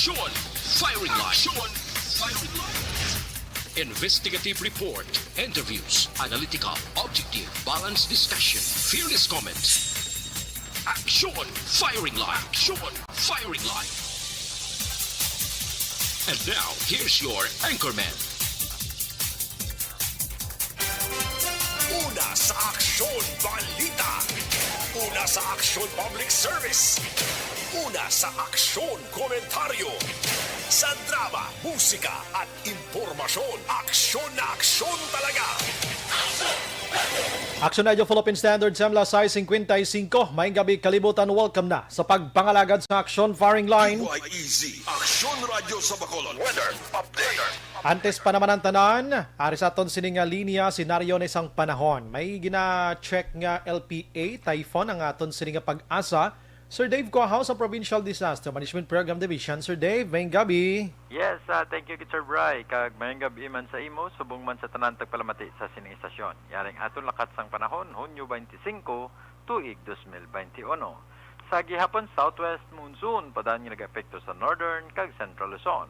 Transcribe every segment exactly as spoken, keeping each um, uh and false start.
Action Firing Line. Action Firing Line. Investigative report, interviews, analytical, objective, balanced discussion, fearless comments. Action Firing Line. Action Firing Line. And now, here's your anchorman. Una sa Aksyon Balita. Una sa Aksyon Public Service. Una sa Aksyon Komentaryo. Sa drama, musika at impormasyon, aksyon na aksyon talaga. Action Radio Philippine Standard Time, alas sais singkwenta y singko. Maayong gabi, kalibutan. Welcome na sa pagpangalagad sa Action Firing Line. D Y E Z, Aksyon Radyo sa Bacolod. Weather update. Antes pa naman ang tanan, ari sa aton sini nga linya, senaryo ni sang panahon. May gina-check nga L P A, typhoon ang aton sini nga pag-asa. Sir Dave Coahaw sa Provincial Disaster Management Program Division. Sir Dave, maayong gabi. Yes, ah, thank you, Sir Bry. Kag maayong gabi man sa imo, subong man sa tanan tagpalamati sa sining istasyon. Yaring aton lakat sang panahon, Hunyo twenty-five, tuig dos mil benti uno. Sa gihapon, southwest monsoon padaan nga nag-epekto sa northern kag central Luzon.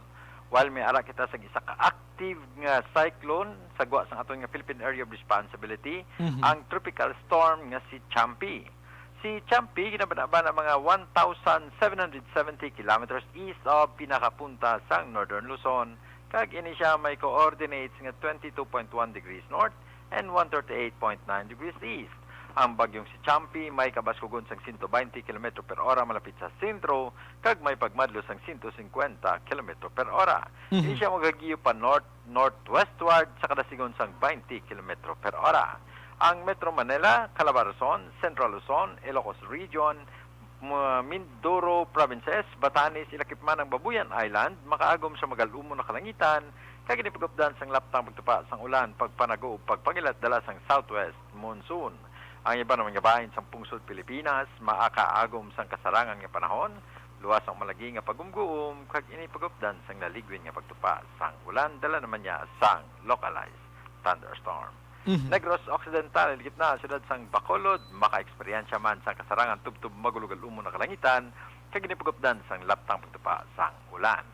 While may ara kita sa isa ka active nga cyclone sa gwa sang aton nga Philippine Area of Responsibility, Mhm. ang tropical storm nga si Champi. Si Champi ginabana-bana mga one thousand seven hundred seventy kilometers east of pinakapunta sang northern Luzon, kag ini sia may coordinates nga twenty-two point one degrees north and one thirty-eight point nine degrees east. Ang bagyong si Champi may kabaskugon sang sento baynte kilometro per ora malapit sa sentro kag may pagmadlo sang sento singkwenta kilometro per ora. Mhm. Ini sia magagiyo pa north-northwestward sa kadasingon sang baynte kilometro per ora. Ang Metro Manila, Calabarzon, Central Luzon, Ilocos Region, mga Mindoro Provinces, Batanes, ilakip man ang Babuyan Island, makaagom sa magal-umon nga kalangitan, kag ginapagupdan sang laptang pagtupa sang ulan, pagpanago ug pagpangilat dala sang southwest monsoon. Ang iban naman nga bahin sang pungsod Pilipinas, makaagom sang kasarangan nga panahon, luwas ang malagi nga pagumguom, kag ini pagupdan sang laligwin nga pagtupa sang ulan, dala naman niya sang localized thunderstorm. Mhm. Negros Occidental, ilikip na ang siyudad sang Bacolod, makaeksperyensya man sang kasarangan tubtob magulogal-umon nga kalangitan, kag ginapagupdan sang laptang pagtupa sang ulan.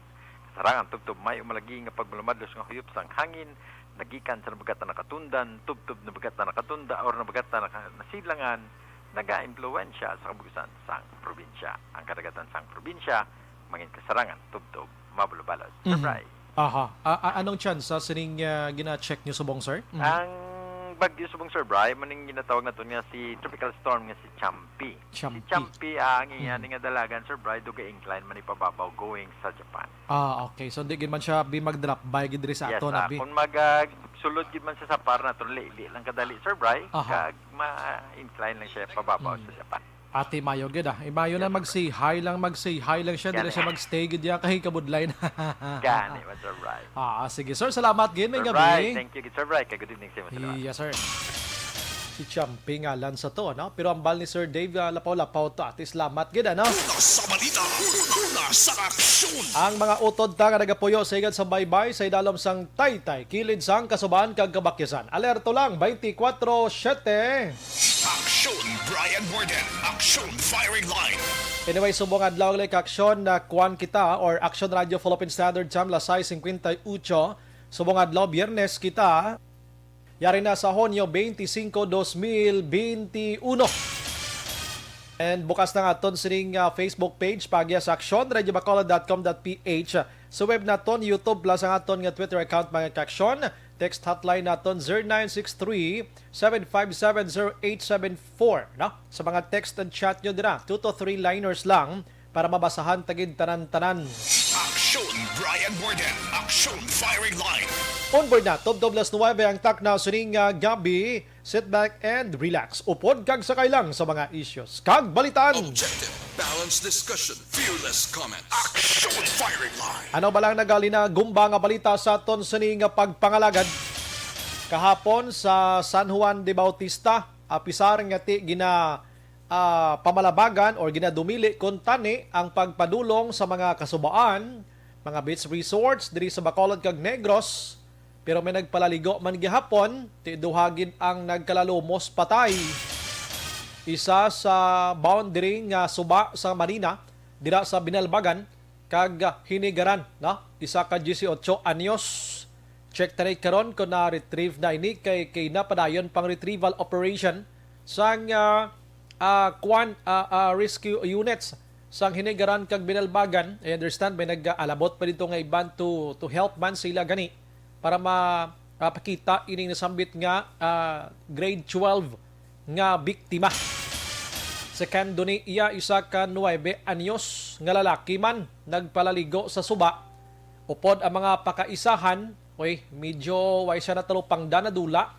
Kasarangan tubtob may umalagi nga pagmalumadlos nga huyop sang hangin, nagikan sa nabagat na nakatundan, tubtob nabagat na nakatunda, or nabagat na naka-, nasilangan, nagaimpluwensya sa kabug-usan sang probinsya. Ang kadagatan sang probinsya, mangin kasarangan tubtob mabalubalos. Mhm. Surprise! Aha. A-, a-, anong chance sa sining, ah, gina-check nyo subong, sir? Mhm. Ang bagyo subong, Sir Bry, maning ginatawag naton nga si tropical storm nga si Champi. Champi. Si Champi, ah, ang iya Mhm. ni nga dalagan, Sir Bry, dugay incline man ipababaw going sa Japan. Ah, okay. So, di gid man siya bi mag-drop by gid diri sa Yes, ato na ah, bi. Kung mag, ah, sulod gid man siya sa par naton, li, li lang kadali, Sir Bry, Aha. kag ma-incline lang siya pababaw Mm. sa Japan. Ate, mayo gid, ah. Imayo na Yes, sir. Mag-say hi lang, mag-say hi lang siya. Dili Gani. siya mag-stay gid diya kay kabudlay na. Gani, Sir Bry. Ah, sige, sir. Salamat gid. May Sir gabi. Bry, thank you gid, Sir Bry. Kay good evening sa imo, salamat. Yes, sir. Si Champi ngalan sa to, no? Pero ang bal ni Sir Dave, ah, lapaw-lapaw to. Ate, salamat gid, ano? Una sa balita, una sa aksyon. Ang mga utod ta nga nagapuyo sa igad sa baybay sa idalom sang taytay, kilid sang kasubaan kag kabakyasan. Alerto lang, twenty-four seven. Aksyon Brian Warden, Aksyon Firing Line. Anyway, subong adlaw ulit, Aksyon, na kuwan kita, or Aksyon Radio Philippine Standard Time, alas sais singkwenta y ocho. Subong adlaw, Biyernes kita. Yari na sa Hunyo twenty-five, dos mil benti uno. And bukas na nga aton sining, ah, Facebook page, paagi sa aksyon radio bacolod dot com dot P H. Sa web naton, YouTube, plus ang aton nga Twitter account, mga kaaksyon. Text hotline naton, zero nine six three, seven five seven, zero eight seven four, no? Sa mga text and chat nyo dira, two to three liners lang para mabasahan ta gid tanan-tanan. Aksyon Brian Warden, Aksyon Firing Line. On board na, tubtob alas nuwebe ang takna sining, ah, gabi. Sit back and relax. Upod kag sakay lang sa mga issues kag balitaan. Objective, balanced discussion, fearless comments. Action Firing Line. Ano ba lang nagalina gumba nga balita sa aton sini nga pagpangalagad? Kahapon sa San Juan de Bautista, apisar nga ti gina, ah, pamalabagan or ginadumili kuntani ang pagpadulong sa mga kasubaan, mga beach resorts diri sa Bacolod kag Negros. Pero may nagpalaligo man gihapon, ti duha gid ang nagkalalumos patay. Isa sa boundary nga suba sa marina, dira sa Binalbagan, kag, ah, hinigaran, no? Isa ka dieciocho anyos. Check ta ni karon kung na-retrieve na ini kay, kay napadayon pang retrieval operation sang, ah, ah, kwan, ah, ah, rescue units sang hinigaran kag binalbagan. I understand may nag-alabot pa dito nga iban to, to help man sila gani para ma-, ah, pakita ining nasambit nga, ah, grade twelve nga biktima. Second ni iya, isa ka nuwebe anyos nga lalaki man nagpalaligo sa suba. Upod ang mga pakaisahan, uy, medyo way siya natalupangdan, nadula.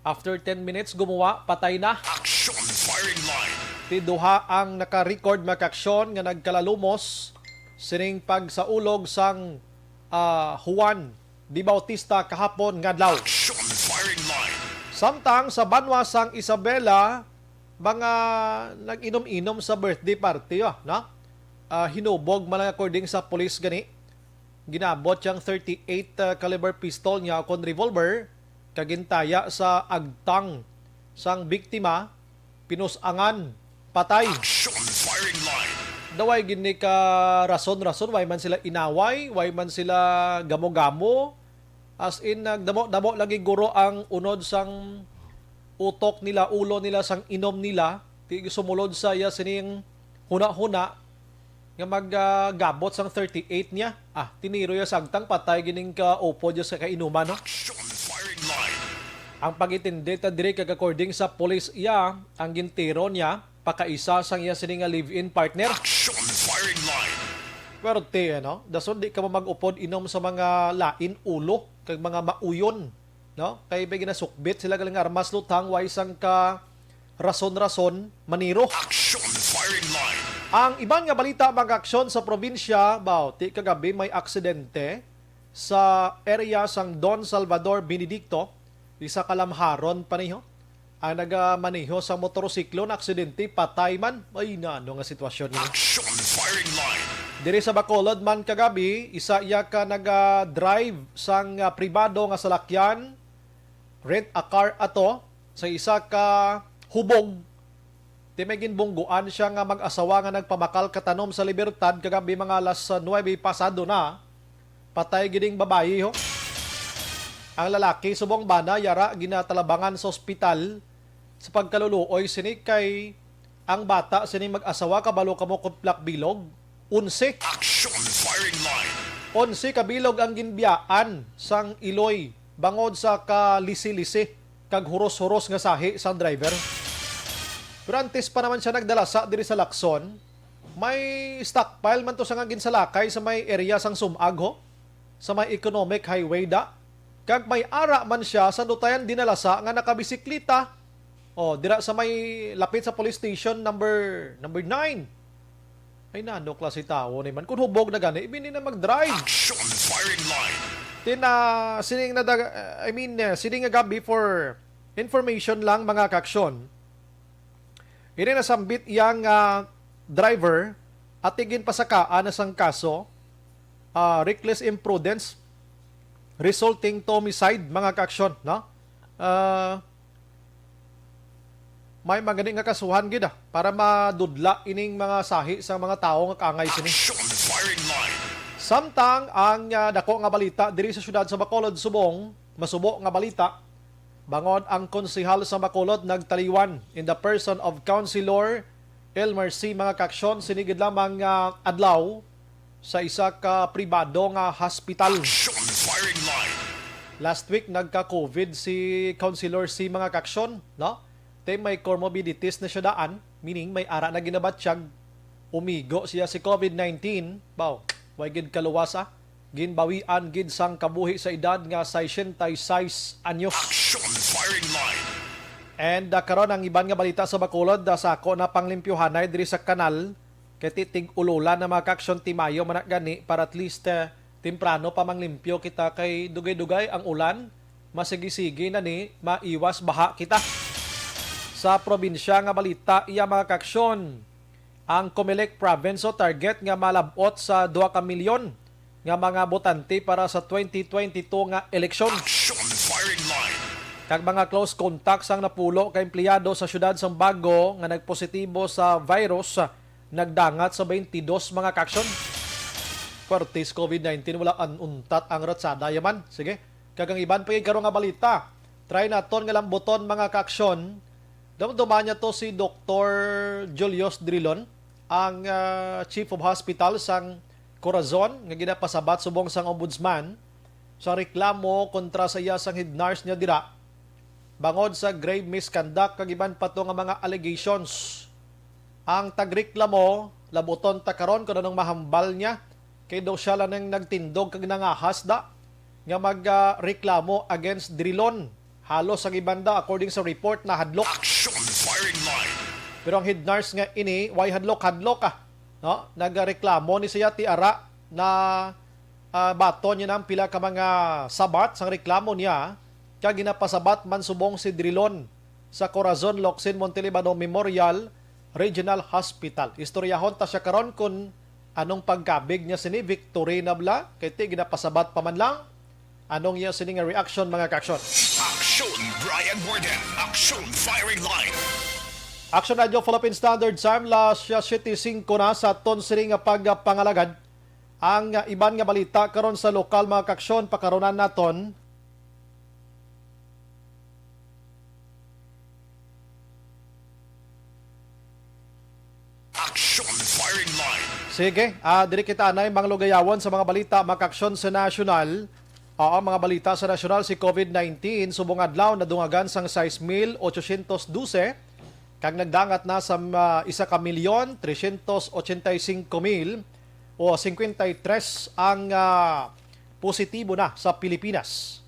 After ten minutes, gumuwa, patay na. Action firing line. Ti duha ang naka-record, mga kaaksyon, nga nagkalalumos sining pagsaulog sang, ah, Juan de Bautista kahapon nga adlaw. Action firing line. Samtang sa banwa sang Isabela, mga nag-inom-inom sa birthday party, ah, no? Ah, hinubog man lang according sa pulis gani. Ginabot siyang thirty-eight, ah, caliber pistol niya kon revolver, kag gintaya sa agtang sang biktima, pinus-angan, patay. Action firing line. Daway gid ni ka rason-rason, way man sila inaway, way man sila gamo-gamo. As in, nagdamo-damo lagi guro ang unod sang utok nila, ulo nila, sang inom nila. Ti sumulod sa iya sining huna-huna nga maggabot sang thirty-eight niya. Ah, tiniro iya sa agtang, patay gining kaupod niya sa kainuman, no? Action firing line. Ang pagitindi ta diri kag according sa pulis iya, ang gintiro niya, pakaisa sang iya sini nga live-in partner. Action firing line. Pero ti, ano, dason di ka mo mag-upod inom sa mga lain ulo kag mga mauyon, no? Kay may ginasukbit sila galing armas lutang, way sang ka rason-rason, maniro. Action firing line. Ang iban nga balita, mga aksyon sa probinsya, baw, ti kagabi may aksidente sa area sang Don Salvador Benedicto, isa ka lamharon pa niho. Ang nagamaneho sa motorsiklo na aksidente, patay man. Ay, nano nga sitwasyon ini? Action firing line. Diri sa Bacolod man kagabi, isa iya ka naga-drive sang, ah, pribado nga salakyan, rent a car ato, sa isa ka hubog. Ti may ginbungguan siya nga mag-asawa nga nagpamakal katanom sa Libertad kagabi mga alas nuwebe pasado na. Patay gid ang babayi, ho. Ang lalaki subong bana yara ginatalabangan sa ospital sa pagkaluluoy sini kay ang bata sini mag-asawa, kabalo kamo, kuplak bilog, onse. Action firing line. Onse ka bilog ang ginbiyaan sang iloy bangod sa kalisi-lisi kag huros-huros nga sahi sang driver. Pero antes pa naman siya nagdalasa diri sa Lacson, may stockpile man to sa nga ginsalakay sa may area sang Sumag, ho, sa may Economic Highway da. Kag may ara man siya sa dutayan dinalasa nga nakabisiklita. Oh, dira sa may lapit sa police station number, number nine. Ay, nano klase tawo ni man. Kung hubog na gani, ibini na mag-drive. Action firing line. Tin, ah, sining na, I mean, eh, sining nga gabi for information lang, mga kaaksyon. Ini nasambit iyang, ah, driver at ginpasakaan na sang kaso, ah, reckless imprudence resulting to homicide, mga kaaksyon, no? Ah, may mga gani nga kasuhan gid, ah, para madudla ining mga sahi sang mga tawo nga kaangay sini. Action firing line. Samtang ang, ah, dako nga balita diri sa siyudad sa Bacolod subong, masubo nga balita, bangod ang konsehal sa Bacolod nagtaliwan in the person of Councilor Elmer C. Mga kaaksyon, sini gid lamang nga adlaw sa isa ka pribado nga hospital. Action firing line. Last week, nagka-covid si Councilor C. Mga kaaksyon, no? Te may comorbidities na siya daan, meaning may ara na ginabatyag, umigo siya si covid nineteen, baw, way gid kaluwas, ah. Ginbawian gid sang kabuhi sa edad nga sesenta y seis anyos. Action firing line. And, ah, karon ang iban nga balita sa Bacolod, ah, sa ako na panglimpyohanay diri sa kanal, kay ti tig-ululan na, mga kaaksyon, ti maayo man na gani para at least, ah, temprano pa manglimpyo kita kay dugay-dugay ang ulan, masigi-sigi na ni maiwas baha kita. Sa probinsya nga balita, iya, mga kaaksyon, ang Comelec Province o target nga malab-ot sa dua ka milyon nga mga botante para sa twenty twenty-two nga eleksyon. Action firing line. Kag mga close contacts ang napulo ka empleyado sa siyudad sang Bago nga nagpositibo sa virus, nagdangat sa twenty-dos, mga kaaksyon. Pertis COVID nineteen, wala an untat ang ratsada yaman. Sige. Kag ang iban pa gid karon nga balita. Try naton nga lambuton, mga kaaksyon. Damduma niya to si Doktor Julius Drilon, ang, ah, Chief of Hospital sang Corazon, nga ginapasabat subong sang Ombudsman sa reklamo kontra sa iya sang head nurse niya dira bangod sa grave misconduct kag iban pa to nga mga allegations. Ang tagreklamo, labuton ta karon kung anong mahambal niya, kay daw siya lang ang nagtindog kag nangahas da nga mag, ah, reklamo against Drilon. Halos ang iban da, according sa report, nahadlok. Action firing line. Pero ang head nurse nga ini, way hadlok-hadlok, ah, no? Nagreklamo ni siya, ti ara na, ah, baton niya ang pila ka mga sabat sang reklamo niya, kag ginapasabat man subong si Drilon sa Corazon Locsin Montelibano Memorial Regional Hospital. Istoryahon ta siya karon kung anong pagkabig niya sini, victory na bala, kay ti ginapasabat pa man lang. Anong iya sini nga reaction, mga kaaksyon? Action Brian Warden, Action Firing Line. Action Radio Philippine Standard Time, las siyete singko na sa aton sini nga pagpangalagad. Ang, ah, iban nga balita karon sa lokal, mga kaaksyon, pakarunan naton. Action firing line. Sige, ah, diri kita anay manglugayawon sa mga balita, mga kaaksyon, sa nasyonal. Oo, mga balita sa nasyonal, si COVID nineteen subong adlaw nadungagan sang sais mil ochocientos dose, kag nagdangat na sa, ah, isa ka milyon, tresyentos ochenta y cinco mil o cincuenta y tres ang, ah, positibo na sa Pilipinas.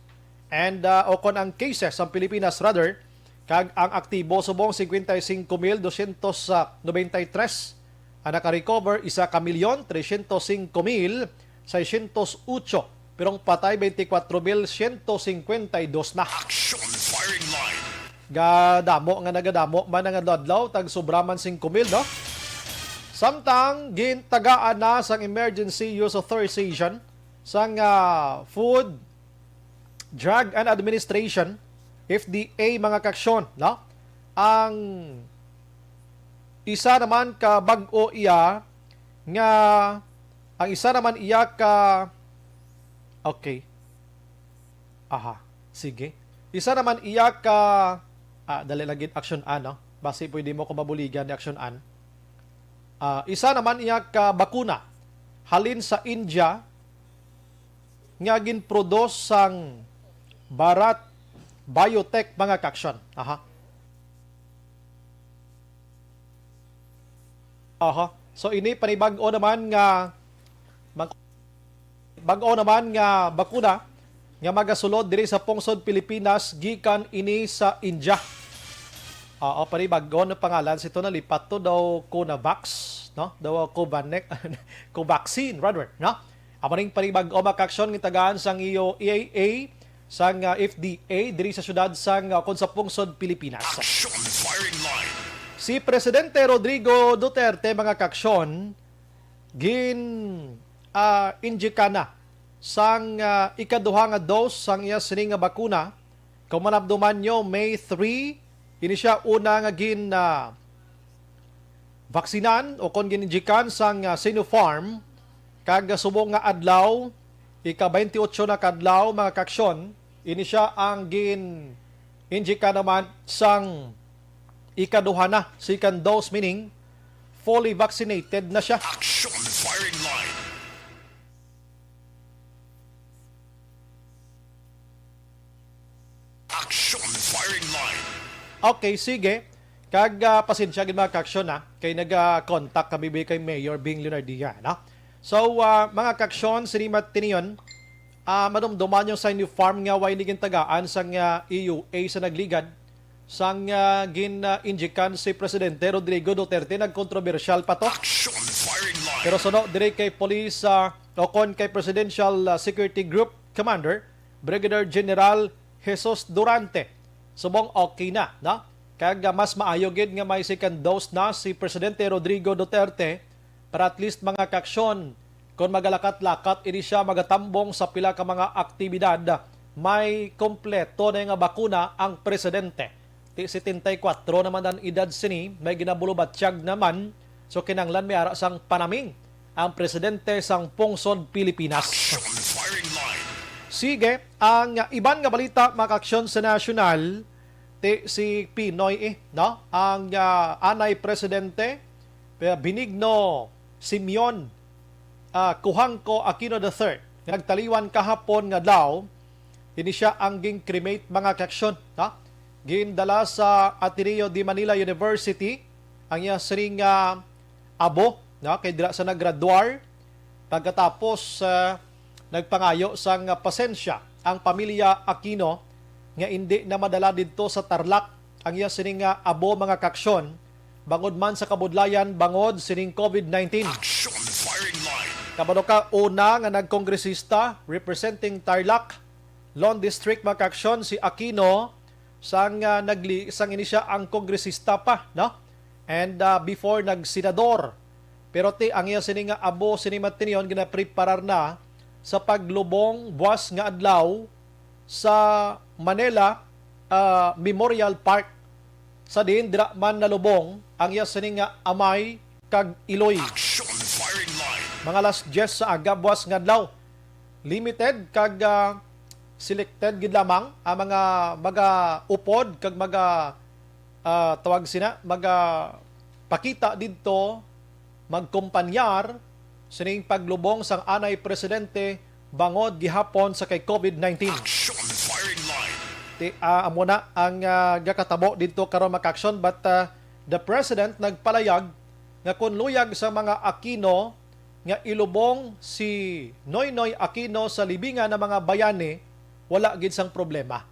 And, ah, o kon ang cases sa Pilipinas, rather, kag ang aktibo subong cincuenta y cinco mil doscientos noventa y tres, ang naka-recover, isa ka milyon, tresyentos singko mil, seiscientos otso, pero ang patay, veinticuatro mil ciento cincuenta y dos na. Action firing line. Gadamo nga nagadamo man ang adlaw-adlaw, tag sobra man singko mil, no? Samtang gintagaan na sang emergency use authorization sang, ah, Food, Drug and Administration, F D A, mga kaaksyon, no? Ang isa naman ka bag-o iya nga, ang isa naman iya ka, okay. Aha, sige. Isa naman iya ka, ah, dali lang gid, action A, no? Basi pwede mo ko mabuligan ni action an. Ah, isa naman iya ka bakuna halin sa India nga ginproduce sang Bharat Biotech, mga kaaksyon. Aha. Aha. So, ini panibag-o naman nga mag-, bag-o naman nga bakuna nga magasulod diri sa pungsod Pilipinas gikan ini sa India. Oo, panibag-o na pangalan sito, nalipat to daw Coronavax, no? Daw Covanec, Covaxin, rather, no? Amo ning panibag-o, mga kaaksyon, nga tagaan sang iyo E A A, sang, ah, F D A diri sa siyudad sang, ah, kon sa pungsod Pilipinas. Action firing line. Si Presidente Rodrigo Duterte, mga kaaksyon, gin, ah, injika na sang, ah, ikaduha nga dose sang iya sini nga bakuna. Kung manabduman nyo, May three, ini siya una nga gin, ah, vaksinan o kon gin-injikan sang, ah, Sinopharm, kag subong nga adlaw, ika-twenty-eight na kadlaw, mga kaaksyon, ini siya ang gin-injika naman sang ikaduha na, second dose, meaning fully vaccinated na siya. Action firing line. Action firing line. Okay, sige. Kag, ah, pasensya gid, mga kaaksyon, ha, kay naga-contact kami bi kay Mayor Bing Leonardia, no? So, ah, mga kaaksyon, sini matiniyon, ah, madumduman yung Sinopharm nga way ni gintagaan sang, ah, E U A sa nagligad, sang, ah, gin, ah, injikan si Presidente Rodrigo Duterte, nagkontrobersyal pa to. Action firing line. Pero suno diri kay Police, ah, o kon kay Presidential, ah, Security Group Commander, Brigadier General Jesus Durante, subong okay na, no? Kag, ah, mas maayo gid nga may second dose na si Presidente Rodrigo Duterte para at least, mga kaaksyon, kon magalakat-lakat ini siya, magatambong sa pila ka mga aktibidad, may kompleto na nga bakuna ang presidente. Ti setenta y kuwatro naman ang edad sini, may ginabulubatyag naman, so kinahanglan may ara sang panaming ang presidente sang pungsod Pilipinas. Action Firing Line. Sige, ang iban nga balita, mga kaaksyon, sa nasyonal, ti si Pinoy, eh, no? Ang, ah, anay presidente, Benigno Simeon, ah, Cujanco Aquino the third, nga nagtaliwan kahapon nga adlaw, ini siya ang gin-cremate, mga kaaksyon, no? Gindala sa Ateneo de Manila University ang iya sining, ah, abo, no? Kay dira sa naggraduar. Pagkatapos, ah, nagpangayo sang pasensya ang pamilya Aquino nga indi na madala didto sa Tarlac ang iya sining nga abo, mga kaaksyon, bangod man sa kabudlayan bangod sining covid nineteen. Action Firing Line. Kabalo ka, una nga nagkongresista representing Tarlac, Lone District, mga kaaksyon, si Aquino, sang, ah, nagli-, sang ini siya ang kongresista pa, no? And, ah, before nagsenador. Pero ti ang iya sini nga abo sini matinion ginapreparar na sa paglubong buwas nga adlaw sa Manila, ah, Memorial Park, sa diin dira man nalubong ang iya sini nga amay kag iloy. Action Firing Line. Mga alas diyes sa aga buwas nga adlaw. Limited kag, ah, selected gid lamang ang mga magaupod kag maga, ah, tawag sina, magapakita didto, magkumpanyar sining paglubong sang anay presidente bangod gihapon sa kay covid nineteen. Action Firing Line. Ti, ah, amo na ang, ah, gakatabo didto karon, mga kaaksyon, but, ah, the president nagpalayag nga kon luyag sa mga Aquino nga ilubong si Noynoy Aquino sa libingan nga mga bayani, wala gid sang problema.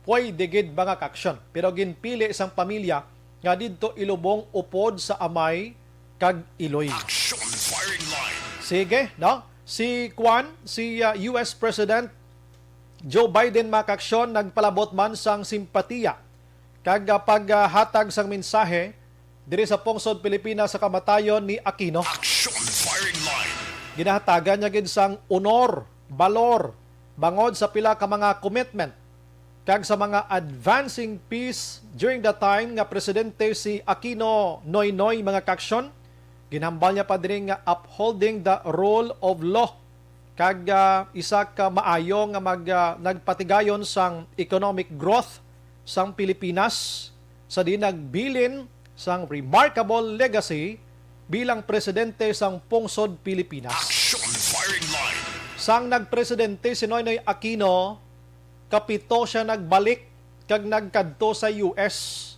Pwede gid, mga kaaksyon, pero ginpili sang pamilya nga didto ilubong upod sa amay kag iloy. Action Firing Line. Sige, no? Si Kwan, si, ah, U S President Joe Biden, mga kaaksyon, nagpalabot man sang simpatiya kag, ah, paghatag sang mensahe diri sa pungsod Pilipinas sa kamatayon ni Aquino. Action Firing Line. Ginahatagan niya gid sang honor, balor, bangod sa pila ka mga commitment kag sa mga advancing peace during the time nga presidente si Aquino Noynoy, mga kaaksyon. Ginhambal niya pa diri nga upholding the rule of law kag, ah, isa ka maayo nga mag-, ah, nagpatigayon sang economic growth sang Pilipinas, sa diin nagbilin sang remarkable legacy bilang presidente sang pungsod Pilipinas. Action Firing Line. Sang nagpresidente si Noynoy Aquino, kapito sia nagbalik kag nagkadto sa U S,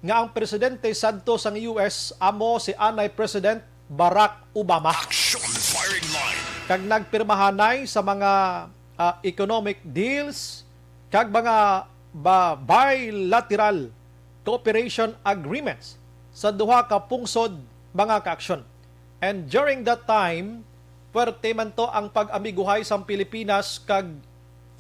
nga ang presidente sadto sang U S amo si anay President Barack Obama. Action Firing Line. Kag nagpirmahanay sa mga, ah, economic deals kag mga ba-, bilateral cooperation agreements sa duha ka pungsod, mga kaaksyon. And during that time, puwerte man to ang pag-amiguhay sang Pilipinas kag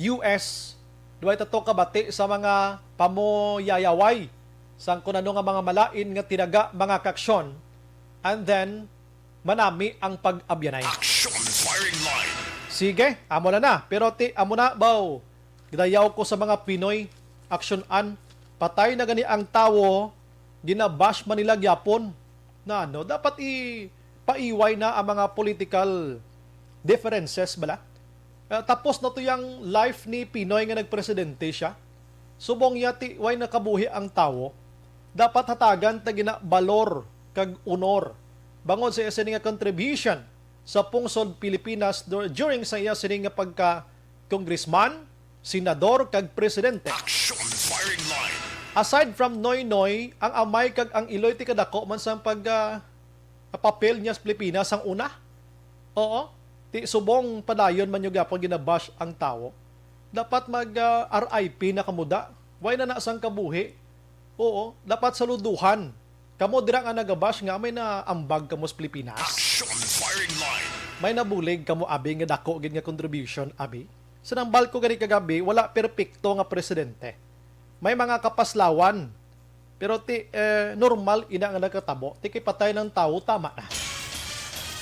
U S. Duway ta to kabati sa mga pamuyayaway sang kun ano nga mga malain nga tinaga, mga kaaksyon. And then, manami ang pag-abyanay. Action Firing Line. Sige, amo na na. Pero ti, amo na, baw. Gidayaw ko sa mga Pinoy, aksyon-an. Patay na gani ang tawo, ginabash man nila gyapon. Na ano, dapat ipaiway na ang mga political differences bala. Ah, tapos na to yung life ni Pinoy nga nagpresidente siya. Subong niya ti way nakabuhi ang tawo, dapat hatagan ta gina balor kag honor bangod sa iya sini nga contribution sa pungsod Pilipinas dur-, during sa iya sini nga pagka congressman, senador, kag presidente. Action Firing Line. Aside from Noynoy, ang amay kag ang iloy ti kadako man sang pag, ah, papel niya sa Pilipinas sang una. Oo. Ti subong padayon man yung gapon ginabash ang tawo. Dapat mag, ah, R I P na kamo da. Why na na sang kabuhi? Oo, dapat saluduhan. Kamo dira nga nagabash nga may naambag kamo sa Pilipinas. Action Firing Line. May nabulig kamo, abi, nga dako gid nga contribution, abi. Sa nambal ko gani kagabi, wala perpekto nga presidente. May mga kapaslawan. Pero ti, eh, normal ina nga nagkatabo. Ti kay patay ng tao, tama na.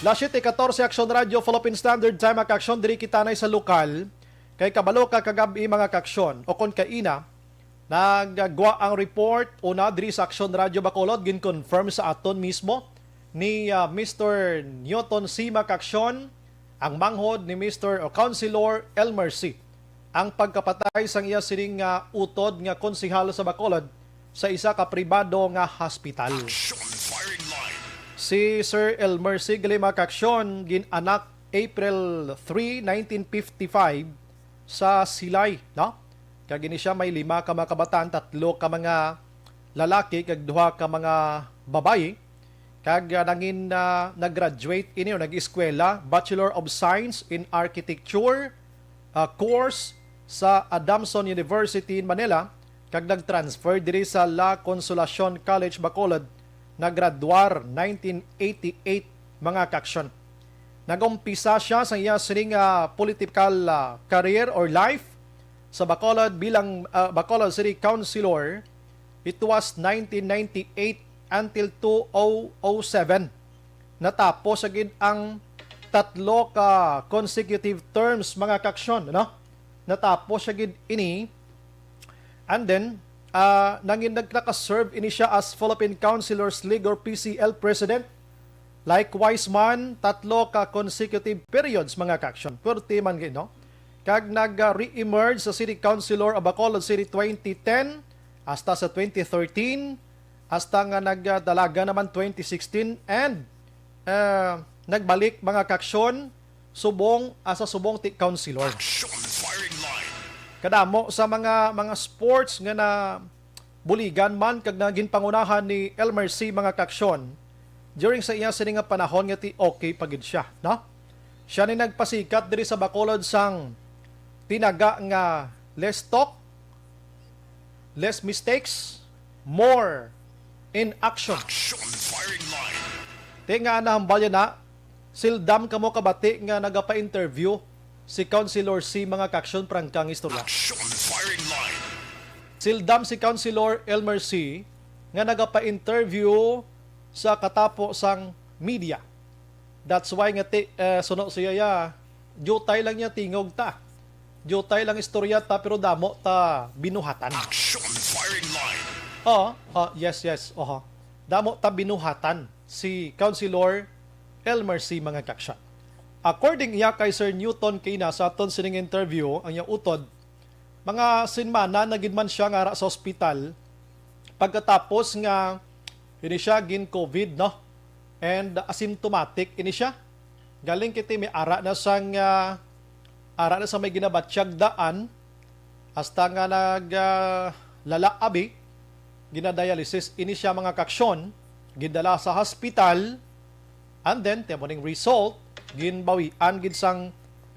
Las siete catorce, Action Radio, Philippine Standard Time, ang aksyon diri kita na sa lokal. Kay kabalo ka kagabi, mga kaksyon, o kon kaina, nagagwa ang report, una, diri sa Action Radio Bacolod, gin-confirm sa aton mismo ni, ah, Mister Newton C. Macaction ang manghod ni Mister o Councilor Elmer C. ang pagkapatay sang iya sining nga utod nga konsehal sa Bacolod sa isa ka pribado nga hospital. Action firing line. Si Sir Elmer C. Glima Caction gin-anak April three, nineteen fifty-five sa Silay, no? Kag ini siya may lima ka mga kabataan, tatlo ka mga lalaki kag duha ka mga babayi. Kag, ah, nangin, ah, nag-graduate ini o nag-eskwela, Bachelor of Science in Architecture, ah, course sa Adamson University in Manila, kag nag-transfer diri sa La Consolacion College, Bacolod, naggraduar nineteen eighty-eight, mga kaaksyon. Nag-umpisa siya sa iya sining, ah, political, ah, career or life sa Bacolod bilang, ah, Bacolod City Councilor. It was nineteen ninety-eight until two thousand seven. Natapos sa gid ang tatlo ka consecutive terms, mga kaaksyon, no? Natapos sa gid ini. And then, ah, nangin-, nag-, naka-serve ini siya as Philippine Councilors League or P C L President. Likewise man, tatlo ka consecutive periods, mga kaaksyon. Pwerte man gid, no? Kag nag-re-emerge sa City Councilor of Bacolod City twenty ten hasta sa twenty thirteen, hasta nga nagdalaga naman twenty sixteen, and, ah, nagbalik, mga kaaksyon, subong, ah, sa subong ti councilor. Action firing line. Kadamo sa mga, mga sports nga nabuligan man kag naginpangunahan ni Elmer C, mga kaaksyon, during sa iya sini nga panahon nga ti okay pa gid siya, no? Siya ni nagpasikat diri sa Bacolod sang tinaga nga less talk, less mistakes, more in action. Action firing line. Ti nga nahambal na, sildam kamo kabati nga nagapa-interview si Councilor C, mga kaaksyon, prangkang istorya. Action firing line. Sildam si Councilor Elmer C nga nagapa-interview sa katapo sang media. That's why nga ti, eh, suno siya ya, diutay lang niya tingog ta. Diutay lang istorya ta, pero damo ta binuhatan. Action firing line. Oh, oh, yes, yes, oho. Damo ta binuhatan si Councilor Elmer C, mga kaaksyon. According iya kay Sir Newton Kina sa aton sining interview, ang iyang utod, mga sinmana na gid man siya nga ara sa ospital pagkatapos nga ini siya gin-COVID, no? And asymptomatic ini siya. Galing kiti may ara na sang, ah, ara na sa may ginabatyag daan, hasta nga nag, ah, lala abi, ginadialysis ini siya, mga kaaksyon, gidala sa hospital, and then, ti mo ning result, ginbawian gid sang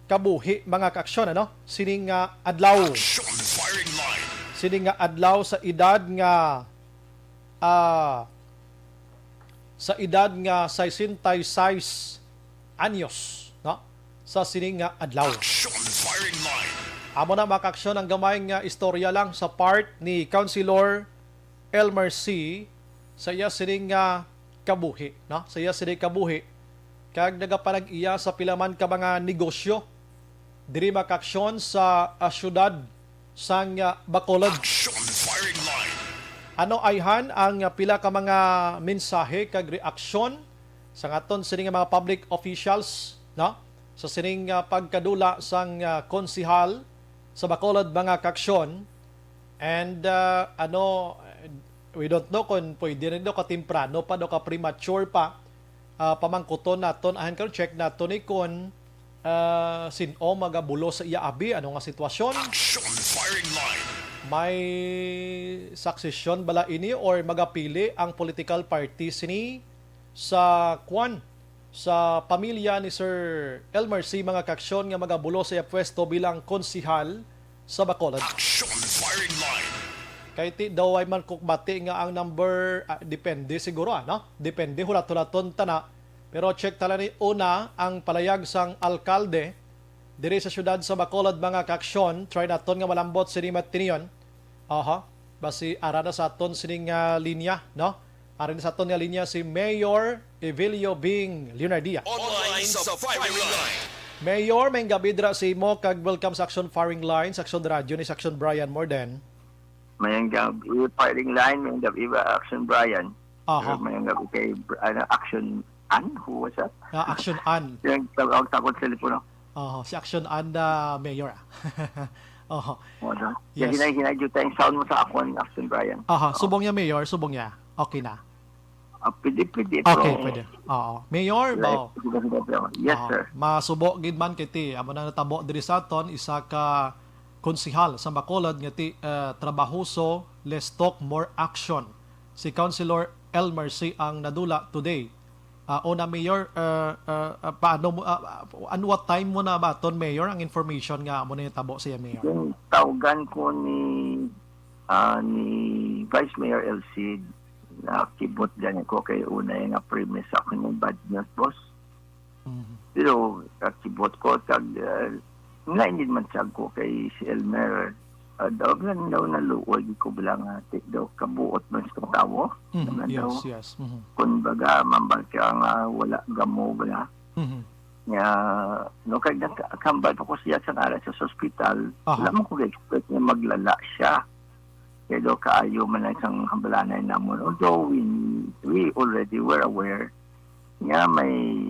kabuhi, mga kaaksyon, ano? Sining nga adlaw. Action firing line. Sining nga adlaw sa edad nga, ah, sa edad nga sesenta y seis anyos, no? Sa sining nga adlaw. Action firing line. Amo na, mga kaaksyon, ang gamay nga istorya lang sa part ni Councilor Elmer C sa iya sining nga kabuhi, no? Sa iya sining kabuhi, kag nagapanag-iya sa pila man ka mga negosyo diri, mga kaaksyon, sa, ah, siyudad sang, ah, Bacolod. Action firing line. Ano ayhan ang, ah, pila ka mga mensahe kag reaksyon sa aton sining mga public officials, no? Sa sining, ah, pagkadula sang, ah, konsehal sa Bacolod, mga kaaksyon. And, ah, ano, we don't know kung pwede rin daw ka temprano pa, daw ka premature pa, ah, pamangkuton naton, ahan karon check naton ni kun, ah, sin-o magabulos sa iya abi, ano nga sitwasyon. Action firing line. May succession bala ini or magapili ang political party sini sa kwan, sa pamilya ni Sir Elmer C, mga kaaksyon, nga magabulos sa iya pwesto bilang konsehal sa Bacolod. Action firing line. Kay ti daw ay man kukbati nga ang number, ah, depende siguro, ano? Depende, hulat-hulaton ta na. Pero check ta lang ni una ang palayag sang alkalde diri sa siyudad sa Bacolod, mga kaaksyon. Try naton nga malambot sini matiniyon. Aha. Basi ara na sa aton sining, ah, linya, no? Ara na sa aton nga linya si Mayor Evelio Bing Leonardia. Online sa firing line. Mayor, may gabi dira sa imo kag welcome sa Action Firing Line, sa Action Radio ni sa Action Brian Morden. Mayang gabi, firing line, mayang gabi ba, Action Brian? Aha. Pero may nga kay, ano, Action Ann? Who was that? Ah, Action Ann. Yung tawag sa akong telepono. Oho, si Action Ann, ah, Mayor, ah. Oho. Wala. Yes. Hinay-hinay jud tayong sound mo sa akon, Action Brian. Aha, Oo. Subong niya, Mayor, subong niya. Okay na. Ah, pwede, pwede, Okay, pero pwede. Oo. Mayor, Right. bao. Sige, sige, sige. Yes, Oo. sir. Masubo gid man kay ti, amo na natabo diri sa aton, isa ka konsehal sa Bacolod nga ti, eh, trabahoso, less talk, more action. Si Councilor Elmer C ang nadula today. Ah, una, Mayor, eh, eh, eh, paano mo, ah, ah, ano, what time mo na ba ton, Mayor, ang information nga amo na yung tabo siya, Mayor? Yung tawgan ko ni, ah, ni Vice Mayor El Cid, nakibot gani ko kay una yung nga premise sa akong bad news, boss. Mhm. Pero kakibot ko, kag, ah, nainid man siya ko kay si Elmer, ah, daw lang daw naluoy ko bala nga, ti-, daw kabuot man sa tawo. Mhm. Naman Yes, daw. yes. Mhm. Kung baga, mambal ka nga wala gamo bala. Mhm. Nga, no, kag nagkambal pa ko siya sa ara sa ospital, Aha. wala man ko ga-expect nga maglala siya. Kaya daw kaayo man ang isang hambalanay namon. Although we, we already were aware nga may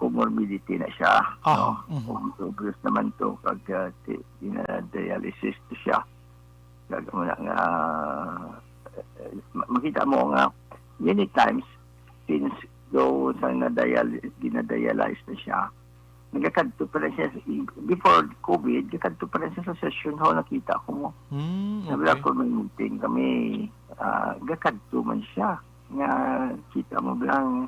comorbidity na siya, Aha, no? mhm. Ob-, obvious naman to, pag, ah, ti-, ina-dialysis to siya. Kag mo na nga, eh, ma-, makita mo nga many times, since daw sa na-dial-, ginadialyze na siya, nagakadto pa rin siya sa, before COVID, gakadto pa rin siya sa session hall, nakita ko mo. Hmm, Sabi okay. ako, may meeting kami, ah, gakadto man siya. Nga kita mo lang,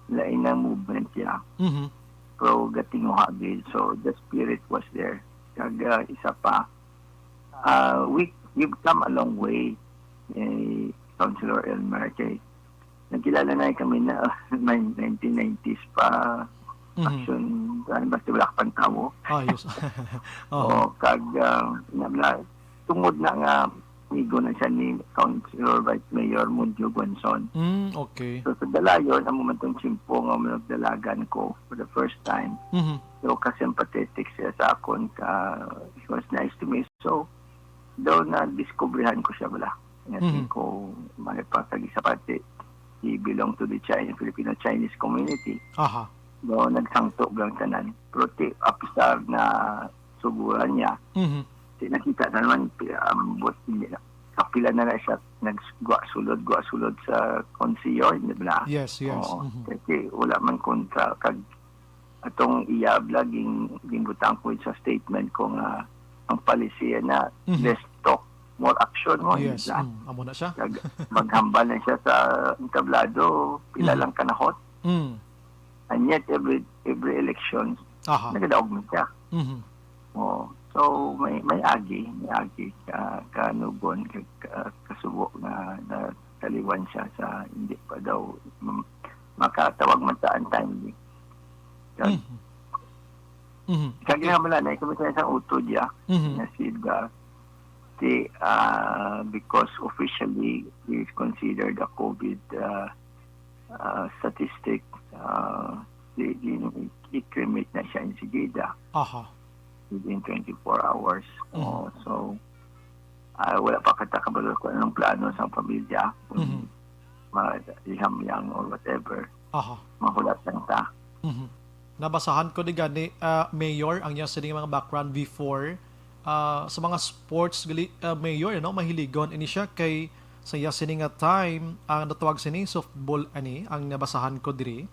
lain ang movement niya. Mhm. Pero gatinguha gid. So, the spirit was there. Kag, ah, isa pa, ah, we, we've come a long way, eh, Councilor Elmer, kay nagkilala na kami na may nineteen nineties pa Mhm. action, ano, basta wala ka pang tawo. Ayos. Oo. Oo, kag, ah, na, na, tungod na nga amigo na siya ni Councilor Vice Mayor Mundio Guanzon. Mm, okay. So, sa dalayon, amo man tong tiyempo nga nagdalagan ko for the first time. Mhm. So, ka-sympathetic siya sa akon, ka, he was nice to me. So, daw na-discoveryhan ko siya bala. Nga Mhm. ko, may pa, kag isa pa, ti-, he belong to the China, Filipino-Chinese community. Aha. Daw nagsangto lang tanan. Pero ti-, apisar na suguran niya, Mhm. ti-, nakita na naman, pi-, ambot, hindi na. Kapila na na siya, nagwa sulod, gwa sulod sa konseho, hindi ba? Yes, yes. Oo. Mhm. Kasi wala man kontra, kag atong iya bala, ging-, ginbutang ko sa statement ko nga ang palisiya na Mhm. less talk, more action mo, Yes, hindi ba? mm, amo na siya. Kag maghambal na siya sa entablado, pila Mhm. lang kanahot. Mm. And yet, every, every election, Aha. nagadaog man siya. Mhm. Oo. So, may, may agi, may agi ka, kanugon, ka, ka, kasubo nga nataliwan siya sa hindi pa daw, mm, makatawag man sa untimely. Kag, Mhm. Mhm. kag Okay. nga wala na, ikaw sa isang utod, ya, Mhm. na si Edgar, si, ah, because officially, he is considered a COVID, ah, ah, statistic, ah, di, di, i-cremate na siya insigida Aha. within twenty-four hours. Mhm. Oh, so, ah, wala pa kita kabalo kung anong plano sa pamilya, kung Mhm. ma-, ihamyang or whatever. Aha. Mahulat lang ta. Mhm. Nabasahan ko ni gani, ah, Mayor, ang iya sining mga background before, ah, sa mga sports gali, ah, Mayor, ano, mahiligon ini siya kay sa iya sini nga time, ang natawag sini softball ani, ang nabasahan ko diri,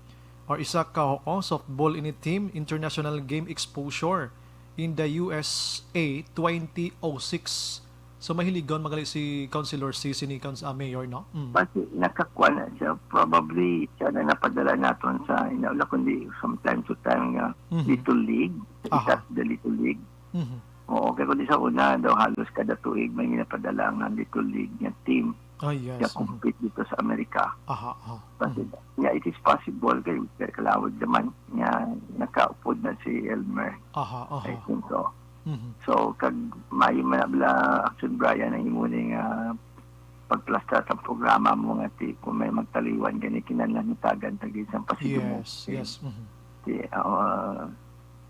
or isa ka, oo, softball ini team, international game exposure in the U S A twenty oh six. So, mahiligon magali si Councilor C, sini Couns-, ah, Mayor, no? Mm. Basi, nakakuha na siya. Probably, siya na napadala naton sa, wala kundi from time to time nga Mhm. Little League. Aha. Isa the Little League. Mhm. Oo, kay kundi sa una, daw halos kada tuig may ginapadala nga Little League nga team Ah, yes. nga Mhm. compete dito sa Amerika. Aha, aha. Basi, Mhm. yeah, it is possible kay, kay kalawig naman nga nakaupod na si Elmer. Aha, aha. I think so. Mhm. So, kag maayo man na bala, Action Brian, ang imo ni nga pagplastar sa programa mo nga ti, kung may magtaliwan gani, kinahanglan hitagan ta gid sang pasidungog. Yes, Okay. yes. Mhm. Ti, ah,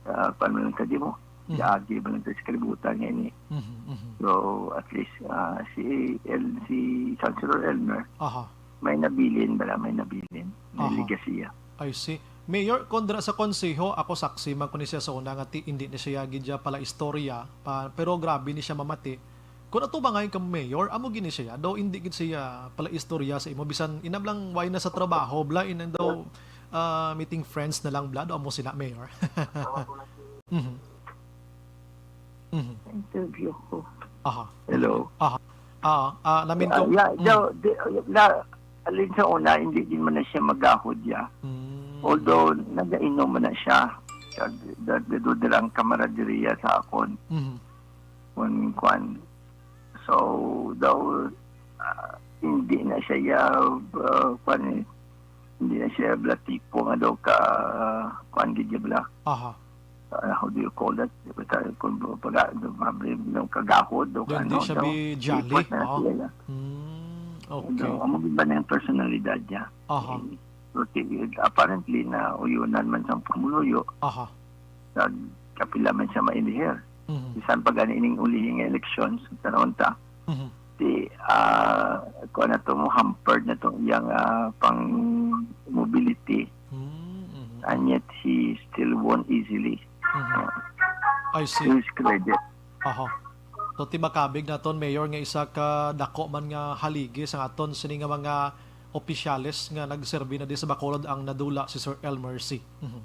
ah, paano lang ka di mo? Mhm. Agi ba lang sa kalibutan nga ini? Mhm, mhm. So, at least, ah, si El-, si Councilor Elmer, Aha. may nabilin bala, may nabilin. May Aha. Legasiya. I see. Mayor, kung dira sa konseho, ako saksi man ko ni siya sa una nga ti, hindi ni siya gid siya pala istorya, pa, pero grabe ni siya mamati. Kung ato ba ngayon ka mayor, amo gini siya, daw hindi gid siya pala istorya sa imo, bisan inam lang way na sa trabaho, bla, in daw uh, meeting friends na lang, bla, daw amo sina mayor. Mhm. Mhm. Interview ko. Aha. Hello. Aha. Ah, ah, namin ko. Yeah, Mm. yeah, di, na, alin sa una, hindi din man na siya magahod ya. Mm. Although, nagainom man na siya. Kag, da, da, da, da lang kamaraderia sa akon. Mhm. Kung kwan. So, daw, ah, hindi na siya, ya, ah, kwan, eh, hindi na siya bla tipo nga daw ka, ah, kwan, gid ya bla. Aha. Ah, how do you call that? Di ba tayo, kung baga, daw, mabli, daw kagahod, daw Daw hindi ano, siya daw, bi jolly, ipot na oo. siya, ya. Mm, okay. Daw, amo gid ba na yung personalidad niya? Aha. Eh, so, ti-, apparently, na uyunan man sa pumuluyo, Aha. nagkapila man siya mailihir. Mhm. Bisan pa gani ining ulihi nga elections, karon ta, Mhm. ti, ah, kuha na to mo, hampered na to iyang ah, pang mobility, Mm, mhm. and yet he still won easily. Mhm. I To see. his credit. Aha. So, ti makabig naton, Mayor, nga isa ka dako man nga haligi sa aton sini nga mga opisyales nga nagserbi na di sa Bacolod ang nadula si Sir Elmer C. Mhm.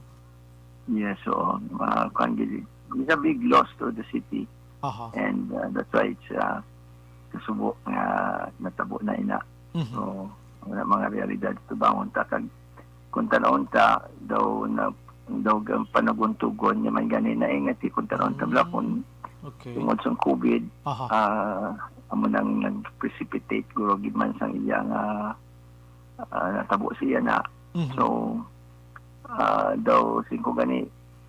Yes, so, uh, kuan gid. It's a big loss to the city. Aha. And uh, that's why it's uh, kasubo nga natabo na ina. Mhm. So, wala mga realidad tubangon ta kag kung tanawon ta daw na daw ang panaguntugon niya man gani na ingati kung tanawon ta bla kung Okay. tungod sa COVID, Aha. ah amo nang nag-precipitate guro gid man sang iya nga ah, natabo siya na. Mhm. So, ah daw singko gani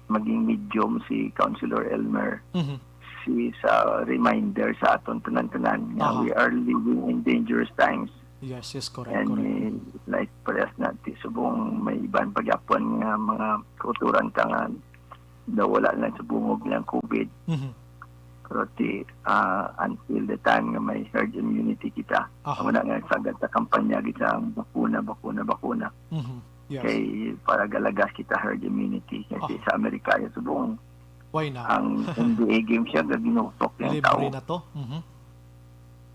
maging medium si Councilor Elmer Mhm. si sa reminder sa aton tanan-tanan nga Aha. we are living in dangerous times. Yes, yes, correct, And correct. eh, like parehas na ti subong may iban pagyapon nga mga kauturan ta nga daw wala lang sa bungog ng COVID. Mhm. Pero ti ah, until the time nga may herd immunity kita, Aha. Wala nga sagad sa kampanya gid sa bakuna, bakuna, bakuna. Mhm. Yes. Kay para galagas kita herd immunity. Kasi Ah. Sa Amerika, yung subong, Why not? Ang N B A game siya, gaginutok yung Libre tao. Na to. Mhm.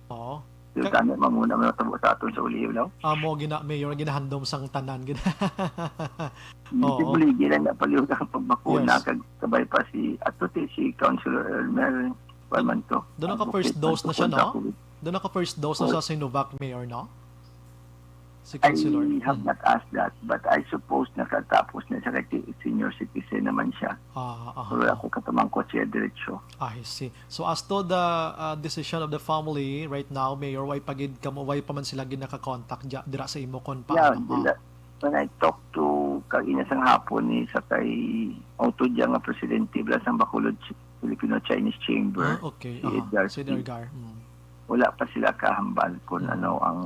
Oo. Yung Ka- kami, manguna mo natabo sa aton sa ulihi, no? Amo gina mayor ginahandom sang tanan gid. Hindi Oo. Buligi lang na paliw ang pagbakuna, Yes. Kag kabay pa si, ato ti si Councilor Elmer, pa man to. Doon naka Advocate first man dose to na siya, kung no? sa COVID. Doon naka first dose na sa Sinovac, Mayor, no? Si I Councilor. have Mm. Not asked that, but I suppose nakatapos na siya kay senior citizen naman siya. Ah, aha. Pero ako katamangkot siya diretso. I see. So as to the uh, decision of the family right now, Mayor, why pa gid kamo, why pa man sila gid naka-contact dya, dira sa imo kon Yeah, paano? dila, when I talked to kag ina sang hapon ni sa kay auto dya nga presidente bala sang Bacolod Ch- Filipino Chinese Chamber, Ah, okay. si Aha. Edgar Si Steve. Edgar. Mm. Wala pa sila kahambal kung Mm. ano ang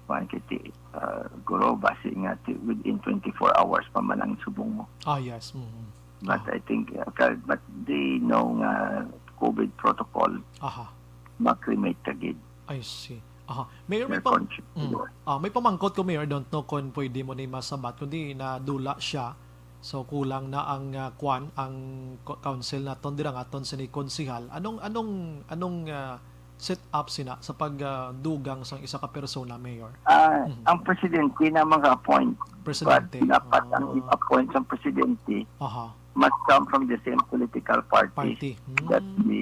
kuan kay ti uh, guro basi nga ti, within twenty-four hours pa man ang subong mo. Ah, yes. Mm. But Ah. I think uh, ka- but they know nga COVID protocol Aha. ma-cremate ka gid. I see. Aha. Mayor, may May pam- conscience Mm. siguro. Ah, may pamangkot ko, Mayor. Don't know kung pwede mo ni masabat, kundi nadula siya. So, kulang na ang ah, kwan, ang ko- council naton, dira nga aton sini konsihal. Anong anong anong ah, set up sina sa pag ah, dugang sang isa ka persona, Mayor? Ah, Mhm. Ang presidente na mag-appoint. Presidente. But dapat ang Ah, i-appoint sa presidente aha. Must come from the same political party Party. that Mm. the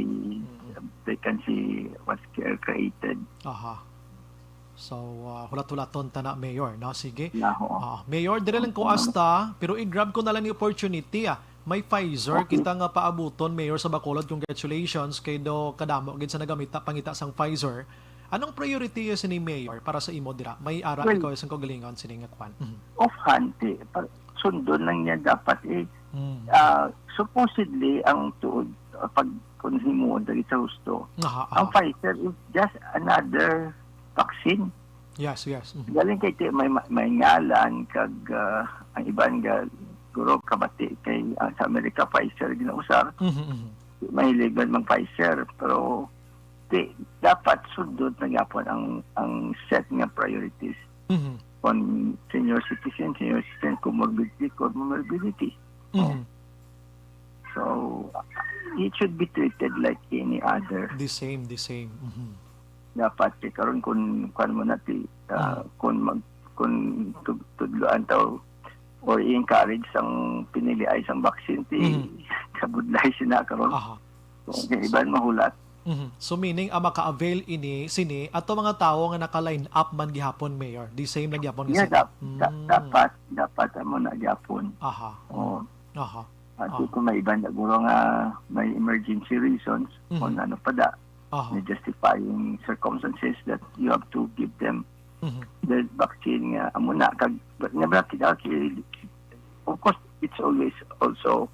vacancy was cre- created. Aha. So, ah, hulat-hulaton ta na, Mayor, no? Sige. Naho. Ah, Mayor, dire lang ko asta, pero i-grab ko na lang yung opportunity, ah. May Pfizer Okay. Kita nga paabuton, Mayor, sa Bacolod. Congratulations kay do kadamo gid sa nagamita pangita sang Pfizer. Anong priority sini, Mayor, para sa imo dira? May ara Well, ikaw sa kaugalingon sini nga kwan. Mhm. Offhand, eh, pa- sundon lang niya dapat eh. Mm. Ah, supposedly, ang tuod, ah, pag kung himuon dali sa husto, Aha, ang aha. Pfizer is just another vaccine. Yes, yes. Mhm. Galing kay ti may ma- may ngalan kag ah, ang iban nga guro kabati kay ah, sa Amerika Pfizer ginausar. Mhm, mhm. Mahilig man mag Pfizer pero ti, dapat sundot na gyapon ang ang set nga priorities. Mhm. on senior citizen, senior citizen, comorbidity, comorbidity. Mhm. So, it should be treated like any other. The same, the same. Mhm. Dapat, eh, karon kung, kuwan mo na, ti, ah, Mm. kung mag-, kung tud-, tudloan taw or i-encourage sang piniliay sang vaccine, ti, Mhm. kabudlay sina karon. Aha. So, ang iban mahulat. Mhm. So, meaning, ang maka-avail ini, sini, ato mga tawo nga naka-line up man gihapon, Mayor. The same lang gihapon nga Yeah, setup. dap-, da-, Mm. dapat, dapat amo na gihapon. Aha. Oo. Aha. At Ah. kung may iban na guro nga may emergency reasons, Mhm. kung ano pa da, Aha. may justifying circumstances that you have to give them Mhm. the vaccine nga amo na kag nga ba kita ki-, of course, it's always also,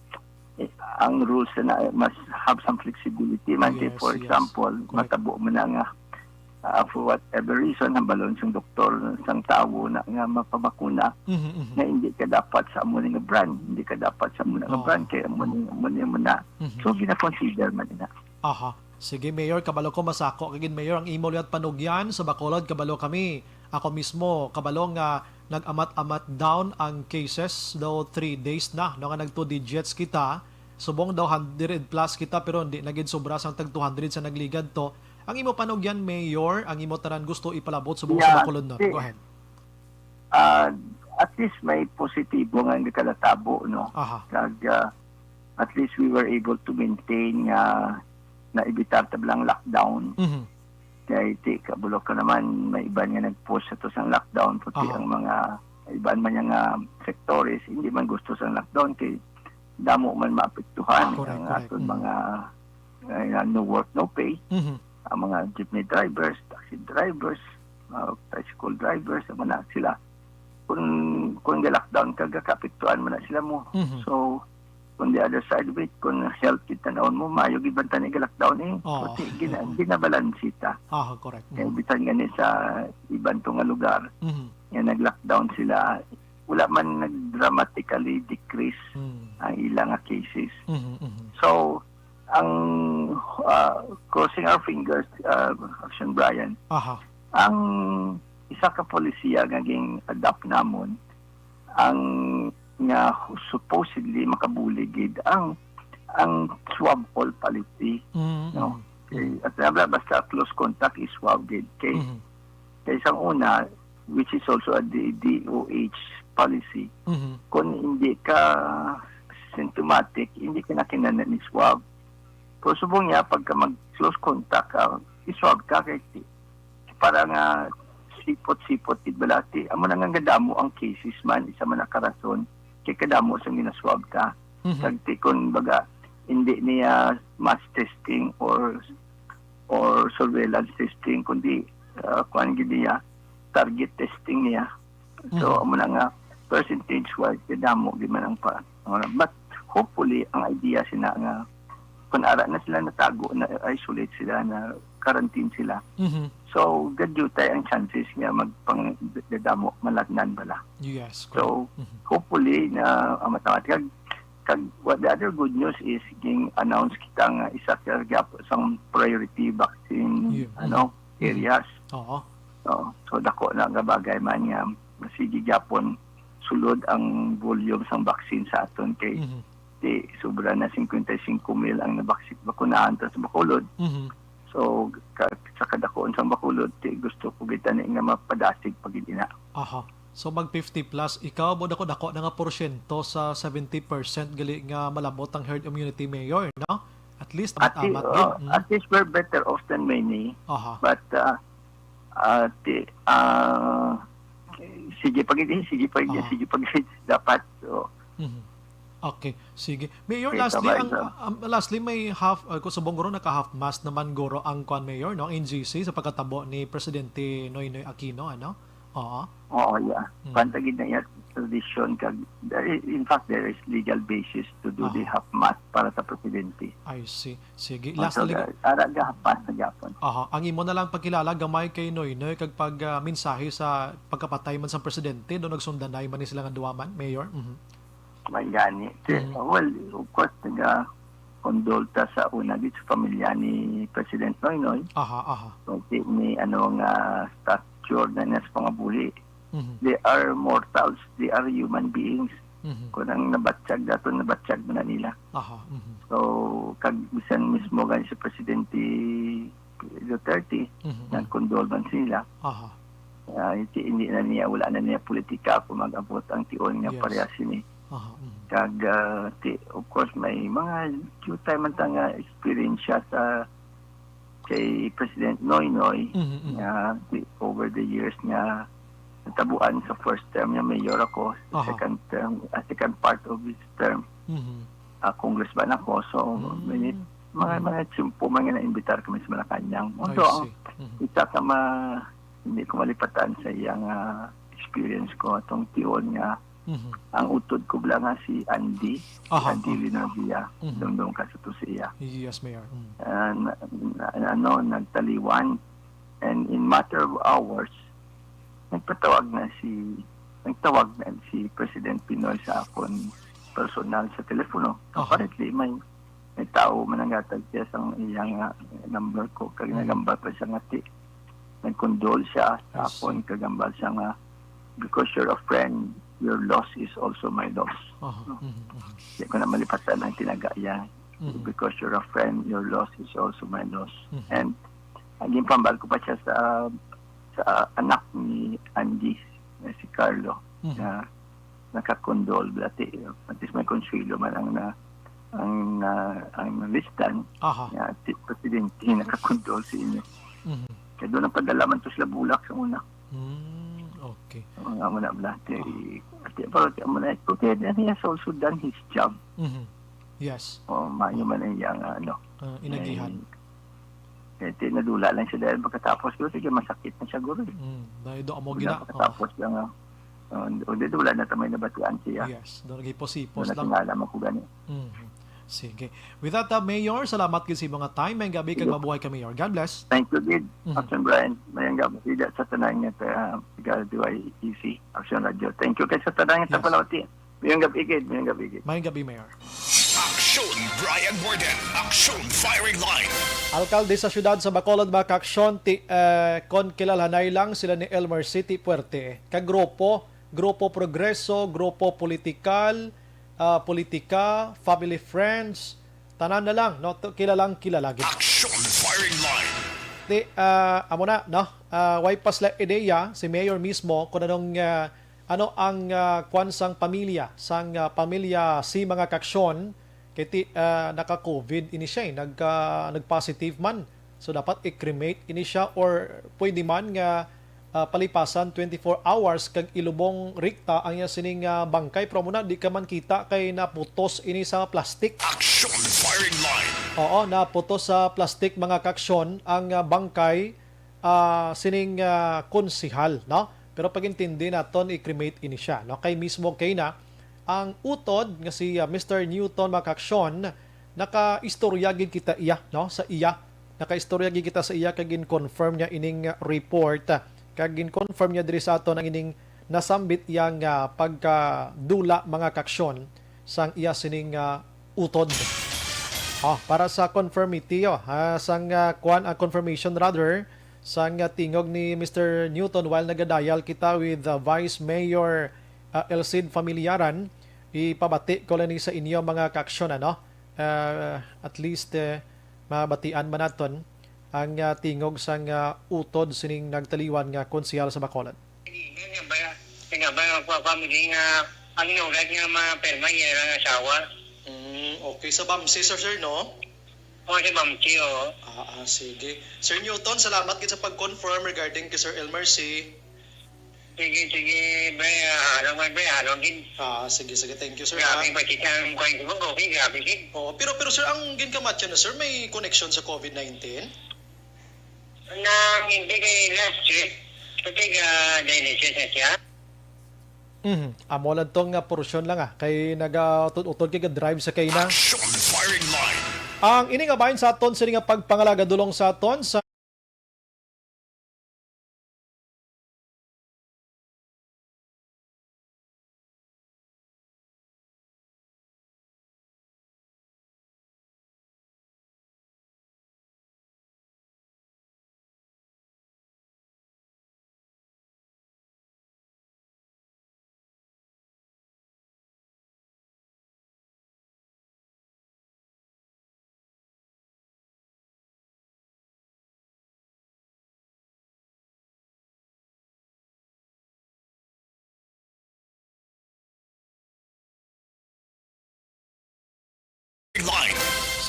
eh, ang rules na must have some flexibility man kay, Yes, for yes. example, Correct. matabo man na nga, ah, for whatever reason, hambalon sang doktor, sang tawo na nga mapabakuna, Mhm, mhm. na hindi ka dapat sa amo ni nga brand, hindi ka dapat sa amo na nga Oo. brand, kay amo ni, amo ni, amo na. Mhm. So, gina-consider man na. Aha. Sige, Mayor, kabalo ko masako ka gid, Mayor, ang imo liwat panugyan. Sa Bacolod, kabalo kami. Ako mismo, kabalo nga nag-amat-amat down ang cases, though three days na, no, nga nag two digits kita. Subong daw hundred plus kita, pero hindi na gid sobra sang tag two hundred sa nagligad to. Ang imo panugyan, Mayor, ang imo tanan gusto ipalabot subong sa Yeah, Bacolod North. si- Go ahead. Ah, at least may positibo nga nagkalatabo, no? Aha. Kag, ah, at least we were able to maintain nga naibitar ta bala ang lockdown. Mhm. Kay ti, kabalo ka naman, may iban nga nag-push sa to sang lockdown, pati Aha. ang mga iban man nga sektores, hindi man gusto sa lockdown kay damo man maapektuhan Correct, ang correct. aton Mhm. mga, eh, no work, no pay. Mhm. Ang mga jeepney drivers, taxi drivers, mga tricycle drivers, ang mga sila. Kung, kung ga-lockdown ka, gakaapektuhan man na sila mo. Mhm. So, on the other side of it, kung health kita naon mo, mayo gid banta ni ga-lockdown eh. Oo. Kasi gina-, ginabalansi ta. Aha, correct. Kaya Mhm. bisan gani sa iban to nga lugar, Mhm. nga nag-lockdown sila, wala man nag-dramatically decrease Mm. ang ilang nga cases. Mhm, mhm. So, ang, ah, crossing our fingers, ah, Action Brian, Aha. ang isa ka polisiya nga ging-adopt namon, ang nga supposedly makabulig gid ang, ang swab all policy, Mm, no? mm. Kay, at basta close contact is swab gid. Kay, Mhm. kay sang una, which is also a D-, D O H policy, Mhm. kung hindi ka symptomatic, hindi ka na kinahanglan ni swab. Pero subong niya, pagka mag-close contact ka, i-swab ka kay ti-, para nga sipot-sipot gid bala ti, amo na nga gadamo ang cases man, isa man na ka rason kay kadamo sang ginaswab ka. Mhm. Kag ti, kun baga, hindi niya mass testing or, or surveillance testing, kundi, ah, kuan gid niya, target testing niya. So, Mhm. amo na nga, percentage-wise, kadamo gid man ang pa-, ano, but hopefully, ang idea sina nga, kung ara na sila natago, na-isolate sila, na-quarantine sila. Mhm. So, gadyutay ang chances nga magpangdadamo, malagnan bala. Yes, So, correct. Mhm. hopefully, na, ah, matawat. Kag, kag, what the other good news is, ging-announce kita nga isa ka gap sang priority vaccine, Yeah. ano, Mhm. areas. Oo. Oo. So, dako na nga bagay man nga sige gyapon sulod ang volume sang vaccine sa aton kay Mhm. di sobra na cincuenta y cinco mil ang nabaksin, bakunahan ta sa Bacolod. Mhm. So, ka-, sa kadakuan sang Bacolod, di gusto ko gid tani nga mapadasig pa gid ina. Aha. So, mag fifty plus, ikaw mo dako-dako na nga porsyento sa seventy percent gali nga malabot ang herd immunity, Mayor, no? At least, At, amat-amat uh, gid, mm. at least we're better off than many. Aha. But, uh, uh, ti-, uh, sige pa gid, eh, sige pa gid, Aha. sige pa gid. Dapat, so. Mhm. Okay, sige. Mayor, Okay, lastly, sabay ang, sa um, lastly, may half, uh, kung subong guro, naka-half mast naman guro ang kwan, Mayor, no? Ang N G C sa pagkatabo ni Presidente Noynoy Aquino, ano? Oo. Oo, yeah. Mm. Kwan ta gid na iya tradisyon kag, there i-, in fact, there is legal basis to do the Ah. half mast para sa presidente. I see. Sige. Oh, Last so, na lang. ga-, ara, gahapas na gyapon. Aha. Ang imo na lang pagkilala gamay kay Noynoy kag pag, ah, mensahe sa pagkapatay man sa presidente, do nagsundanay man ni sila nga duwa man, Mayor? Mhm. May gani. Mhm. Well, of course, naga-condole ta sa una gid sa pamilya ni President Noynoy. Aha, aha. Kung ti-, ni ano nga stature na niya sa pangabuhi. Mhm. They are mortals, they are human beings. Mhm. Kung ang nabatyag dato, nabatyag man na nila. Aha, mhm. So, kag bisan mismo gani si Presidente Duterte, Mhm, mhm. nag-condole man sila. Aha. Ah, hindi, hindi na niya, wala na niya politika kung mag-abot ang tion nga Yes. parehas sini. Aha, mhm. Kag, ah, ti-, of course, may mga due time man ta nga experience siya sa kay President Noynoy Mhm, mhm. nga ti-, over the years nga natabuan sa first term nga mayor ako, sa Aha. second term, ah, second part of his term, Mhm. ah, congressman ako. So, Mm. may mga, Mm. mga tiyempo man nga na-imbitar kami sa Malacañang. I Although, ang see. Mhm. isa ka ma-, hindi ko malipatan sa iyang, ah, experience ko atong tion nga Mhm. ang utod ko lang nga si Andy, si Aha, Andy ah. Linavia, Mhm. dumdum ka sa to siya. Yes, Mayor. Mm. Ah, na, na, ano, nagtaliwan. And in matter of hours, nagpatawag na si, nagtawag na si President Pinoy sa akon personal sa telepono. Aha. Apparently, may, may tao mananggatag siya sa iyang, ah, number ko. Kag Mhm. nagambal pa siya nga ti-, nag-condole siya sa I see. akon, kag ambal siya nga, "Because you're a friend, your loss is also my loss." Aha. No? Mhm, mhm. Di ko na malipatan ang tinaga iya. Mhm. "Because you're a friend, your loss is also my loss." Mhm. And ang ginpambal ko pa siya sa, sa anak ni Andy, na si Carlo, Mhm. na nakakondol dati. At least may konsuelo man ang na, ang, ah, ang nalisdan Aha. nga si Presidente nakakondol sa inyo. Mhm. Kaya doon ang padala man to sila bulak sa una. Mm, okay. Ang amo na bla, ti, Aha. ti, pero ti, amo na, okay, then he has also done his job. Mhm. Yes. O, maayo man ang iyang, ano, Ah, inagihan. eh, eh, ti, nadula lang siya dahil pagkatapos, pero sige, masakit na siya, guro, eh. Mm, dahil do amo Wala gina-, pagkatapos oh. lang, ah, ah, o, di, wala na ta may nabatian siya. Yes, do, naghipos-hipos Wala lang. tingala mo ko gani. Mhm. Sige. With that, uh, Mayor, salamat gid sa imong time. Maayong gabi kag Sige. mabuhay ka, Mayor. God bless. Thank you, gid. Mhm. Action Brian, maayong gabi sa tanan nga, uh, taga D Y E C, Action Radio. Thank you kay sa tanan nga Yes. tagapalawati. Maayong gabi, gid. Maayong gabi, gid. Maayong gabi, Mayor. Aksyon Brian Warden, Aksyon Firing Line. Alkalde sa siyudad sa Bacolod, mga kaaksyon, ti, eh, kon kilalhanay lang sila ni Elmer City Puerte, ka grupo, Grupo Progreso, Grupo Politikal, ah, Politika, Family Friends, tanan na lang, no? To, kilalang kilala gid. Aksyon Firing Line. Ti, ah, amo na, no? Ah, way pa sila ideya, si Mayor mismo, kung anong, ah, ano ang, ah, kwan sang pamilya, sang, ah, pamilya si mga kaaksyon, kay ti, ah, naka-covid ini siya, eh, nagka-, nag-positive man. So, dapat i-cremate ini siya or pwede man nga, ah, palipasan twenty-four hours kag ilubong rekta ang iya sining, ah, bangkay. Pero amo na, di ka man kita kay naputos ini sa plastic. Aksyon Firing Line. Oo, naputos sa plastic, mga kaaksyon, ang, ah, bangkay ah, sining, ah, konsehal, no? Pero pag-intindi naton, i-cremate ini siya, no? Kay mismo kay na ang utod nga si, ah, Mister Newton, mga kaaksyon, nakaistorya gid kita iya, no? Sa iya, nakaistorya gid kita sa iya kag gin-confirm niya ining, ah, report, ah, kag gin-confirm niya diri sa aton ang ining nasambit iya nga pagkadula, mga kaaksyon, sang iya sining, ah, utod. Oh, para sa confirmity, oh, ah, sang, ah, kwan, ah, confirmation rather, sang, ah, tingog ni Mister Newton while nagadial kita with, ah, Vice Mayor, ah, Elcid Familiaran, ipabati ko lang ni sa inyo mga kaaksyon, ano? Ah, at least, eh, mabatian man naton ang, ah, tingog sang, ah, utod sining nagtaliwan nga konsehal sa Bacolod. Nga ba, nga ba, ang kuha family nga ang inulad nga mapirma iya nga asawa. Mm, okay. Sa bamsi, sir, sir, no? O, sa bamsi, oo. Ah, ah, sige. Sir Newton, salamat gid sa pag-confirm regarding kay Sir Elmer C. Sige, sige, bre, ah, ano man, bre, ano gid. Ah, sige, sige. Thank you, sir, ha. Grabe, pati ang kuwan ko, okay, grabe gid. Oo, pero, pero, sir, ang ginkamatyan na, sir, may connection sa covid nineteen? Nang hindi kay last week, pati ka dialysis na siya. Mhm. Amo lang tong nga porsyon lang, ah, kay nagautod-utod kay ga-drive sa kay na. Action Firing Line. Ang ini nga bahin sa aton sini nga pagpangalaga dulong sa aton sa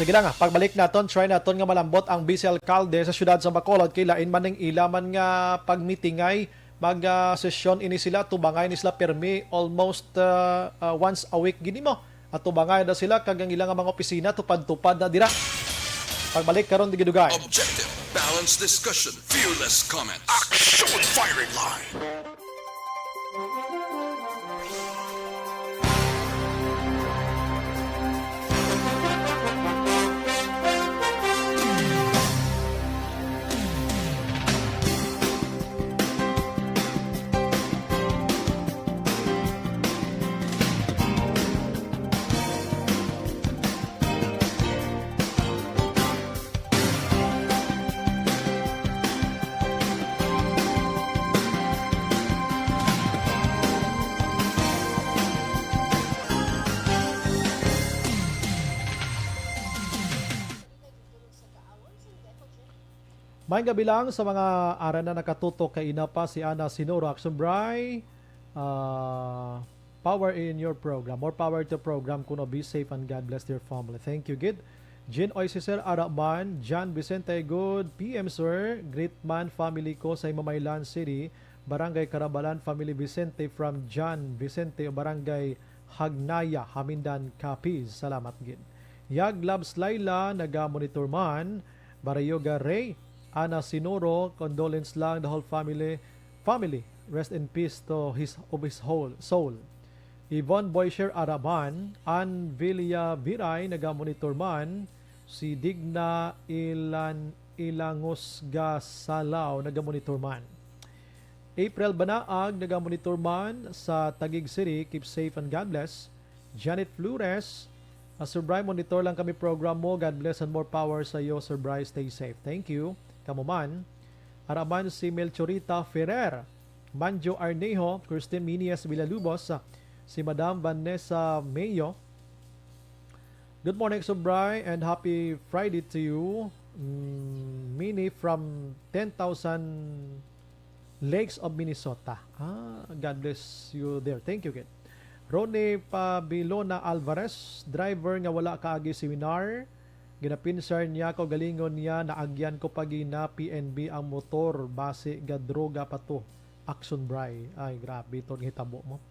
Sige lang, ah, pagbalik naton, try naton nga malambot ang Vice Alcalde sa siyudad sa Bacolod, kay lain man ning ila man nga pagmitingay, mag, ah, sesyon ini sila, tubangay ni sila permi almost, ah, ah, once a week gid mo. At tubangay na sila kag ang ila nga mga opisina tupad-tupad na dira. Pagbalik karon, di gidugay. Objective, balanced discussion, fearless comments. Action firing line. Maayong gabi lang sa mga ara na nakatutok kay ina pa si Ana Sinoro Action Bray. Ah, power in your program. More power to program kuno. Be safe and God bless your family. Thank you, gid. Jean Oy, si Sir Araman, John Vicente, good P M, sir. Great man family ko sa Mamaylan City, Barangay Carabalan, family Vicente from John Vicente, Barangay Hagnaya, Hamindan, Capiz. Salamat gid. Yag Labs Laila, naga-monitor man. Barayoga Ray, Ana Sinoro, condolence lang the whole family. Family, rest in peace to his, of his whole soul. Yvonne Boysher Araban, Ann Villa Viray, naga-monitor man. Si Digna Ilan, Ilangusga Salao, naga-monitor man. April Banaag, naga-monitor man sa Taguig City. Keep safe and God bless. Janet Flores, ah, Sir Bry, monitor lang kami program mo. God bless and more power sa iyo, Sir Bry. Stay safe. Thank you. Kamo man. Araman si Melchorita Ferrer, Manjo Arnejo, Christine Minias Villalubos, ah, si Madam Vanessa Mayo. Good morning, Sir Bry, and happy Friday to you. Mm, Mini from ten thousand Lakes of Minnesota. Ah, God bless you there. Thank you, kid. Ronnie Pabilona Alvarez, driver nga wala kaagi seminar. Ginapinsar niya ko, galingon niya, naagyan ko pa gina P N B ang motor, basi gadroga pa to. Action Bry. Ay, grabe to ang hitabo mo.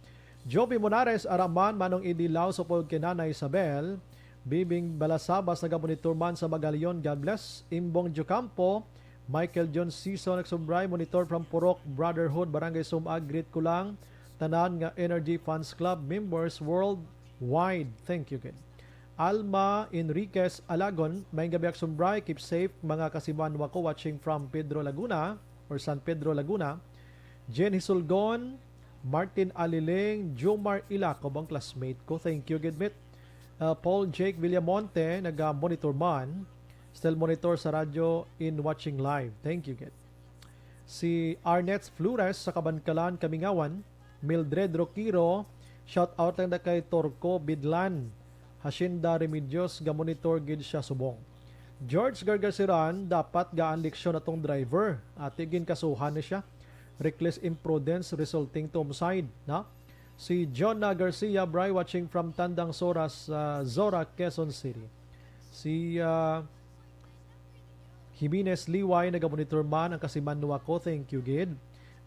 Jovi Monares, Araman, Manong Idi Laos, upod kay Nanay Isabel. Bibing Balasabas, nagamonitor man sa Magalion. God bless. Imbong Jocampo, Michael John Season, nagsubray, monitor from Purok Brotherhood, Barangay Sumag. Greet ko lang tanan nga Energy Fans Club members worldwide. Thank you, gid. Alma Enriquez Alagon, maayong gabi, Action Bry. Keep safe, mga kasimanwa ko, watching from Pedro Laguna or San Pedro, Laguna. Jen Hisulgon, Martin Aliling, Jomar Ilacob ang classmate ko. Thank you, gid, mit. Uh, Paul Jake Villamonte, naga-monitor man. Still monitor sa radyo in watching live. Thank you, gid. Si Arnett Flores sa Kabankalan, Kamingawan. Mildred Roquiro, shout out lang na kay Torco Bidlan. Hacienda Remedios, ga-monitor gid siya subong. George Gargasiran, dapat gaan leksyon atong driver. Ati, ginkasuhan ni siya. Reckless imprudence resulting to homicide, na? Si Jonah Garcia Bry, watching from Tandang Sora, sa Zora, Quezon City. Si, ah, Jimenez Liway, nagamonitor man ang kasimanwa ko. Thank you, gid.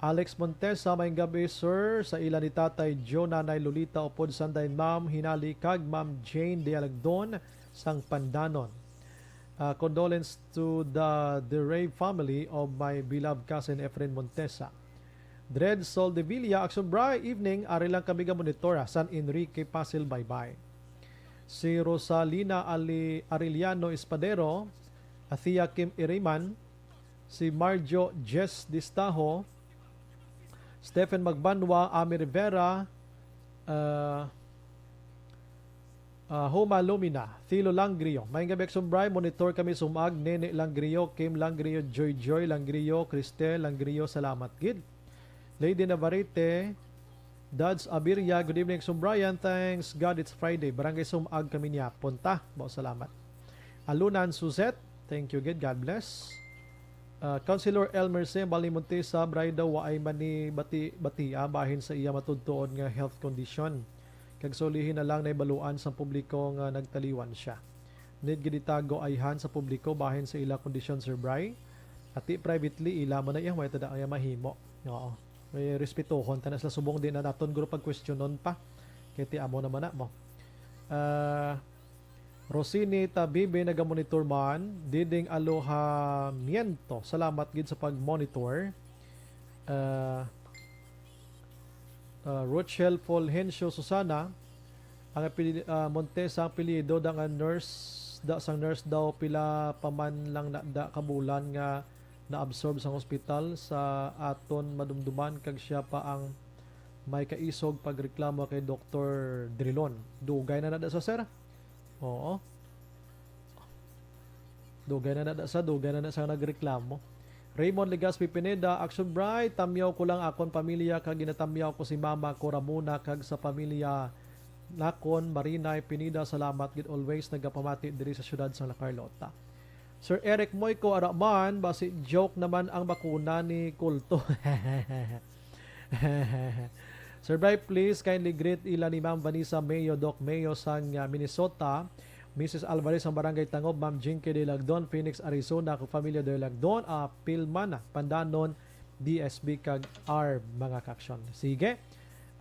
Alex Montesa, maayong gabi, sir. Sa ila ni Tatay Joe, Nanay Lolita, upod sanday Ma'am Hinali, kag Ma'am Jane Dialagdon, sang Pandanon. Ah, condolence to the bereaved family of my beloved cousin Efren Montesa. Dred Soldevilla, Action Bry, evening, ari lang kami ga-monitor, ah, San Enrique, Pasil, Baybay. Si Rosalina Ali-, Arellano Espadero, Athea Kim Iriman, si Marjo Jess Distajo, Stephen Magbanwa, Ami Rivera, ah, ah, Homa Lumina, Thilo Langrio. Maayong gabi, Action Bry. Monitor kami sumag, Nene Langrio, Kim Langrio, Joy Joy Langrio, Cristel Langrio. Salamat gid. Lady Navarrete, Dads Abiria, good evening, Action Bry. Thanks God it's Friday. Barangay Sumag kami niya. Punta. Bao, salamat. Alunan Suzette, thank you gid. God bless. Ah, Councilor Elmer Sembal ni Montesa, Bray daw waay man ni bati, batia bahin sa iya matudtuon nga health condition. Kag sa ulihi na lang nahibaluan sang publiko nga nagtaliwan siya. Need gid itago ayhan sa publiko bahin sa ila kondisyon, Sir Bry. Ati privately, ila man na iya, may tada iya mahimo. Oo. May respetuhon ta na sila subong di na naton guro pagkwestiyonon pa. Kay ti amo naman na mo. Ah, Rosini Tabibe nagamonitor man, Diding Alojamiento. Salamat gid sa pag-monitor. Ah, ah, Rochelle Fulgencio Susana, ang apeli-, ah, Montesa ang apelyido, da nga nurse, da sang nurse daw pila pa man lang na da ka bulan nga na-absorb sang hospital sa aton madumduman kag siya pa ang may kaisog pagreklamo kay Doktor Drilon. Dugay na na da sa, sir? Oo. Dugay na na da sa, dugay na na sa nagreklamo. Raymond Legaspi Pineda, Action Bright, tamyaw ko lang akon pamilya kag ginatamyaw ko si mama ko Ramona kag sa pamilya nakon Marinay Pineda, salamat gid always nagapamati diri sa siyudad sang La Carlota. Sir Eric Moico, ara man, basi joke naman ang bakuna ni Kulto. Sir Bry, please kindly greet ila ni Ma'am Vanessa Mayo, Doc Mayo sang, ah, Minnesota, Missus Alvarez sang Barangay Tangob, Ma'am Jinky de Lagdon, Phoenix, Arizona, kag Familia de Lagdon, apil man, Pandanon, D S B, kag arb, mga kaaksyon. Sige.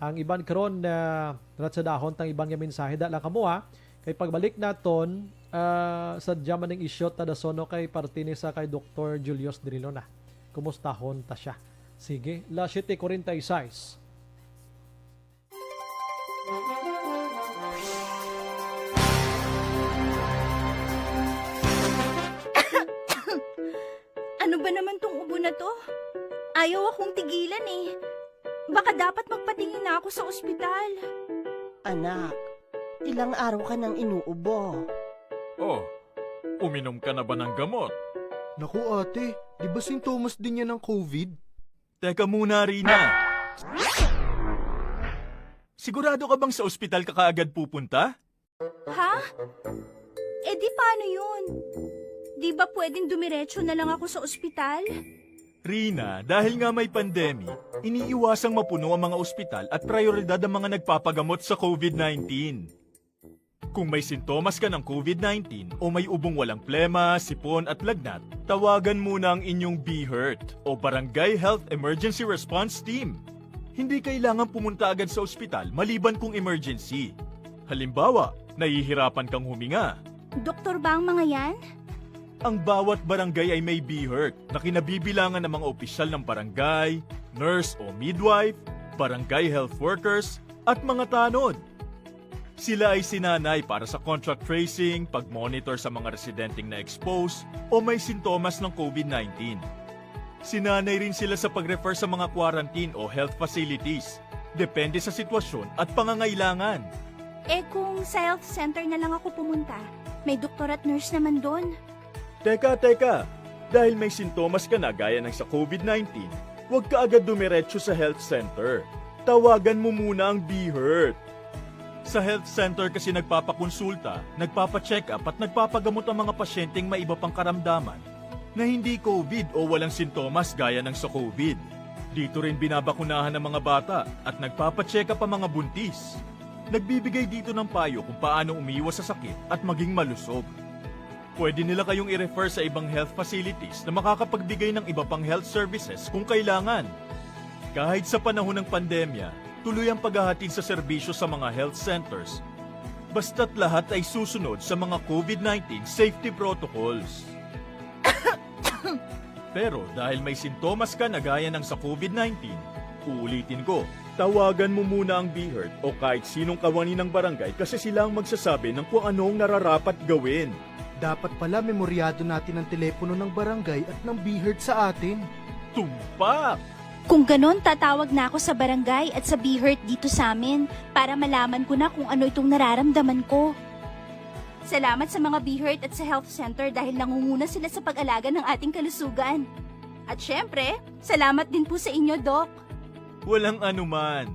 Ang iban karon na ratsadahon tang iban nga mensahe, da lang kamo, ha. Kay pagbalik naton, ah, sadya man ning isyu ta dason, no, kay parte ni sa kay Doktor Julius Drilon na. Kumustahon ta siya. Sige, las siete cuarenta y seis. Ano ba naman tong ubo na to? Ayaw akong tigilan eh. Baka dapat magpatingin na ako sa ospital. Anak, ilang araw ka nang inuubo. Oh, uminom ka na ba ng gamot? Naku, ate, di ba sintomas din yan ng covid? Teka muna, Rina. Sigurado ka bang sa ospital ka kaagad pupunta? Ha? Eh di paano yun? Di ba pwedeng dumiretso na lang ako sa ospital? Rina, dahil nga may pandemic, iniiwasang mapuno ang mga ospital at prioridad ang mga nagpapagamot sa covid nineteen. Kung may sintomas ka ng covid nineteen o may ubong walang plema, sipon at lagnat, tawagan muna ang inyong BHERT o Barangay Health Emergency Response Team. Hindi kailangan pumunta agad sa ospital maliban kung emergency. Halimbawa, nahihirapan kang huminga. Doktor ba ang mga yan? Ang bawat barangay ay may BHERT na kinabibilangan ng mga opisyal ng barangay, nurse o midwife, barangay health workers, at mga tanod. Sila ay sinanay para sa contact tracing, pag-monitor sa mga residenteng na-expose o may sintomas ng covid nineteen. Sinanay rin sila sa pag-refer sa mga quarantine o health facilities, depende sa sitwasyon at pangangailangan. Eh, kung sa health center na lang ako pumunta, may doktor at nurse naman doon. Teka, teka! Dahil may sintomas ka na gaya ng sa covid nineteen, huwag ka agad dumiretso sa health center. Tawagan mo muna ang BHERT. Sa health center kasi nagpapakonsulta, nagpapacheck-up at nagpapagamot ang mga pasyenteng may iba pang karamdaman na hindi covid o walang sintomas gaya ng sa covid. Dito rin binabakunahan ang mga bata at nagpapacheck-up ang mga buntis. Nagbibigay dito ng payo kung paano umiwas sa sakit at maging malusog. Pwede nila kayong i-refer sa ibang health facilities na makakapagbigay ng iba pang health services kung kailangan. Kahit sa panahon ng pandemya, tuloy ang paghahatid sa serbisyo sa mga health centers, basta't lahat ay susunod sa mga covid nineteen safety protocols. Pero dahil may sintomas ka na gaya ng sa covid nineteen, uulitin ko, tawagan mo muna ang BHERT o kahit sinong kawani ng barangay kasi sila ang magsasabi ng kung ano ang nararapat gawin. Dapat pala memoryado natin ang telepono ng barangay at ng BHERT sa atin. Tumpak! Kung ganon, tatawag na ako sa barangay at sa BHERT dito sa amin para malaman ko na kung ano itong nararamdaman ko. Salamat sa mga BHERT at sa health center dahil nangunguna sila sa pag-alaga ng ating kalusugan. At syempre, salamat din po sa inyo, Doc. Walang anuman.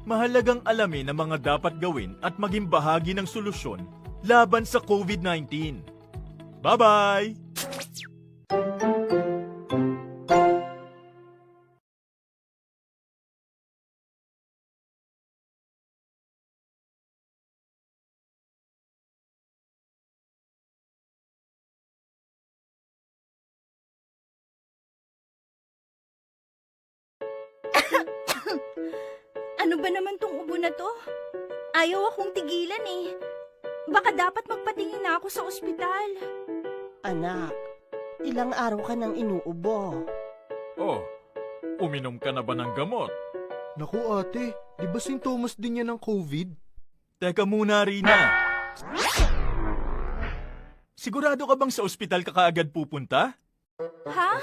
Mahalagang alamin ang mga dapat gawin at maging bahagi ng solusyon laban sa covid nineteen. Bye-bye! Ano ba naman tong ubo na to? Ayaw akong tigilan eh. Baka dapat magpatingin na ako sa ospital. Anak, ilang araw ka nang inuubo. Oh, uminom ka na ba ng gamot? Naku, ate, di ba sintomas din yan ng covid? Teka muna, Rina. Sigurado ka bang sa ospital ka kaagad pupunta? Ha?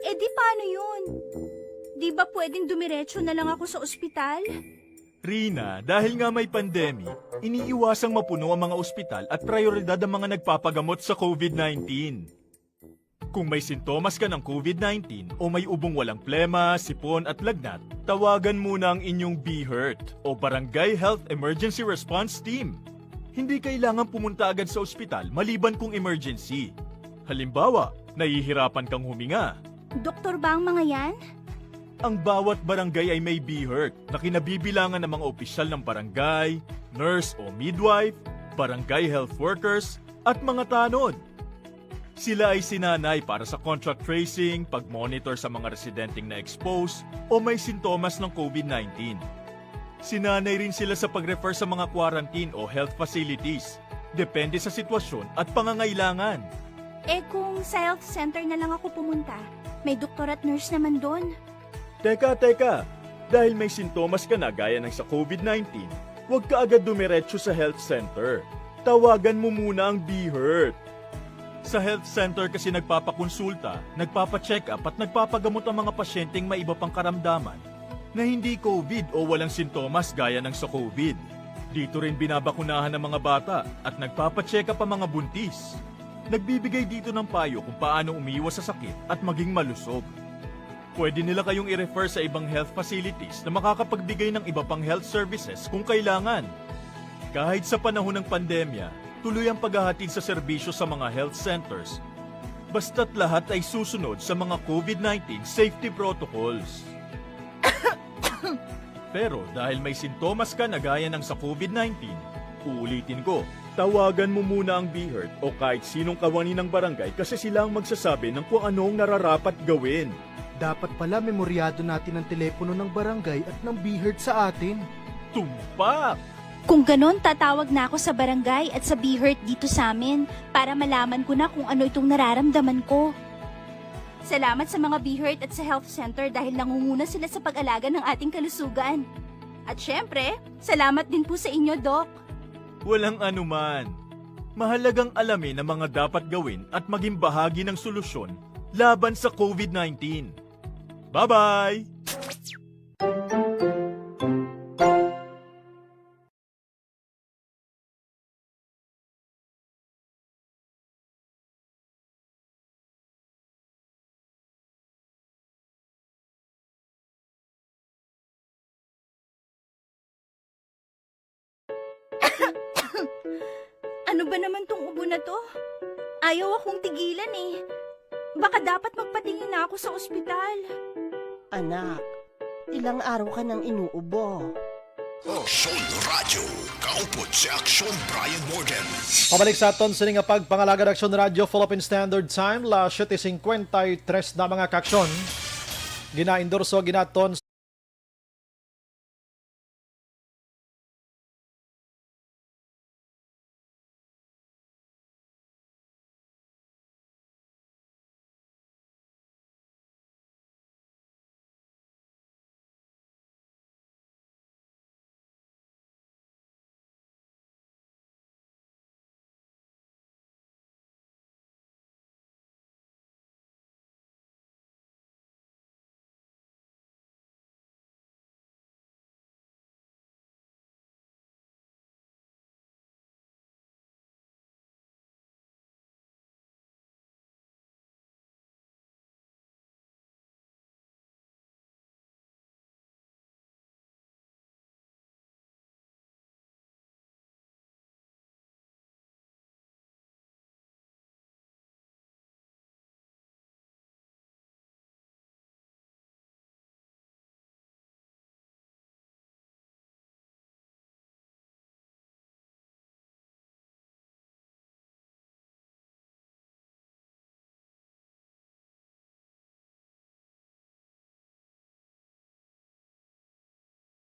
Eh di paano yun? Di ba pwedeng dumiretso na lang ako sa ospital? Rina, dahil nga may pandemic, iniiwasang mapuno ang mga ospital at prioridad ang mga nagpapagamot sa covid nineteen. Kung may sintomas ka ng covid nineteen o may ubong walang plema, sipon at lagnat, tawagan muna ang inyong BHERT o Barangay Health Emergency Response Team. Hindi kailangan pumunta agad sa ospital maliban kung emergency. Halimbawa, nahihirapan kang huminga. Doktor ba ang mga yan? Ang bawat barangay ay may BHERT na kinabibilangan ng mga opisyal ng barangay, nurse o midwife, barangay health workers, at mga tanod. Sila ay sinanay para sa contact tracing, pag-monitor sa mga residenteng na-expose o may sintomas ng covid nineteen. Sinanay rin sila sa pag-refer sa mga quarantine o health facilities, depende sa sitwasyon at pangangailangan. Eh kung sa health center na lang ako pumunta, may doktor at nurse naman doon. Teka, teka! Dahil may sintomas ka na gaya ng sa covid nineteen, huwag ka agad dumiretso sa health center. Tawagan mo muna ang BHERT. Sa health center kasi nagpapakonsulta, nagpapacheck-up at nagpapagamot ang mga pasyenteng may iba pang karamdaman na hindi covid o walang sintomas gaya ng sa covid. Dito rin binabakunahan ang mga bata at nagpapacheck-up ang mga buntis. Nagbibigay dito ng payo kung paano umiwas sa sakit at maging malusog. Pwede nila kayong i-refer sa ibang health facilities na makakapagbigay ng iba pang health services kung kailangan. Kahit sa panahon ng pandemya, tuloy ang paghahatid sa serbisyo sa mga health centers, basta't lahat ay susunod sa mga covid nineteen safety protocols. Pero dahil may sintomas ka na gaya ng sa covid nineteen, uulitin ko, tawagan mo muna ang BHERT o kahit sinong kawani ng barangay kasi sila ang magsasabi ng kung ano ang nararapat gawin. Dapat pala memoryado natin ang telepono ng barangay at ng BHERT sa atin. Tumpak! Kung ganon, tatawag na ako sa barangay at sa BHERT dito sa amin para malaman ko na kung ano itong nararamdaman ko. Salamat sa mga BHERT at sa health center dahil nangunguna sila sa pag-alaga ng ating kalusugan. At syempre, salamat din po sa inyo, Doc. Walang anuman. Mahalagang alamin ang mga dapat gawin at maging bahagi ng solusyon laban sa covid nineteen. Bye-bye! Ano ba naman tong ubo na to? Ayaw akong tigilan eh. Baka dapat magpatingin na ako sa ospital. Anak, ilang araw ka nang inuubo. Aksyon Radyo, kaupod si Aksyon Brian Morden. Pabalik sa aton sini nga pagpangalagad, Aksyon Radyo, Philippine Standard Time, las siete cincuenta y tres na, mga kaaksyon. Ginaendorso ginaton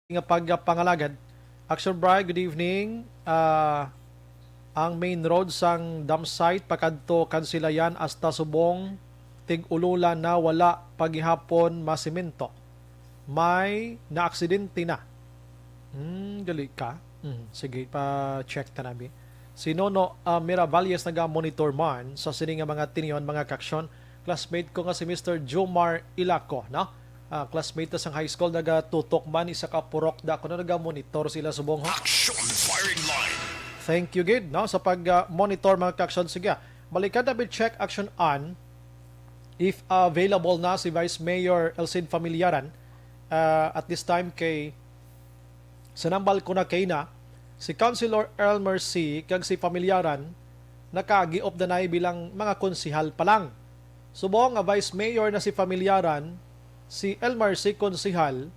nga pagpangalagad. Action Bri, good evening. Ah, ang main road sang dump site pakadto Kansilayan hasta Subong, tig-ululan na, wala pa gihapon masemento. May naaksidente na. Hmm, gali ka. Hmm, sige, pa-check ta nabi. Si Nono, ah, Miravalles naga-monitor man sa sini nga mga tinion, mga kaaksyon. Classmate ko nga si Mister Jomar Ilaco, no? Ah, classmate ta sang high school, nagatutok man, isa ka purok da ako na naga-monitor sila subong, ha? Action firing line. Thank you gid, no, sa pag, ah, monitor, mga kaaksyon. Sige, balikan nabi check action on if available na si Vice Mayor Elcid Familiaran, ah, at this time kay sa nambal ko na kay na, si Councilor Elmer C kag si Familiaran nakaagi-op na nay bilang mga konsihal pa lang. Subong nga Vice Mayor na si Familiaran, si Elmer C konsihal,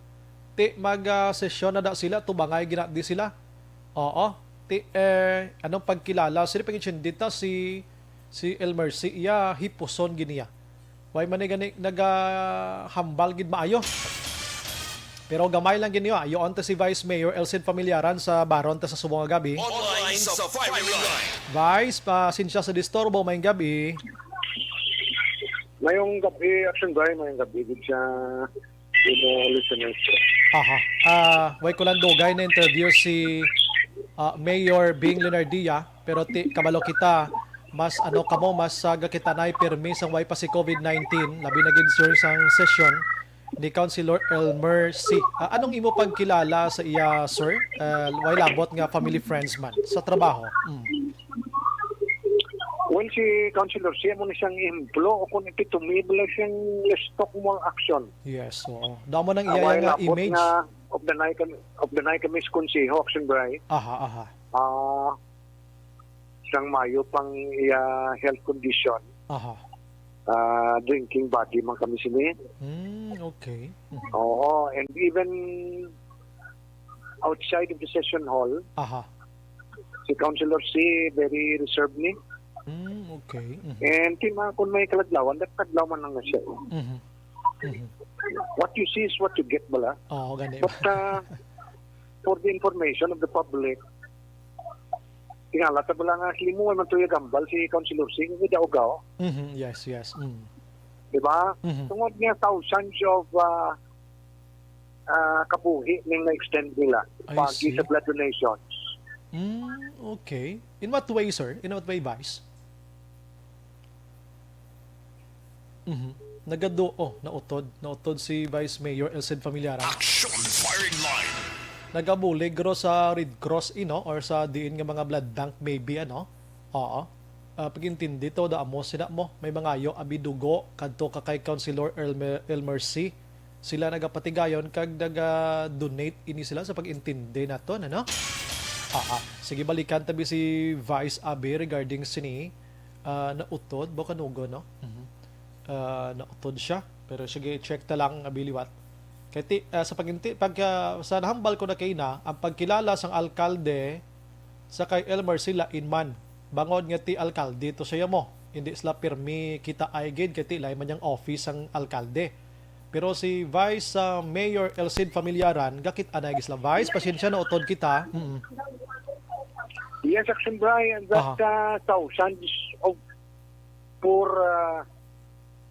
ti mag, ah, sesyon na da sila, tubangay ginadi sila. Oo. Ti, eh, anong pagkilala? Sino pag-intindi ta si, si Elmer C? Iya, hipuson giniya. Way man ni gani nagahambal gid maayo. Pero gamay lang gid niyo, ah. Yoon ta si Vice Mayor Elcid Familiaran sa baron ta sa subong nga gabi. Online sa firing line. Vice, pasensya sa disturbo, mayong gabi. Mayong gabi, Action Guy, mayong gabi gid sa imo listeners. Aha. Ah, way ko lang dugay na interview si, ah, Mayor Bing Leonardia, pero ti, kabalo kita, mas ano kamo, mas, ah, gakitanay pirmi sang way pa si COVID nineteen, labi na gid, sir, sang session ni Councilor Elmer C. Ah, anong imo pagkilala sa iya, sir? Ah, way labot nga family friends man sa trabaho. Mm. Well, si Councilor C, amo ni siyang ehemplo o kung epitome bala siyang stock mo ang action. Yes, oo. Damo nang iya Away nga labot image. Nga of the night kami, of the night kami sa konseho, Action Bray. Aha, aha. Ah, sang mayo pang iya health condition. Aha. Ah, drinking buddy man kami sini. Hmm, okay. Mhm. Oo, and even outside of the session hall, Aha. si Councilor C very reserved ni. Hmm, okay. Mhm. And ti ma-, kung may kaladlawan, dat kadlaw man lang na siya. Mhm. Mhm. What you see is what you get, bala. Oo, gani. But, uh, for the information of the public, tingala ta bala nga sila mo man tuyag hambal si Councilor C, nga daw gaw. Mhm, yes, yes. Mm. Di ba? Mhm. Tungod nga thousands of, uh, ah, kabuhi ning na-extend nila I pagi see. Sa blood donations. Mm, okay. In what way, sir? In what way, Vice? Mhm. Nagado-, oh, nautod. Nautod si Vice Mayor Elcid Familiaran. Action firing line. Nagabulig ro sa Red Cross, ino, or sa diin nga mga blood bank, maybe, ano? Oo. Ah, pag-intindi to, da amo sina mo, may mangayo abi dugo kadto ka kay Councilor Elmer, Elmer C. Sila nagapatigayon kag naga-donate ini sila sa pag-intindi naton, ano? Ah, ah. Sige, balikan tabi si Vice Abi regarding sini, ah, nautod, ba kanugo, no? Mhm. Ah, nautod siya. Pero sige, check ta lang abi liwat. Kay ti-, ah, sa paginti, pag, ah, sa nahambal ko na kay na, ang pagkilala sang alkalde sa kay Elmer sila inman. Bangod nga ti alkalde to siya mo. Hindi sila pirmi kita ay gid kay ti lain man yang office ang alkalde. Pero si Vice, ah, Mayor Elcid Familiaran, gakit anay gid sila. Vice, pasensya na utod kita. Mm. Yes, Action Brian, that, Aha. uh, thousands of poor, uh,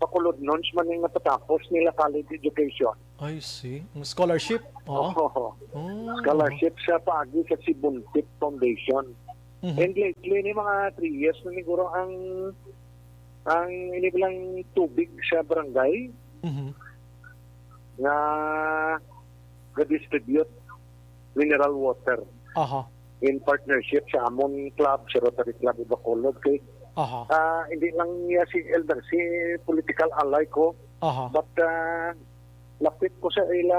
Bacolodnons man yung napatapos nila college education. I see. Ang scholarship? Oo. Oo. Oh. Scholarship sa paagi sa Sibuntit Foundation. Mhm. And lately, ni mga three years na siguro ang, ang inibilang tubig sa barangay Mhm. nga ga-distribute mineral water Aha. in partnership sa amon club, sa Rotary Club of Bacolod. Kay, Aha. ah, hindi lang niya si Elder, si political ally ko, Aha. but, ah, lapit ko sa ila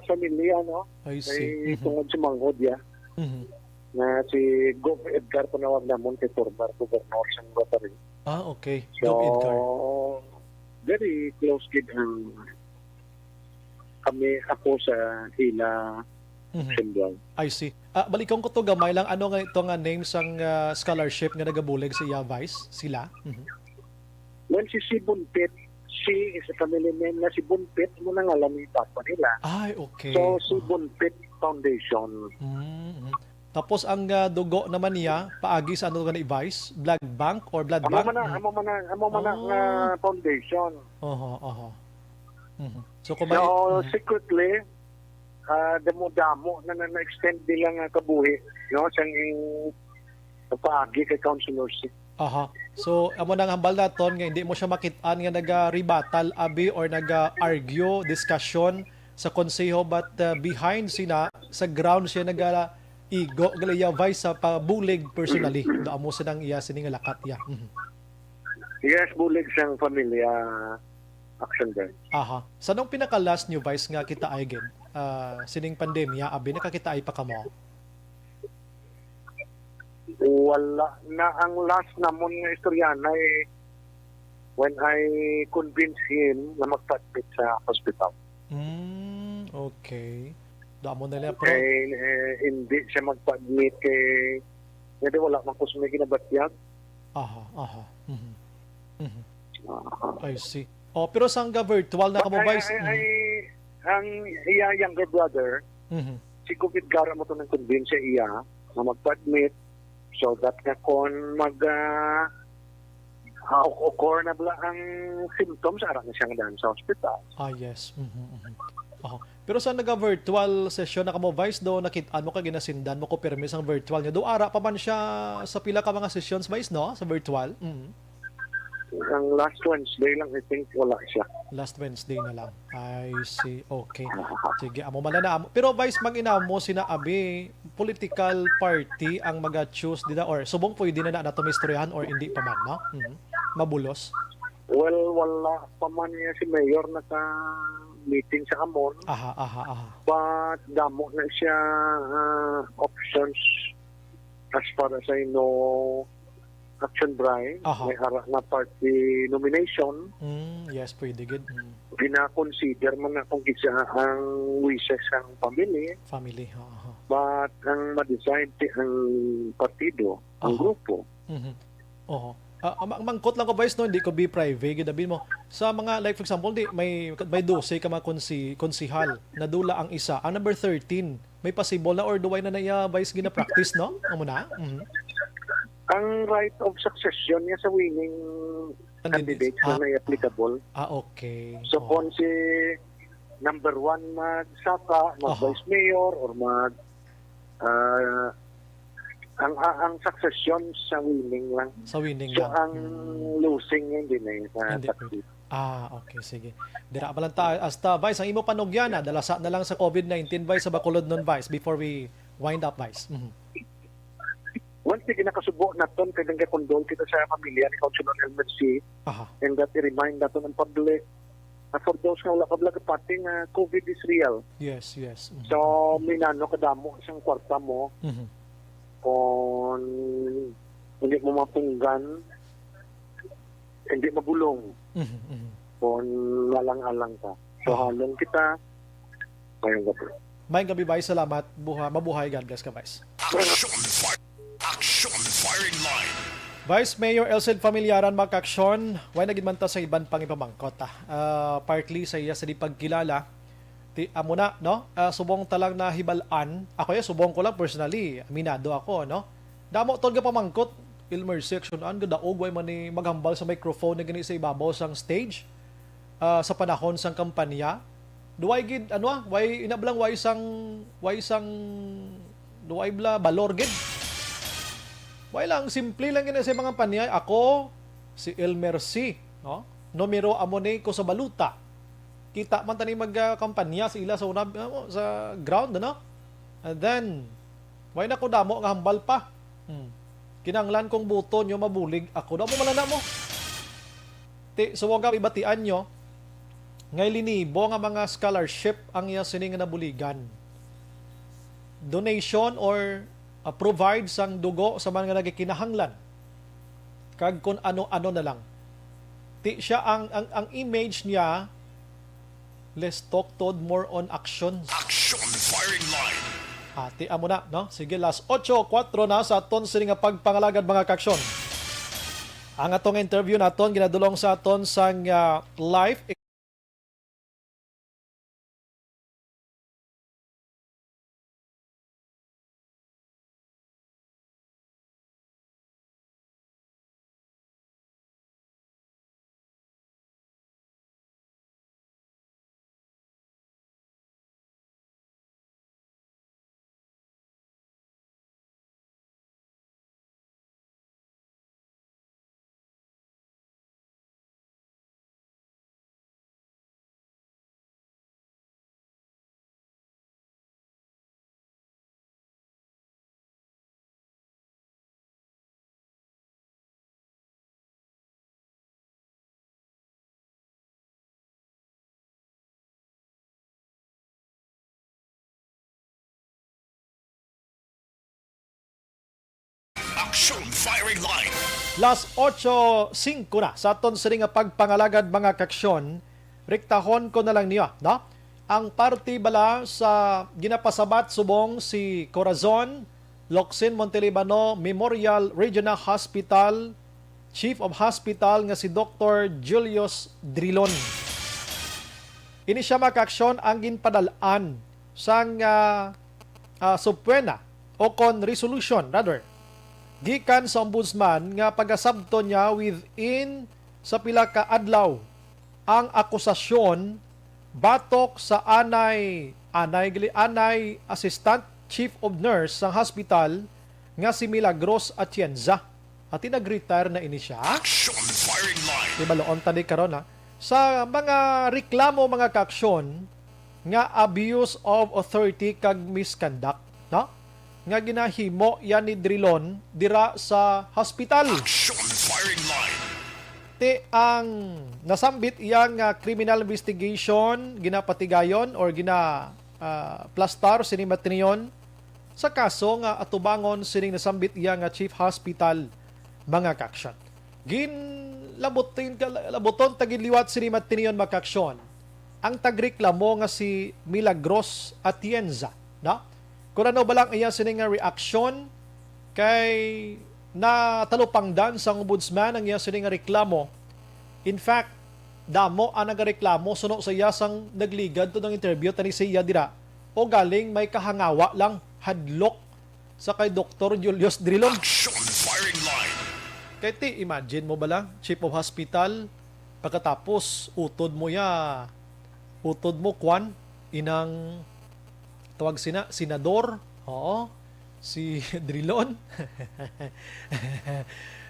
pamilya, no? I see. Kay Mhm. tungod sa manghod, ya, Mhm. na si Gov Edgar panawag namon kay former governor sa Rotary. Ah, okay. So, Gov Edgar. very close gid ang kami, ako sa ila Mhm. Simbang. I see. Ah, balikon ko to gamay lang. Ano nga ito nga name sang, ah, scholarship nga nagabulig sa iya, Vice? Sila? Mhm. Well, si Sibuntit, Chi is a family name na si Bunpit, mo na ngalan ni Papa nila. Ay, okay. So, si Oh. Bunpit Foundation. Mm, mm. Tapos ang, ah, dugo naman niya, paagi sa ano gani, Vice? Blood bank or blood Amo bank? man na, Mm. amo man na, amo man na Oh. nga foundation. Oho, oho. Mhm. So, kung may So, mhm. secretly, ah, damo-damo na, na, na-extend nila nga kabuhi, no? Sang ing paagi kay Councilor C. Aha. So, amo nang hambal naton nga hindi mo siya makit-an nga naga-rebuttal, abi, or naga-argue, discussion sa konseho, but, uh, behind sina, sa ground siya naga-igo, gali iya, Vice, sa pabulig personally. Do amo sinang iya sini nga lakat iya. Mhm. Yes, bulig sang pamilya, Action Bell. Aha. Sa nung pinaka-last nyo, Vice, nga kita ay gid? Ah, sining pandemya, abi, nakakita ay pa kamo? Wala na. Ang last namon nga istoryanay when I convince him na magpa-admit sa hospital. Mm, okay. Damo na lang, pro- Kay, eh, hindi siya magpa-admit kay, hindi, wala man ko sa may ginabatyag. Aha, aha. Mhm. Mhm. Ah. I see. Oh, pero sang ga virtual na But kamo, I, Vice? I, I, Mhm. ang iya younger brother, Mhm. si Covid Gara mo to nang convince sa iya na magpa-admit. So that nga kon mag, ah, ah, occur na bala ang symptoms, ara na siya nga daan sa hospital. Ah, yes. Mhm, mhm. Aha. Pero sa naga-virtual session na kamo, Vice, do nakit-an mo kag ginasindan mo ko pirmi sang virtual niya? Do ara pa man siya sa pila ka mga sessions, Vice, no? Sa virtual? Mhm. Ang last Wednesday lang, I think, wala siya. Last Wednesday na lang. I see. Okay. Sige, amo man lang na amo. Pero, Vice, mag-inamo sina abi, political party ang maga-choose dida, or subong pwede na na nato maistoryahan or hindi pa man, no? Mhm. Mabulos. Well, wala pa man niya si Mayor naka-meeting sa amon. Aha, aha, aha. But damo na siya, ah, options as far as I know, Action Bry, Aha. may ara na party nomination. Mm, yes, pwede gid. Mm. Gina-consider man na kung kinsa ang wishes sang family. Family, ha, aha. But ang ma-decide ti ang partido, ang Aha. grupo. Mhm. Oho. Ah, ah, ma-, mangkot lang ko, Vice, no, hindi ko be private, gid abi mo. Sa mga, like, for example, di, may, may dose ka mga konsi-, konsihal, nadula ang isa. Ang number thirteen, may possible na or duway na na iya, Vice, gina-practice, no? Amo na? Mhm. Ang right of succession niya sa winning Candidate. candidate na Ah, may applicable. Ah, okay. So, Oh. kung si number one magsaka, mag Aha. vice mayor, or mag, ah, ang, ang, ang succession sa winning lang. Sa winning So, lang. ang Hmm. losing hindi na yun sa Hindi succeed. pwede. Ah, okay, sige. Dira pa lang ta, hasta, Vice, ang imo panugyan, ah, dalasa na lang sa covid nineteen, Vice, sa Bacolod nun, Vice, before we wind up, Vice. Mhm. Once na ginakasubo naton, kay nagakondol kita sa pamilya ni Councilor Elmer C. Aha. And that i-remind naton ang public, ah, for those nga wala pa bala kapati nga covid is real. Yes, yes. Mhm. So, minano kadamo isang kwarta mo Mhm. kung hindi mo mapunggan, hindi mabulong Mhm, mhm. kung alang-alang ka. So, Ah. halong kita, mayong gabi. Mayong gabi, Vice. Salamat. Buha-, mabuhay. God bless ka, Vice. Action Fire. Action Firing Line. Vice Mayor Elcid Familiaran, mga kaaksyon, way na gid man ta sa iban pang ipamangkot, ah. Ah, partly sa iya sa di pagkilala, ti, amo na, no? Ah, subong ta lang nahibal-an. Ako, ya, subong ko lang personally, aminado ako, no? Damo tol nga pamangkot, Elmer C, action-an, gadaog, way man ni maghambal sa microphone na gani sa ibabaw sang stage. Ah, sa panahon sang kampanya, do way gid, ano, ah, way, ina bala, way sang, way sang, do way bala, balor gid. Way lang, simple lang gid sa mga kampanya. Ako, si Elmer C, no? Numero amo ni ko sa baluta. Kita man tani mag, ah, kampanya sa ila sa una, ano, sa ground, ano? And then, way na ko damo nga hambal pa. Hmm. Kinahanglan kong boto nyo mabulig ako. Damo malana mo. Ti, suwaga ibatian nyo, ngay linibo nga mga scholarship ang iya sini nga nabuligan. Donation or, ah, provide sang dugo sa mga nagakinahanglan. Kag kun ano-ano na lang. Ti siya ang, ang, ang image niya, let's talk tod more on actions. Action Firing Line. Ah, ti amo na, no? Sige, las otso kuwatro na sa aton sini nga pagpangalagad, mga kaaksyon. Ang atong interview naton ginadulong sa aton sang, ah, live. Action Firing Line. Las ocho singko na sa aton sini nga pagpangalagad, mga kaaksyon. Rektahon ko na lang niyo, no? Ang parte bala sa ginapasabat subong si Corazon Locsin Montelibano Memorial Regional Hospital Chief of Hospital nga si Doktor Julius Drilon. Ini siya, mga kaaksyon, ang ginpadal-an sang, ah, ah, subpoena o kon resolution, rather, gikan sa ombudsman nga pagasabton niya within sa pila ka adlaw ang akusasyon batok sa anay, anay, gali, anay Assistant Chief of Nurse sang hospital nga si Milagros Atienza. Ati nag-retire na ini siya. Action Firing Line. Di ba, luon ta ni karon, ha? Sa mga reklamo, mga kaaksyon, nga abuse of authority kag misconduct, no? Nga ginahimo yan ni Drilon dira sa hospital. Action Firing Line. Ti ang nasambit iya nga criminal investigation ginapatigayon or gina, ah, plastar sini matiniyon sa kaso nga atubangon sining nasambit iya nga chief hospital, mga kaaksyon. Ginlabutin ka, labuton ta gid liwat sini matiniyon, mga kaaksyon, ang tagreklamo nga si Milagros Atienza, no? Kung ano ba lang iya sini nga reaksyon kay natalupangdan sang ombudsman ang iya sini nga reklamo. In fact, damo ang nagareklamo suno sa iya sang nagligad to ng interview tani sa iya dira. O galing may kahangawa lang, hadlok sa kay Doktor Julius Drilon. Action Firing Line. Kay ti, imagine mo bala, chief of hospital, pagkatapos utod mo ya, utod mo kwan, inang tawag sina, senador, oo, si Drilon.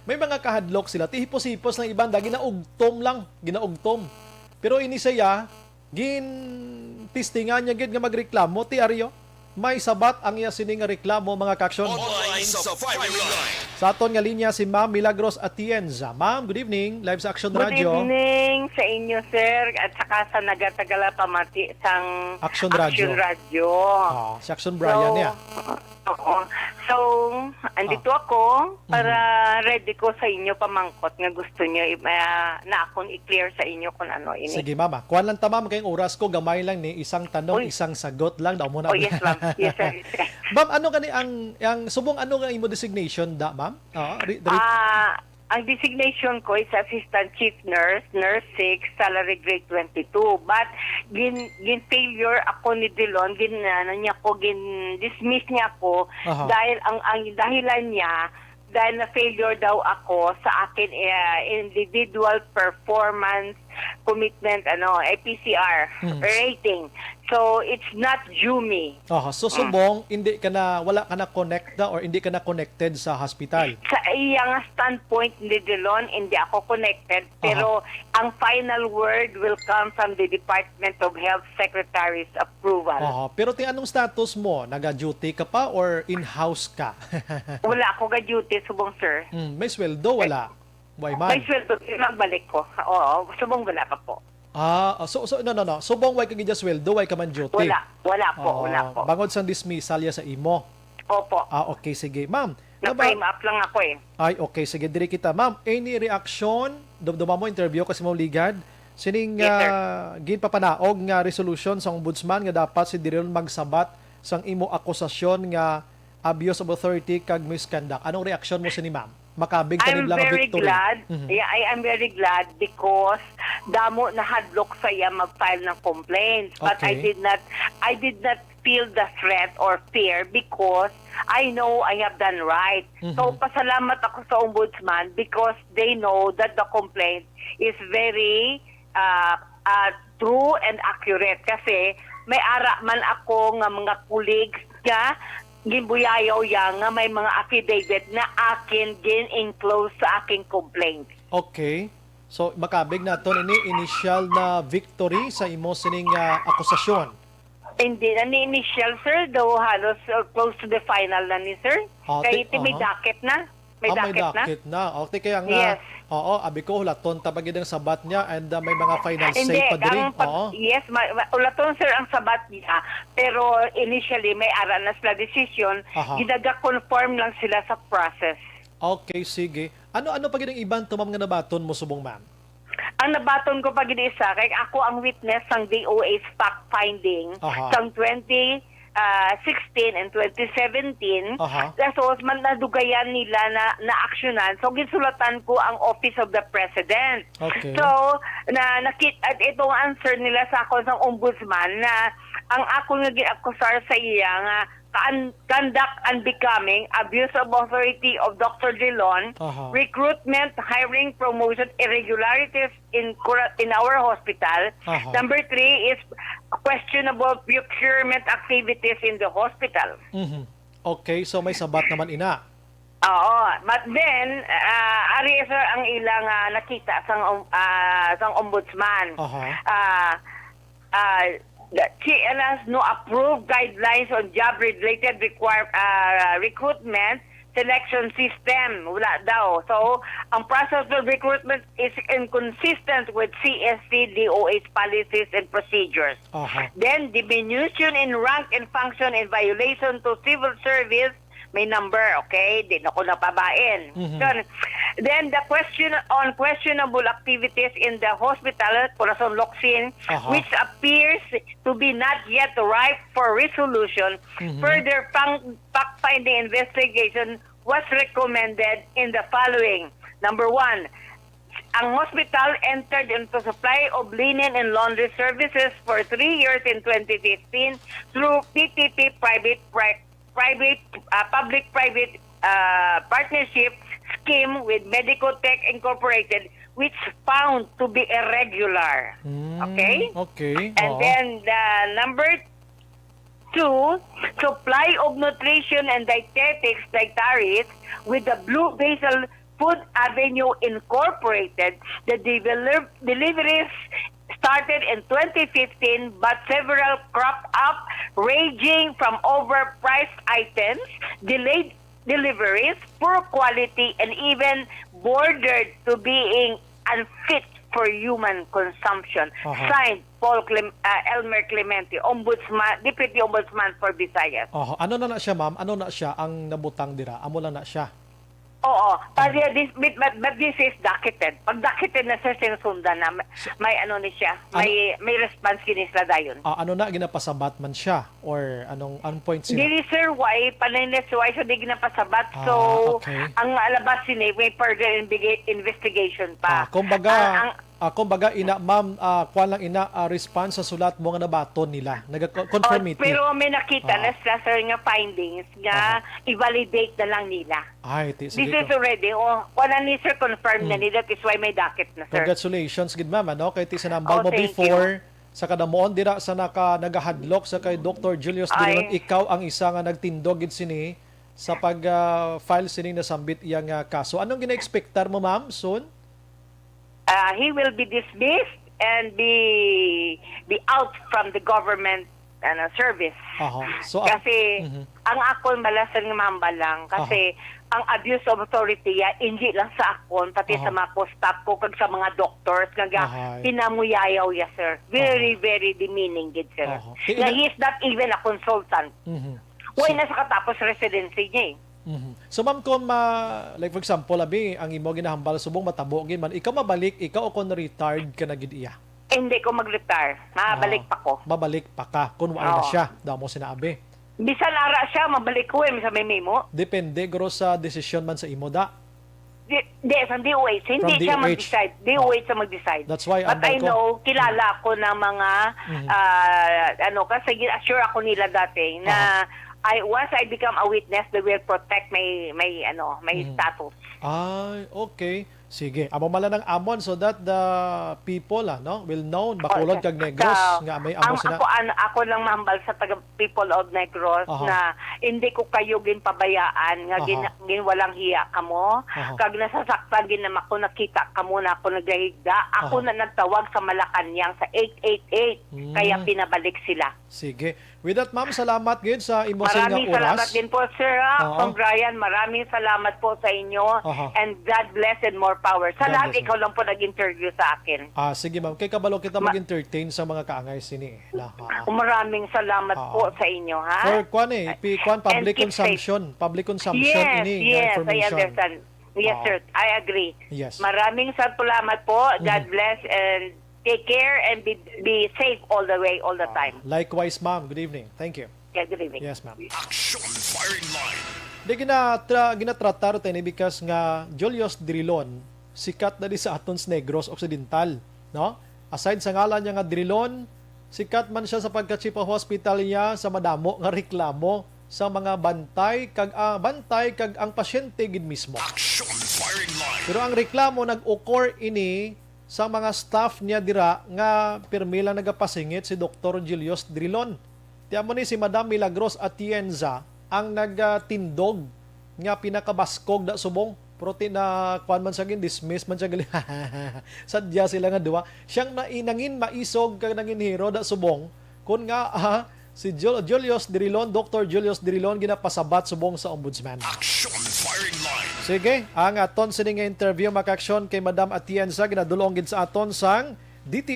May mga kahadlok sila. Ti hipos-hipos lang iban, da, ginaugtom lang, ginaugtom. Pero ini siya, gin-testingan niya gid nga magreklamo, ti ari, o. May sabat ang iya sini nga reklamo, mga kaaksyon. Online sa Firing Line. Sa aton nga linya si Ma'am Milagros Atienza. Ma'am, good evening. Live sa Action Good Radio. Evening sa inyo, sir, at saka sa nagatagala pamati sang Action Action Radio. Radio. Ah, si Action Brian So, niya. Oo. So, andito Ah. ako para Mhm. ready ko sa inyo pamangkot nga gusto niyo i-, ah, na akon i-clear sa inyo kung ano ini. Sige, mama. Kuwan lang ta, ma'am, kay ang oras ko gamay lang ni, isang tanong, Uy. isang sagot lang, daw mo na. Oh, yes, ma'am. Yes, sir. Yes, sir. Ma'am, ano gani ang, ang subong ano nga imo designation da, ma'am? Oo, re-, re- Ah, ang designation ko is Assistant Chief Nurse, Nurse six, salary grade twenty-two. But gin, gin-failure ako ni Dilon, gin, ano niya ko, gin-dismiss niya ako Aha. dahil ang, ang dahilan niya, dahil na-failure daw ako sa akin, eh, individual performance commitment, ano, eh, P C R Hmm. rating. So, it's not due me. Aha, so Mm. subong, hindi ka na, wala ka na connected or hindi ka na connected sa hospital? Sa iyang standpoint ni Dilon, hindi ako connected, Aha. pero ang final word will come from the Department of Health Secretary's approval. Aha, pero ti anong status mo? Naga-duty ka pa or in-house ka? Wala ako ga-duty, subong, sir. Hmm, may sweldo, wala? Way man. May sweldo, magbalik ko. Oo, subong wala pa po. Ah, oh, so, so, no, no, no. Subong way ka gid sweldo, way ka man duty? Wala, wala po, Oh, wala po. bangod sang dismissal ya sa imo? Opo. Ah, okay, sige. Ma'am, naba- Na-frame up lang ako eh. Ay, okay, sige. Diri kita. Ma'am, any reaction? Dumduma mo, interview kasi mo ligad. Sining, Yes, sir. ah, ginpapanaog nga resolution sa ombudsman nga dapat si Drilon magsabat sang imo akusasyon nga abuse of authority kag misconduct. Anong reaksyon mo sini, ma'am? Makabig ka I'm nila nga very victory. Glad. Mhm. Yeah, I am very glad because damo na hadlok sa iya mag-file ng complaints. But I Okay. did not, I did not feel the threat or fear because I know I have done right. So, Mhm. pasalamat ako sa ombudsman because they know that the complaint is very ah, ah, true and accurate kasi may ara man ako nga mga colleagues nga ginbuyayaw ya nga may mga affidavit na akin gin-enclose sa aking complaint. Okay. So, makabig naton ini initial na victory sa imo sining, ah, akusasyon. Hindi na ni initial, sir, though halos, uh, close to the final na ni, sir. Ah, Kay ti-, ti-, may aha. Docket na. May Ah, may docket na? Docket na. Okay, kaya nga, Yes. oo, abi ko, hulaton ta pa gid ang sabat niya and, ah, may mga final Hindi, say pa diri. ang pag-, Oo. yes, ma-, ma-, ulaton, sir, ang sabat niya, pero initially, may ara na sila decision, Aha. ginaga-confirm lang sila sa process. Okay, sige. Ano, ano pa gid ang iban to, ma'am, nga nabaton mo subong, ma'am? Ang nabaton ko pa gid isa, kay ako ang witness sang D O H fact finding Aha. sang twenty, ah, sixteen and twenty seventeen. Aha. Kaso man nadugayan nila na naaksyonan. So, ginsulatan ko ang Office of the President. Okay. So, na, nakit-, at itong answer nila sa akon sang ombudsman na ang akon nga ginakusar sa iya nga kan-, conduct unbecoming, abuse of authority of Doctor Drilon, Aha. recruitment, hiring, promotion, irregularities in cura-, in our hospital. Aha. Number three is questionable procurement activities in the hospital. Mhm. Okay, so may sabat naman ina. Oo, but then, ah, ari, sir, ang ilang, ah, nakita sang om-, ah, sang ombudsman. Aha. Ah, ah, the C N S no approved guidelines on job-related require-, ah, recruitment selection system. Wala daw. So, ang process of recruitment is inconsistent with C S C D O H policies and procedures. Aha. Then, diminution in rank and function in violation to civil service, may number, okay? Di na ko napabain. Mhm. Then, then the question on questionable activities in the hospital, Corazon Locsin, Aha. which appears to be not yet ripe for resolution, Mhm. further fang-, fact-finding investigation was recommended in the following. Number one, ang hospital entered into supply of linen and laundry services for three years in twenty fifteen through P P P private pri-, private, ah, public-private, ah, partnership scheme with Medicotech Incorporated, which found to be irregular. Mm, Okay? okay. And Oo. then the number two, supply of nutrition and dietetics dietaries with the Blue Basil Food Avenue Incorporated. The develop-, deliveries started in twenty fifteen, but several crop up, ranging from overpriced items, delayed deliveries, poor quality, and even bordered to being unfit for human consumption. Aha. Signed, Paul Clem-, ah, Elmer Clemente, Ombudsman, Deputy Ombudsman for Visayas. Aha. Ano na na siya, ma'am? Ano na siya ang nabutang dira? Amo lang na siya? Oo. But, Ano? yeah, this, but, but, but this is docketed. Pag docketed na siya, sinusundan na. May, So, may ano ni siya. Ano? May, may response kini sila dayon. Ah, ano na, ginapasabat man siya? Or anong, anong point sila? Dili, sir, why? Panay na, sir, why? So, di ginapasabat. So, Ah, okay. ang alabas sini, may further inviga-, investigation pa. Ah, kumbaga, Ang, ang ah, kumbaga, ina, ma'am, ah, kuwan lang, ina, ah, response sa sulat mo nga nabaton nila. Naga-co-, confirm Oh, iti. pero may nakita Ah. na sila, sir, nga findings nga Aha. i-validate na lang nila. Ay, ti-, sige This is ko. already, oh, kuwan na ni, sir, confirm na Mm. nila. That is why may docket na, sir. Congratulations, gid, ma'am, ano? Kay ti sinambal Oh, mo thank you. before, sa kadamuon dira sa naka-, nagahadlok sa kay Doktor Julius Ay. Drilon, ikaw ang isa nga nagtindog gid sini sa pag, ah, file sining nasambit iya nga kaso. Anong gina-expectar mo, ma'am, soon? Ah, he will be dismissed and be, be out from the government, ano, service. Aha. So, ah, Kasi, mhm. ang akon balasan nga mahambal lang, kasi Aha. ang abuse of authority ya, hindi lang sa akon, pati Aha. sa mga co-staff ko, kag sa mga doctors, nga ga-, Ahay. pinamuyayaw ya, sir. Very, Aha. very demeaning gid, sir. Aha. Ti-, Nga ina- he is not even a consultant. Mhm. Why So na sa katapos residency niya eh? Mhm. So, ma'am, kung ma-, like, for example, abi, ang imo ginahambal subong matabo gid man, ikaw mabalik, ikaw o kung retired ka na gid iya? Eh, hindi ko mag-retire. Mabalik Ah, pa ko. mabalik pa ka kung wala na Oo. siya, daw mo sinabi. Bisan ara siya, mabalik ko eh, sa may memo. Depende, guro, sa desisyon man sa imo, da. Di, di, sa D O H, hindi From siya D O H. mag-decide. D O H ang mag-decide. That's why ang But I barko know, kilala ako ng mga, Mhm. ah, ano, kasi assure ako nila dati na Aha. I, once I become a witness, they will protect my, my, ano, my Mhm. status. Ay, okay. Sige. Amo man lang ang amon so that the people, ah, no, will know, Bacolod Okay. kag Negros, Sa, nga may amo ang sina ako, an-, ako lang mahambal sa taga people of Negros Aha. na hindi ko kayo ginpabayaan nga Aha. gin-, ginwalang hiya kamo, Aha. kag nasasaktan gid naman ko nakita kamo na ako naghahigda. Ako Aha. na nagtawag sa Malacañang sa eight eight eight, Mm. kaya pinabalik sila. Sige. With that, ma'am, salamat gid sa imo sa Maraming inyong salamat oras. din po, Sir, ah, Oo. Kong Brian. Maraming salamat po sa inyo. Aha. And God bless and more power. Sa God lahat, bless, ikaw ma'am. lang po nag-interview sa akin. Ah, sige, ma'am. Kay kabalo kita Ma- mag-entertain sa mga kaangay sini. Na, ha. Maraming salamat Ah. po sa inyo, ha? For kwan eh, pi-, kwan, And public keep safe. consumption. Public consumption Yes, ini, nga yes, I information. understand. Yes, Ah. sir. I agree. Yes. Maraming salamat po. God Mhm. bless and take care and be, be safe all the way, all the Ah. time. Likewise, ma'am. Good evening. Thank you. Yeah, good evening. Yes, ma'am. Action Firing Line. Di ginatra-, ginatratar tayo ni because nga Julius Drilon, sikat na di sa aton sa Negros Occidental, no? Aside sa ngalan niya nga Drilon, sikat man siya sa pagka-chief of hospital niya sa madamo nga reklamo sa mga bantay kag, ah, bantay kag ang pasyente gid mismo. Action Firing Line. Pero ang reklamo nag-occur ini sa mga staff niya dira nga pirmi lang nagapasingit si Doktor Julius Drilon. Ti amo ni si Madam Milagros Atienza ang nagtindog nga pinakabaskog da subong. Pero ti na, kuwan man siya, gin-dismiss man siya gali. Sadya sila nga duha. Siyang na, nangin maisog kag nangin hero da subong. Kun nga, ah, si Jul-, Julius Drilon, Doktor Julius Drilon, ginapasabat subong sa ombudsman. Action Firing Line. Sige, ang aton sini nga interview, mga ka-aksyon, kay Madam Atienza, ginadulong gid sa aton sang D T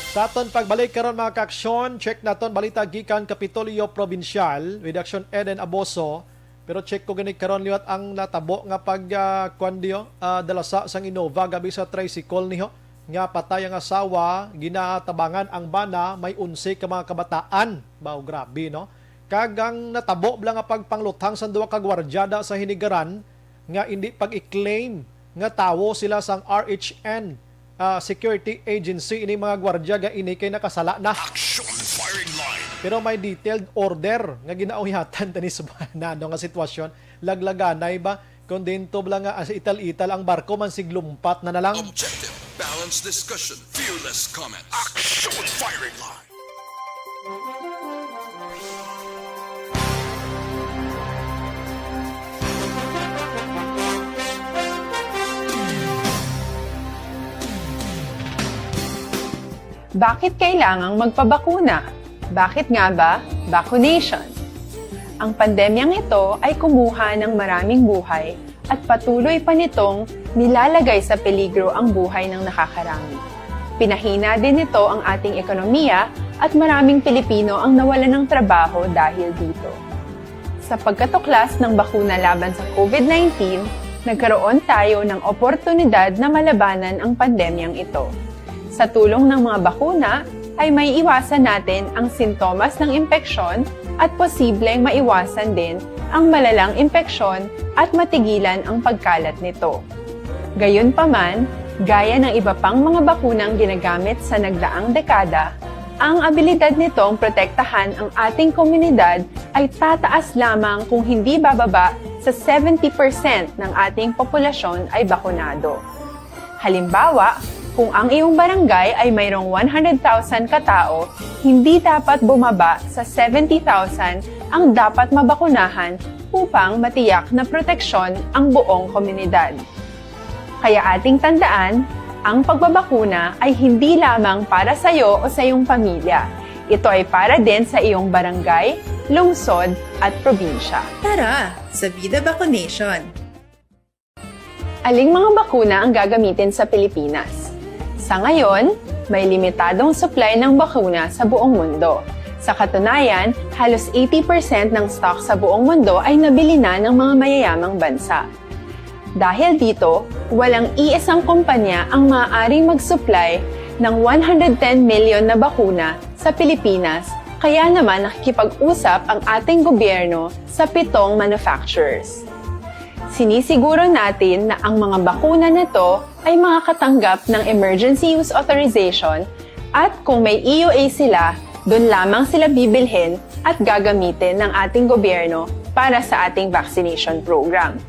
Sa aton pagbalik karon, mga ka-aksyon, check naton balita gikan Kapitolyo Probinsyal with Action Eden Aboso. Pero check ko gani karon liwat ang natabo nga pag, ah, kwan diyo, ah, dalasa sang Innova gabi sa tricycle niho nga patay ang asawa, ginatabangan ang bana, may onse ka mga kabataan. Baw, grabe, no? Kag ang natabo bala nga pagpangluthang sang duha ka gwardyada sa hinigaran nga indi pag-i-claim nga tawo sila sang R H N, ah, security agency, ini mga gwardya ga ini kay nakasala na. Action Firing Line. Pero may detailed order nga ginauyatan tani sa bana, no, nga sitwasyon. Laglaganay ba? Kung dinto bala nga, ah, ital-ital ang barko, man siglumpat na na lang. Objective, balanced discussion, fearless comments. Action Firing Line. Bakit kailangang magpabakuna? Bakit nga ba vaccination? Ang pandemyang ito ay kumuha ng maraming buhay at patuloy pa nitong nilalagay sa peligro ang buhay ng nakakarami. Pinahina din nito ang ating ekonomiya at maraming Pilipino ang nawalan ng trabaho dahil dito. Sa pagkatuklas ng bakuna laban sa COVID nineteen, nagkaroon tayo ng oportunidad na malabanan ang pandemyang ito. Sa tulong ng mga bakuna, ay maiiwasan natin ang sintomas ng impeksyon at posibleng maiwasan din ang malalang impeksyon at matigilan ang pagkalat nito. Gayunpaman, gaya ng iba pang mga bakunang ginagamit sa nagdaang dekada, ang abilidad nitong protektahan ang ating komunidad ay tataas lamang kung hindi bababa sa seventy percent ng ating populasyon ay bakunado. Halimbawa, kung ang iyong barangay ay mayroong one hundred thousand katao, hindi dapat bumaba sa seventy thousand ang dapat mabakunahan upang matiyak na proteksyon ang buong komunidad. Kaya ating tandaan, Ang pagbabakuna ay hindi lamang para sa iyo o sa iyong pamilya. Ito ay para din sa iyong barangay, lungsod, at probinsya. Tara, sa Vida Vacunation! Aling mga bakuna ang gagamitin sa Pilipinas? Sa ngayon, may limitadong supply ng bakuna sa buong mundo. Sa katunayan, halos eighty percent ng stock sa buong mundo ay nabili na ng mga mayayamang bansa. Dahil dito, walang iisang kumpanya ang maaaring mag-supply ng one hundred ten million na bakuna sa Pilipinas, kaya naman nakikipag-usap ang ating gobyerno sa pitong manufacturers. Sinisiguro natin na ang mga bakuna na to ay makakatanggap ng emergency use authorization, at kung may E U A sila, doon lamang sila bibilhin at gagamitin ng ating gobyerno para sa ating vaccination program.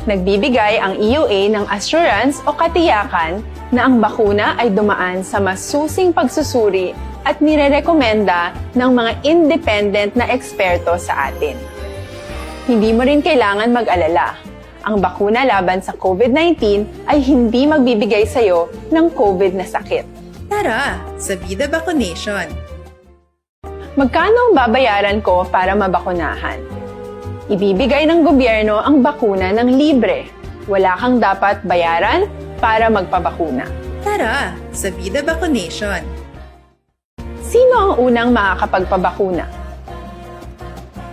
Nagbibigay ang E U A ng assurance o katiyakan na ang bakuna ay dumaan sa masusing pagsusuri at nirerekomenda ng mga independent na eksperto sa atin. Hindi mo rin kailangan mag-alala. Ang bakuna laban sa COVID nineteen ay hindi magbibigay sa iyo ng COVID na sakit. Tara, sa Vida Vacunation! Magkano ang babayaran ko para mabakunahan? Ibibigay ng gobyerno ang bakuna ng libre. Wala kang dapat bayaran para magpabakuna. Tara, sa Vida Vacunation! Sino ang unang makakapagpabakuna?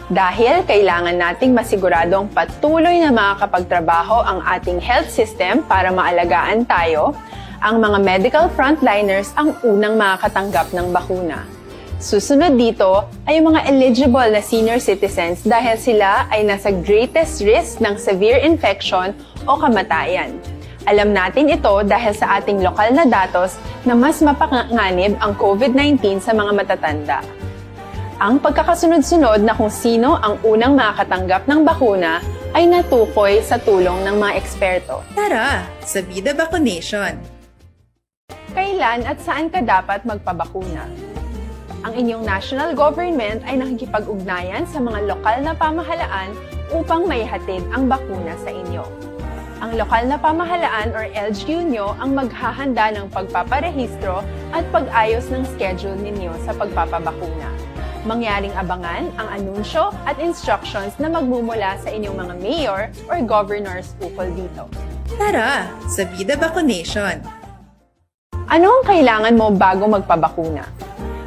Dahil kailangan nating masiguradong patuloy na makakapagtrabaho ang ating health system para maalagaan tayo, ang mga medical frontliners ang unang makakatanggap ng bakuna. Susunod dito ay ang mga eligible na senior citizens dahil sila ay nasa greatest risk ng severe infection o kamatayan. Alam natin ito dahil sa ating lokal na datos na mas mapanganib ang COVID nineteen sa mga matatanda. Ang pagkakasunod-sunod na kung sino ang unang makakatanggap ng bakuna ay natukoy sa tulong ng mga eksperto. Tara, sa Vida Vacunation! Kailan at saan ka dapat magpabakuna? Ang inyong national government ay nakikipag-ugnayan sa mga lokal na pamahalaan upang maihatid ang bakuna sa inyo. Ang lokal na pamahalaan or L G U nyo ang maghahanda ng pagpaparehistro at pag-ayos ng schedule ninyo sa pagpapabakuna. Mangyaring abangan ang anunsyo at instructions na magmumula sa inyong mga mayor or governors ukol dito. Tara, sa Vida Vacunation! Ano ang kailangan mo bago magpabakuna?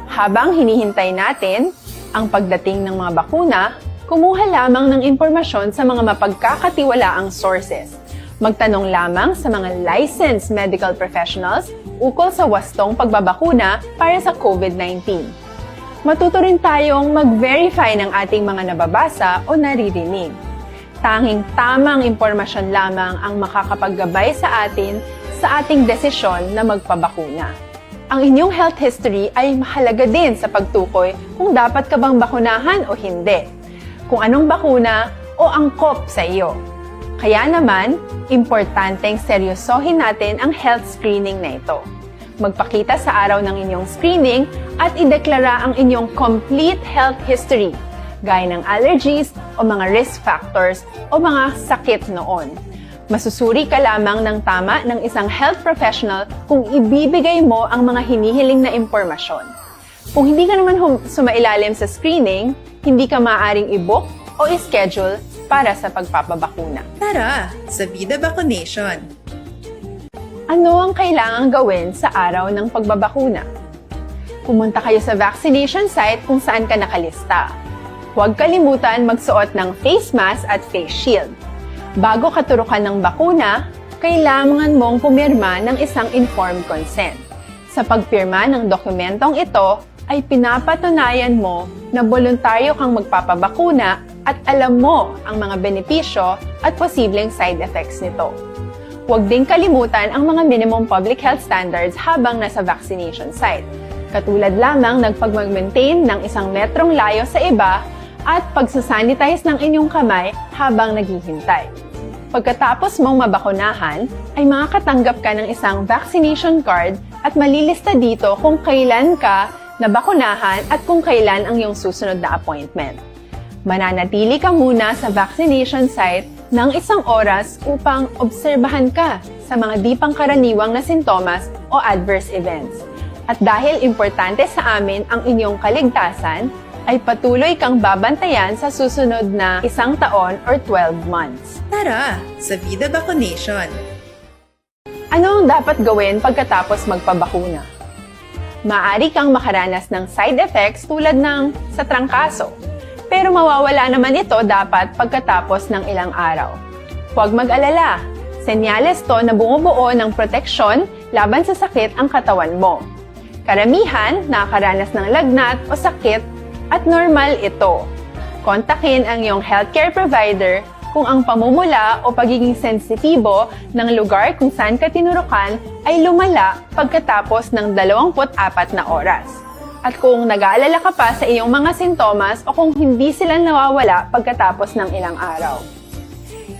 Habang hinihintay natin ang pagdating ng mga bakuna, kumuha lamang ng impormasyon sa mga mapagkakatiwalaang sources. Magtanong lamang sa mga licensed medical professionals ukol sa wastong pagbabakuna para sa COVID nineteen. Matuto rin tayong mag-verify ng ating mga nababasa o naririnig. Tanging tamang impormasyon lamang ang makakapaggabay sa atin sa ating desisyon na magpabakuna. Ang inyong health history ay mahalaga din sa pagtukoy kung dapat ka bang bakunahan o hindi, kung anong bakuna o angkop sa iyo. Kaya naman, importanteng seryosohin natin ang health screening na ito. Magpakita sa araw ng inyong screening at ideklara ang inyong complete health history, gaya ng allergies o mga risk factors o mga sakit noon. Masusuri ka lamang ng tama ng isang health professional kung ibibigay mo ang mga hinihiling na impormasyon. Kung hindi ka naman hum- sumailalim sa screening, hindi ka maaaring i-book o i-schedule para sa pagpapabakuna. Tara, sa Vida Vacunation! Ano ang kailangang gawin sa araw ng pagbabakuna? Pumunta kayo sa vaccination site kung saan ka nakalista. Huwag kalimutan magsuot ng face mask at face shield. Bago katurukan ng bakuna, kailangan mong pumirma ng isang informed consent. Sa pagpirma ng dokumentong ito, ay pinapatunayan mo na boluntaryo kang magpapabakuna at alam mo ang mga benepisyo at posibleng side effects nito. Huwag ding kalimutan ang mga minimum public health standards habang nasa vaccination site, katulad lamang ng pagmag-maintain ng isang metrong layo sa iba at pagsasanitize ng inyong kamay habang naghihintay. Pagkatapos mong mabakunahan, ay makakatanggap ka ng isang vaccination card at malilista dito kung kailan ka nabakunahan at kung kailan ang iyong susunod na appointment. Mananatili ka muna sa vaccination site ng isang oras upang obserbahan ka sa mga di pangkaraniwang na sintomas o adverse events. At dahil importante sa amin ang inyong kaligtasan, ay patuloy kang babantayan sa susunod na isang taon or twelve months. Tara sa Vida Vaccination! Ano ang dapat gawin pagkatapos magpabakuna? Maaari kang makaranas ng side effects tulad ng sa trangkaso, pero mawawala naman ito dapat pagkatapos ng ilang araw. Huwag mag-alala, senyales to na bumubuo ng proteksyon laban sa sakit ang katawan mo. Karamihan nakakaranas ng lagnat o sakit at normal ito. Kontakin ang iyong healthcare provider kung ang pamumula o pagiging sensitibo ng lugar kung saan ka tinurukan ay lumala pagkatapos ng dalawampu't apat na oras. At kung nag-aalala ka pa sa iyong mga sintomas o kung hindi sila nawawala pagkatapos ng ilang araw.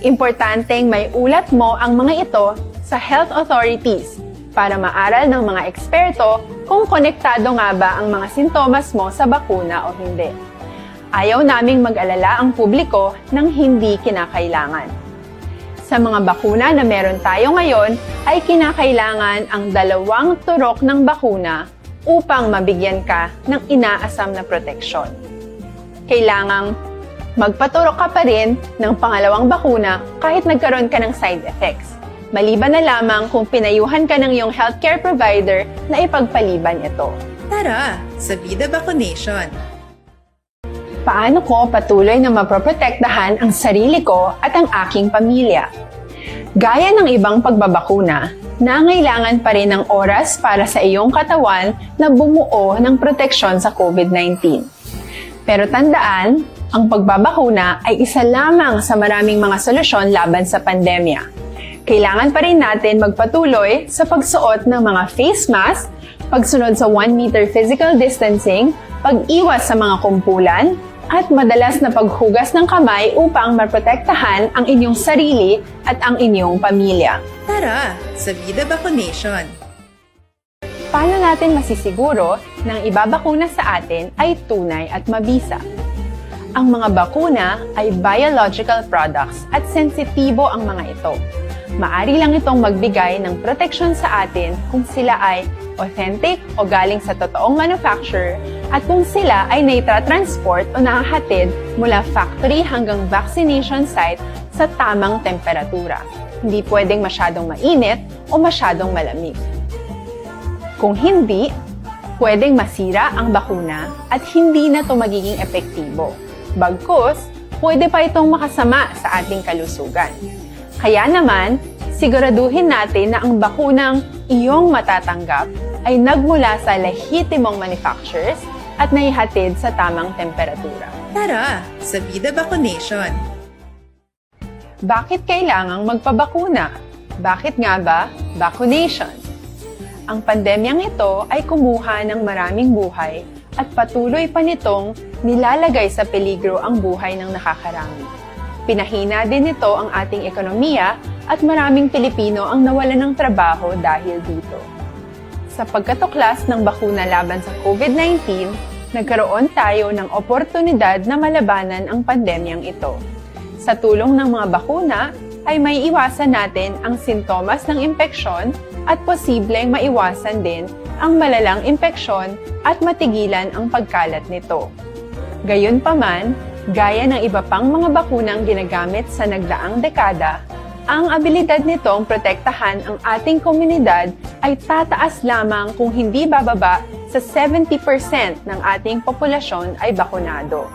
Importanteng may ulat mo ang mga ito sa health authorities para maaral ng mga eksperto kung konektado nga ba ang mga sintomas mo sa bakuna o hindi. Ayaw naming mag-alala ang publiko ng hindi kinakailangan. Sa mga bakuna na meron tayo ngayon, ay kinakailangan ang dalawang turok ng bakuna upang mabigyan ka ng inaasam na proteksyon. Kailangang magpaturok ka pa rin ng pangalawang bakuna kahit nagkaroon ka ng side effects, maliban na lamang kung pinayuhan ka ng iyong healthcare provider na ipagpaliban ito. Tara sa Vida Vaccination! Paano ko patuloy na maproprotektahan ang sarili ko at ang aking pamilya? Gaya ng ibang pagbabakuna, nangailangan pa rin ng oras para sa iyong katawan na bumuo ng proteksyon sa COVID nineteen. Pero tandaan, ang pagbabakuna ay isa lamang sa maraming mga solusyon laban sa pandemya. Kailangan pa rin natin magpatuloy sa pagsuot ng mga face mask, pagsunod sa one meter physical distancing, pag-iwas sa mga kumpulan, at madalas na paghugas ng kamay upang maprotektahan ang inyong sarili at ang inyong pamilya. Tara sa Vida Vaccination! Paano natin masisiguro na ang ibabakuna sa atin ay tunay at mabisa? Ang mga bakuna ay biological products at sensitibo ang mga ito. Maari lang itong magbigay ng proteksyon sa atin kung sila ay authentic o galing sa totoong manufacturer at kung sila ay naitatransport o nahahatid mula factory hanggang vaccination site sa tamang temperatura. Hindi pwedeng masyadong mainit o masyadong malamig. Kung hindi, pwedeng masira ang bakuna at hindi na ito magiging epektibo. Bagkus, pwede pa itong makasama sa ating kalusugan. Kaya naman, siguraduhin natin na ang bakunang iyong matatanggap ay nagmula sa lehitimong manufacturers at naihatid sa tamang temperatura. Tara sa Vida Vaccination! Bakit kailangang magpabakuna? Bakit nga ba vaccination? Ang pandemyang ito ay kumuha ng maraming buhay at patuloy pa nitong nilalagay sa peligro ang buhay ng nakakarami. Pinahina din nito ang ating ekonomiya at maraming Pilipino ang nawalan ng trabaho dahil dito. Sa pagkatuklas ng bakuna laban sa COVID nineteen, nagkaroon tayo ng oportunidad na malabanan ang pandemyang ito. Sa tulong ng mga bakuna, ay maiiwasan natin ang sintomas ng impeksyon at posibleng maiwasan din ang malalang impeksyon at matigilan ang pagkalat nito. Gayunpaman, gaya ng iba pang mga bakunang ginagamit sa nagdaang dekada, ang abilidad nitong protektahan ang ating komunidad ay tataas lamang kung hindi bababa sa seventy percent ng ating populasyon ay bakunado.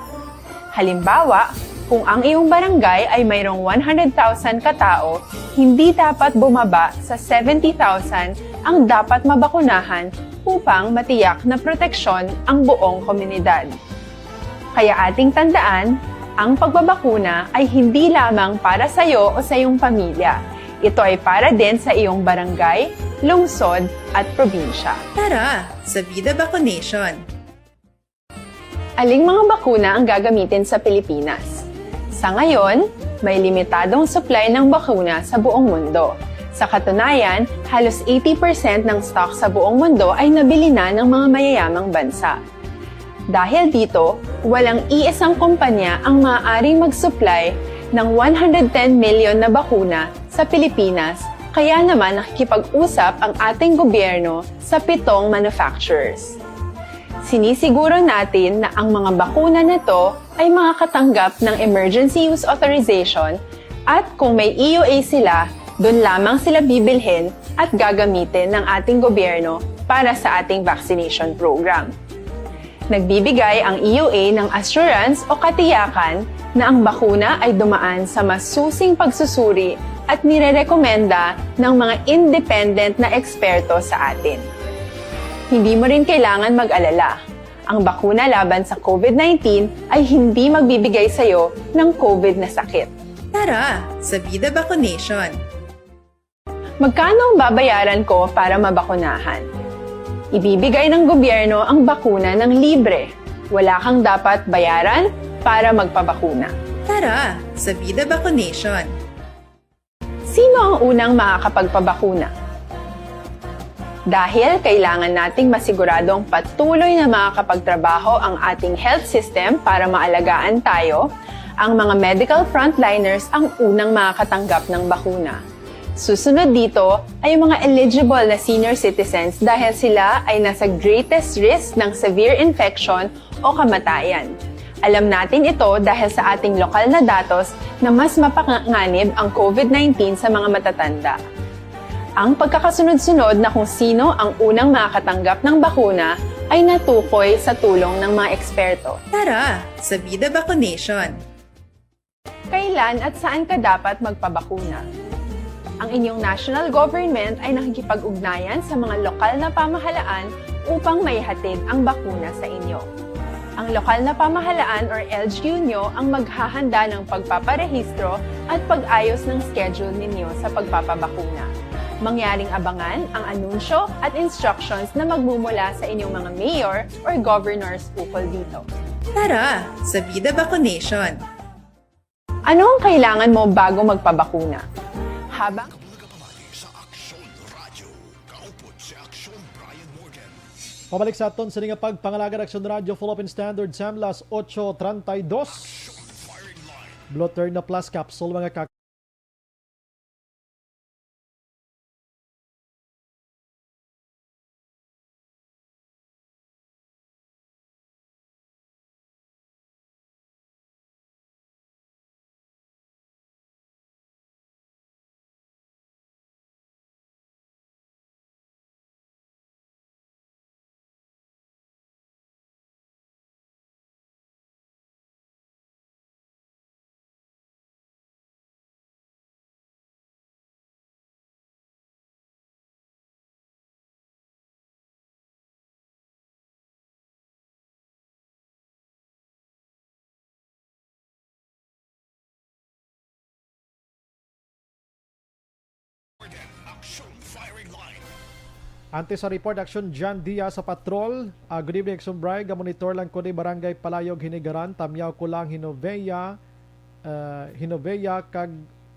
Halimbawa, kung ang iyong barangay ay mayroong one hundred thousand ka tao, hindi dapat bumaba sa seventy thousand ang dapat mabakunahan upang matiyak na proteksyon ang buong komunidad. Kaya ating tandaan, ang pagbabakuna ay hindi lamang para sa iyo o sa iyong pamilya. Ito ay para din sa iyong barangay, lungsod, at probinsya. Tara sa Vida Vaccination! Aling mga bakuna ang gagamitin sa Pilipinas? Sa ngayon, may limitadong supply ng bakuna sa buong mundo. Sa katunayan, halos eighty percent ng stock sa buong mundo ay nabili na ng mga mayayamang bansa. Dahil dito, walang iisang kumpanya ang maaaring mag-supply ng one hundred ten million na bakuna sa Pilipinas, kaya naman nakikipag-usap ang ating gobyerno sa pitong manufacturers. Sinisiguro natin na ang mga bakuna na to ay makakatanggap ng emergency use authorization, at kung may E U A sila, doon lamang sila bibilhin at gagamitin ng ating gobyerno para sa ating vaccination program. Nagbibigay ang E U A ng assurance o katiyakan na ang bakuna ay dumaan sa masusing pagsusuri at nirerekomenda ng mga independent na eksperto sa atin. Hindi mo rin kailangan mag-alala. Ang bakuna laban sa COVID nineteen ay hindi magbibigay sa iyo ng COVID na sakit. Tara sa Vida Vaccination! Magkano ang babayaran ko para mabakunahan? Ibibigay ng gobyerno ang bakuna ng libre. Wala kang dapat bayaran para magpabakuna. Tara sa Vida Vaccination! Sino ang unang makakapagpabakuna? Dahil kailangan nating masiguradong patuloy na makakapagtrabaho ang ating health system para maalagaan tayo, ang mga medical frontliners ang unang makakatanggap ng bakuna. Susunod dito ay ang mga eligible na senior citizens, dahil sila ay nasa greatest risk ng severe infection o kamatayan. Alam natin ito dahil sa ating lokal na datos na mas mapanganib ang COVID nineteen sa mga matatanda. Ang pagkakasunod-sunod na kung sino ang unang makakatanggap ng bakuna ay natukoy sa tulong ng mga eksperto. Tara sa Vida Vaccination! Kailan at saan ka dapat magpabakuna? Ang inyong national government ay nakikipag-ugnayan sa mga lokal na pamahalaan upang maihatid ang bakuna sa inyo. Ang lokal na pamahalaan or L G U nyo ang maghahanda ng pagpaparehistro at pag-ayos ng schedule ninyo sa pagpapabakuna. Mangyaring abangan ang anunsyo at instructions na magmumula sa inyong mga mayor or governors ukol dito. Tara sa Vida Vaccination! Ano ang kailangan mo bago magpabakuna? Habang Kabulagapamati sa Aksyon Radyo. Kaupod si Aksyon Brian Morgan. Pabalik sa aton sini nga pagpangalagad, Aksyon Radyo, Philippine Standard Time, las ocho treinta y dos. Aksyon Firing Line. Blue Turn na Plus Capsule, mga ka- Action Firing Line. Antes sa report, Action John Diaz sa Patrol. Ah, good evening, Action Bry. Gamonitor lang ko ni Barangay Palayog, Hinigaran, Tamyaw, Kulang, Hinovea, ah, Hinovea, kag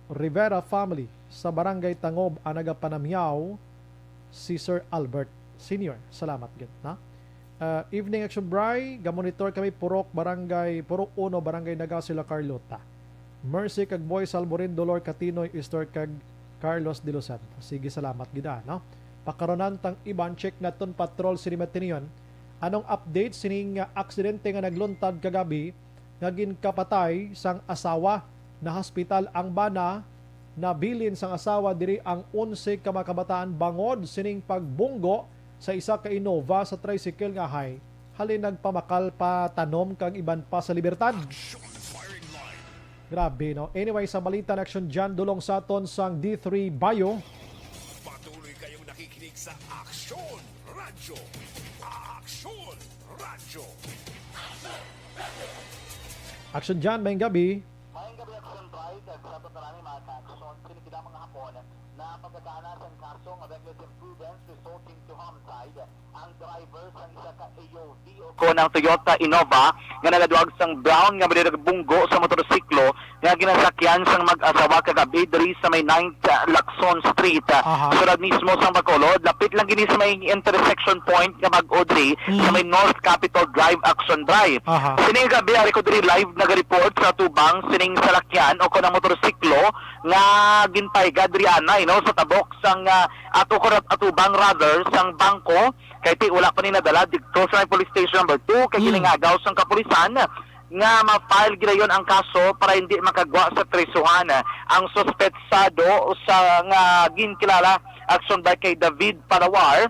Rivera family sa Barangay Tangob ang nagapanamyaw si Sir Albert Senior. Salamat gid, na? Ah, evening, Action Bry. Gamonitor kami, Purok, Barangay, Purok Uno, Barangay Nagaw, Sila Carlota. Mercy kag Boy Salborin, Dolor Katinoy, Istor kag Carlos De Los Santos. Sige, salamat gid, ah, no? Pakaronan tang iban, check naton patrol sini matinion. Anong update sining, ah, aksidente nga nagluntad kagabi nga ginkapatay sang asawa? Nahospital ang bana, nabilin sang asawa diri ang onse ka mga kabataan bangod sining pagbunggo sa isa ka Innova sa tricycle nga hay halin nagpamakal pa tanom kag iban pa sa Libertad. Grabe, no? Anyway, sa balita na Action Jan, dulong sa aton sang D three Bayo. Patuloy kayong nakikinig sa Aksyon Radyo. Aksyon Radyo. Action Jan, maayong gabi. Maayong gabi, Action Bright, kag sa tanan mga ka-aksyon. Sini kita mga Hapon na pagkakaana sang kaso nga reckless imprudence resulting to homicide ang driver sang isa ka A O V o kon ang Toyota Innova nga nagaduag sang brown nga madiri nagbunggo sa motorsiklo nga ginasakyan sang mag-asawa kagabi diri sa may ninth, ah, Lacson Street, ah, Aha. sulod mismo sang Bacolod. Lapit lang gini sa may intersection point nga bag-o diri sa Mm. may North Capitol Drive, Action Drive. Aha. Sining gabi, ari ko diri live nagareport sa tubang sining salakyan o kon ang motorsiklo nga ginpaiga diri anay, no, sa tabok sang, ah, ato ko rat-, atubang rather sang bangko, kay ti wala pa ni nadala didto sa may police station number two, kay Mm. giningagaw sang kapulisan nga ma-file gidayon ang kaso para hindi makagwa sa prisuhan ang suspetsado sa nga ginkilala action by kay David Palawar.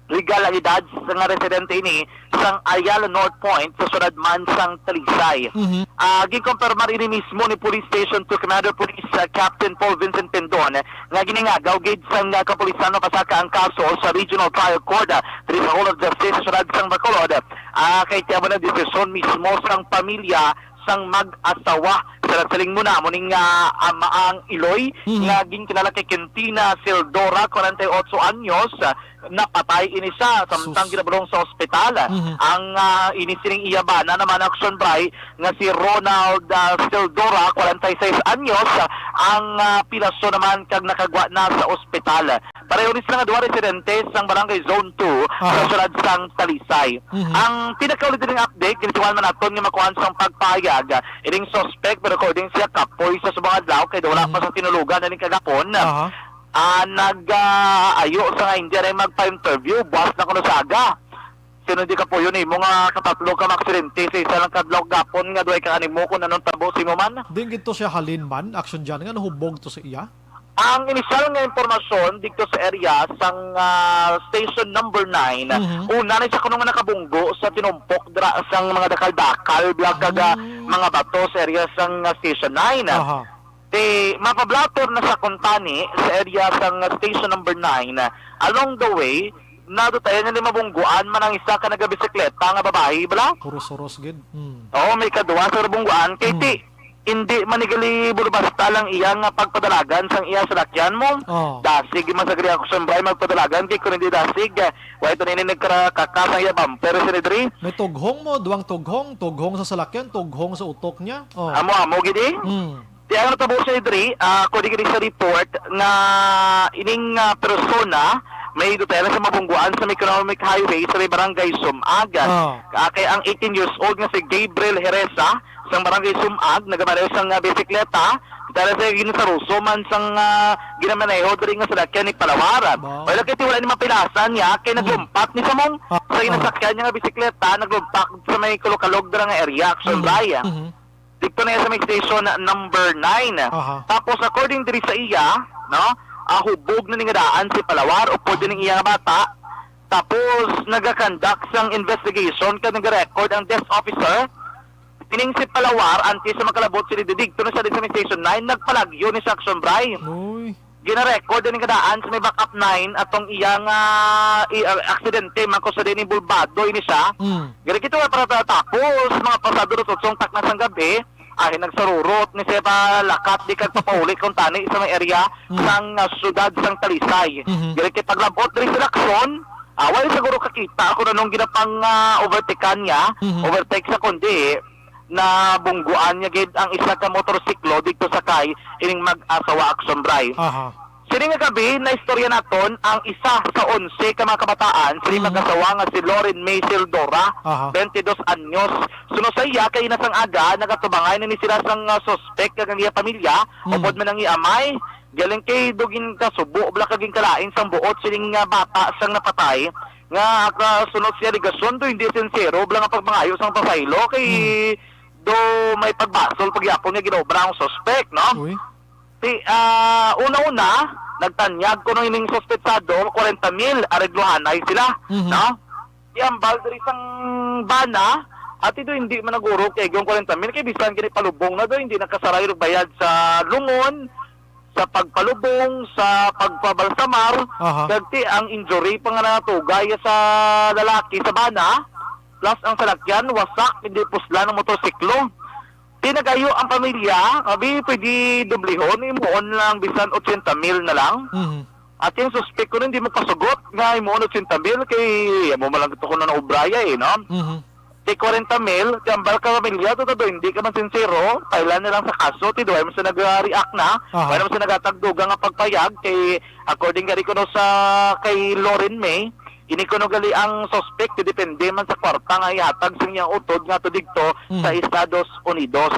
Legal ang edad sa nga residente ini sang Ayala North Point sa syudad man sang Talisay. Mhm. Ah, ginkonfirmar ini mismo ni Police Station two Commander Police, ah, Captain Paul Vincent Pindon nga giningagaw gid sang, ah, kapulisan mapasaka ang kaso sa Regional Trial Court, ah, diri sa Hall of Justice sa syudad sang Bacolod. Ah, kay tiabo na desisyon mismo sang pamilya sang mag-asawa. Sa nagsiling mo na mo ning, ah, ama ang Iloy Mhm. nga ginkilala kay Quintina Sildora, kwarenta y ocho anyos, ah, napatay ini siya samtang Sus. ginabulong sa ospital. Mhm. Ang, ah, ini sining iya bana naman action bray nga si Ronald, ah, Sildora, kwarenta y seis anyos, ah, ang, ah, pilaso naman kag nakagwa na sa ospital. Pareho ni sila nga duha residente sang Barangay Zone two sa Aha. syudad sang Talisay. Mhm. Ang pinakauli diri nga update, ginsiwal man naton nga makuhaan sang pagpahayag, ah, ining suspect, pero according siya, kapoy sa subong adlaw, kay wala Mhm. pa sa tinulugan na ning kagapon. Aha. Ah, nag, ah, ayo sa nga hindi na magpa-interview, buwas na kuno sa aga. Sino di kapuyo nimo nga katatlo ka maaksidente sa isa lang kadlaw gapon nga duhay ka animo kung anong tabo sa imo man? Di gid to siya halin man, action dyan nga nahubog to sa iya? Ang inisyal nga impormasyon dito sa area sang, ah, station number nine, Mhm. una na siya kuno nga nakabunggo sa tinumpok dira sang mga dakal-dakal, bla, kag, ah, Mm. mga bato sa area sang, ah, station nine. Aha. Ti, mapablator na sa kuntani sa area sang, ah, station number nine. Along the way, nadutayan na ni mabungguan man ang isa ka nagabisikleta nga babayi, bala? Huros-huros gid. Mm. Oo, may kaduwa sa bungguan. Kay Mm. ti, hindi man ni gali basta lang iya nga pagpadalagan sang iya salakyan mo. Oh. Dasig man sa gali ako sambay magpadalagan, kay kung hindi dasig, ah, wa ito nini nagkarakaka sa iya bumper, sinidri. May tughong mo, duwang tughong, tughong sa salakyan, tughong sa utok niya. Oh. Amo-amo gid eh. Mm. Ti ang natabo sa idri, ah, according gid sa report nga ining, ah, persona may dutela sa mabungguan sa may Economic Highway sa may barangay Sumag. Ah. Ah, kay ang eighteen years old nga si Gabriel Heresa sa barangay Sumag nagamaneho sang, ah, bisikleta, dala sa ginasaruso man sang, ah, ginamaneho diri nga salakyan ni Palawar. Wow. Wala kay ti wala ni mapilasan niya kay Mm. naglumpak ni samong Ah, sa ah. ginasakyan niya nga bisikleta, naglumpak sa may Kalokalog dira nga area, action Mm. bay. Mhm. Dito na sa may station number nine. Aha. Tapos, according diri sa iya, no, ah, hubog na ning daan si Palawar, upod din ang iya nga bata. Tapos, nagakandak sang investigation kag nagarecord ang desk officer. Ining si Palawar, antes sa makalabot sila didto na sa, sa may station nine, nagpalagyo ni sa action, Bray. Uy. Gina-record ni kadaan sa may backup nine atong iyang, ah, i-, ah, aksidente man ko sa din involvado ini siya. Mm. Gani kito nga para ta-, tapos mga pasado na tutsong takna sang gabi, ahin nagsarurot ni siya pa lakat di kag papauli kung tani sa may area Mm. sang, ah, syudad sang Talisay. Mhm. Gani kay paglabot diri sa Lacson, ah, wala siguro kakita kung anong ginapang, ah, overtake niya, Mhm. overtake sa kundi nabungguan niya gid ang isa ka motorsiklo didto sa kay ining mag-asawa action, Bray. Aha. Sini nga gabi, naistorya naton ang isa sa onse ka mga kabataan, sini Mhm. mag-asawa nga si Lauren May Sildora, Aha. twenty-dos anyos. Suno sa iya, kay ina sang aga, nagatubangay na ni sila sang, ah, suspek kag ang iya pamilya, Mhm. upod man ang iya amay. Galing kay dugin kasubo, bala kaging kalain sang buot sining nga bata sang napatay, nga kasunod sa alegasyon do hindi sincero, bala nga pagmangayo sang pasaylo, kay Hmm. do may pagbasol pagyapon nga ginaobra ang suspek, no? Uy. Ti, ah, una-una, nagtanyag kuno ining suspetsado, kwarenta mil, areglohanay sila, Mhm. no? Ti ambal diri sang bana, ati do hindi man naguro kay yung kwarenta mil, kay bisan kini palubong na do, hindi nakasaray og bayad sa lungon, sa pagpalubong, sa pagpabalsamar, Aha. kag ti ang injury pa nga natugay sa lalaki sa bana, plus ang salakyan, wasak, hindi puslan ang motorsiklo. Ti nagayo ang pamilya, abi, pwede dublihon, imuon lang bisan otsenta mil na lang. Mhm. At yung suspek ko hindi mo pasugot nga imuon otsenta mil kay amo man lang ito ko na naubraya eh, no? Mhm. Ti kwarenta mil, ti ambal ka pamilya, to, to, hindi ka man sincero, file na lang sa kaso, ti duway man sa nag-react na, Aha. wala man sa nagatag dugang nga pagpayag, kay according gani kuno sa kay Loren May, ini kuno gali ang suspect, ti depende man sa kwarta nga ihatag sa iyang utod nga to digto Mhm. sa Estados Unidos.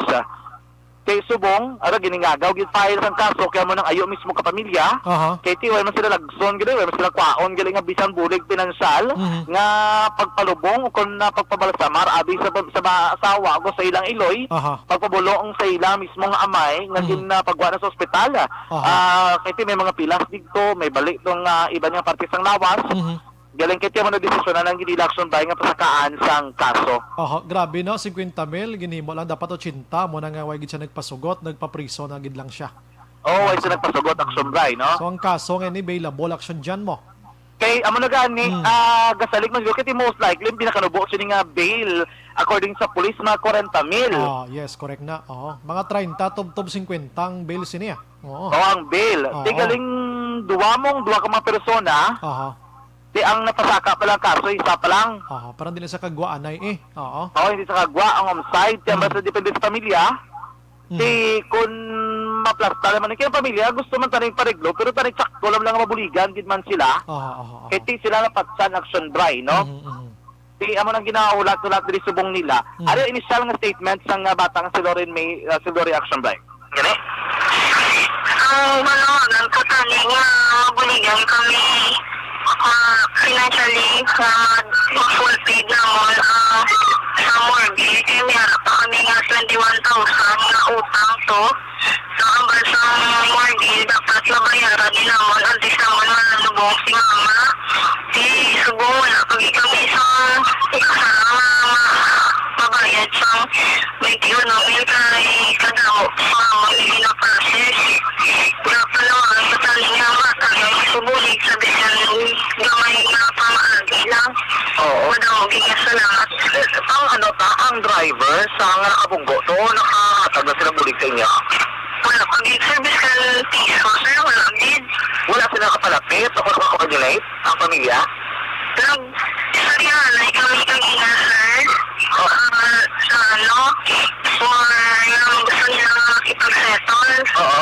Kay subong, ara, giningagaw gid file sang kaso, kay amo nang ayo mismo ka pamilya. Aha. Kay ti, way man sila lagson gid, way man sila kwaon gali nga bisan bulig pinansyal Mhm. nga pagpalubong o kon na pagpabalsamar abi sa, sa ba-, asawa o sa ilang iloy, Aha. pagpabulong sa ila mismo nga amay nga Mhm. gin, ah, pagwa na sa ospital. Aha. Ah, kay ti may mga pilas digto, may bali tong, ah, iban nga parte sang lawas. Mhm. Galing kay tiyan mo na desisyon na lang gid ila action by nga pasakaan sang kaso. Oho, grabe, no? Singkwenta mil, ginhimo lang dapat ochenta, mo na nga way gid siya nagpasugot, nagpapriso na gid lang siya. Oo, way siya nagpasugot, action by, no? So, ang kaso nga ini, bailable action dyan mo? Kay, amo na gani, Hmm. ah, gasalig man siguro, kay ti most likely, ang pinakanubo sini nga bail, according sa police, mga kwarenta mil. Ah, yes, correct na. Oo. Mga treinta, tubtob singkwenta ang bail sini, ah. Oo. O, ang bail. Oo. Ti galing duwa mong, duwa ka mga persona, Aha. Ti ang napasaka pa lang kaso, isa pa lang. Oo, parang di na sa kagwa, anay eh. Oo. Oo, hindi sa kagwa ang homicide. Kaya Mm. basta depende sa pamilya. Mm. Ti kung maplasta naman, kaya ang pamilya, gusto man taning pareglo, pero taning sakto lang, lang mabuligan, gid man sila. Oo, oo, oo. Kaya ti sila napatsan action bray, no? Mhm, mhm. Ti amo nang ginahulat-hulat diri subong nila. Mm. Ano yung initial nga statement sang, ah, bata nga si Loren May, ah, si Lori Action bray? Gani? Ang manawagan ko tani nga mabuligan kami, ah, financially nga ma-, ma-full paid namon ang sa morgue. Kay may ara pa kami nga twenty-one thousand nga utang to. Sa ambal sa morgue, dapat mabayaran din namon, antes namon manalubong si mama. Di, subong wala pa gid kami sa ikasarang nga ma-, mabayad sang May kiuno, may kay kadamo sa mga ginaprocess. Nga panawagan sa tani nga matag ang subulig sa bisan gamay nga pamaagi lang. Oo. Madamo gid nga salamat. Ang ano ta, ang driver sa nga nakabunggo to, nakahatag na sila bulig sa inyo? Wala pa gid, sir, bisan piso, sir, wala gid. Wala sila nakapalapit o coordinate? Ang pamilya? Nag-, istoryahanay kami kanina, sir. Oh. Ah, sa ano, for yung gusto nila makipag-settle. Oo.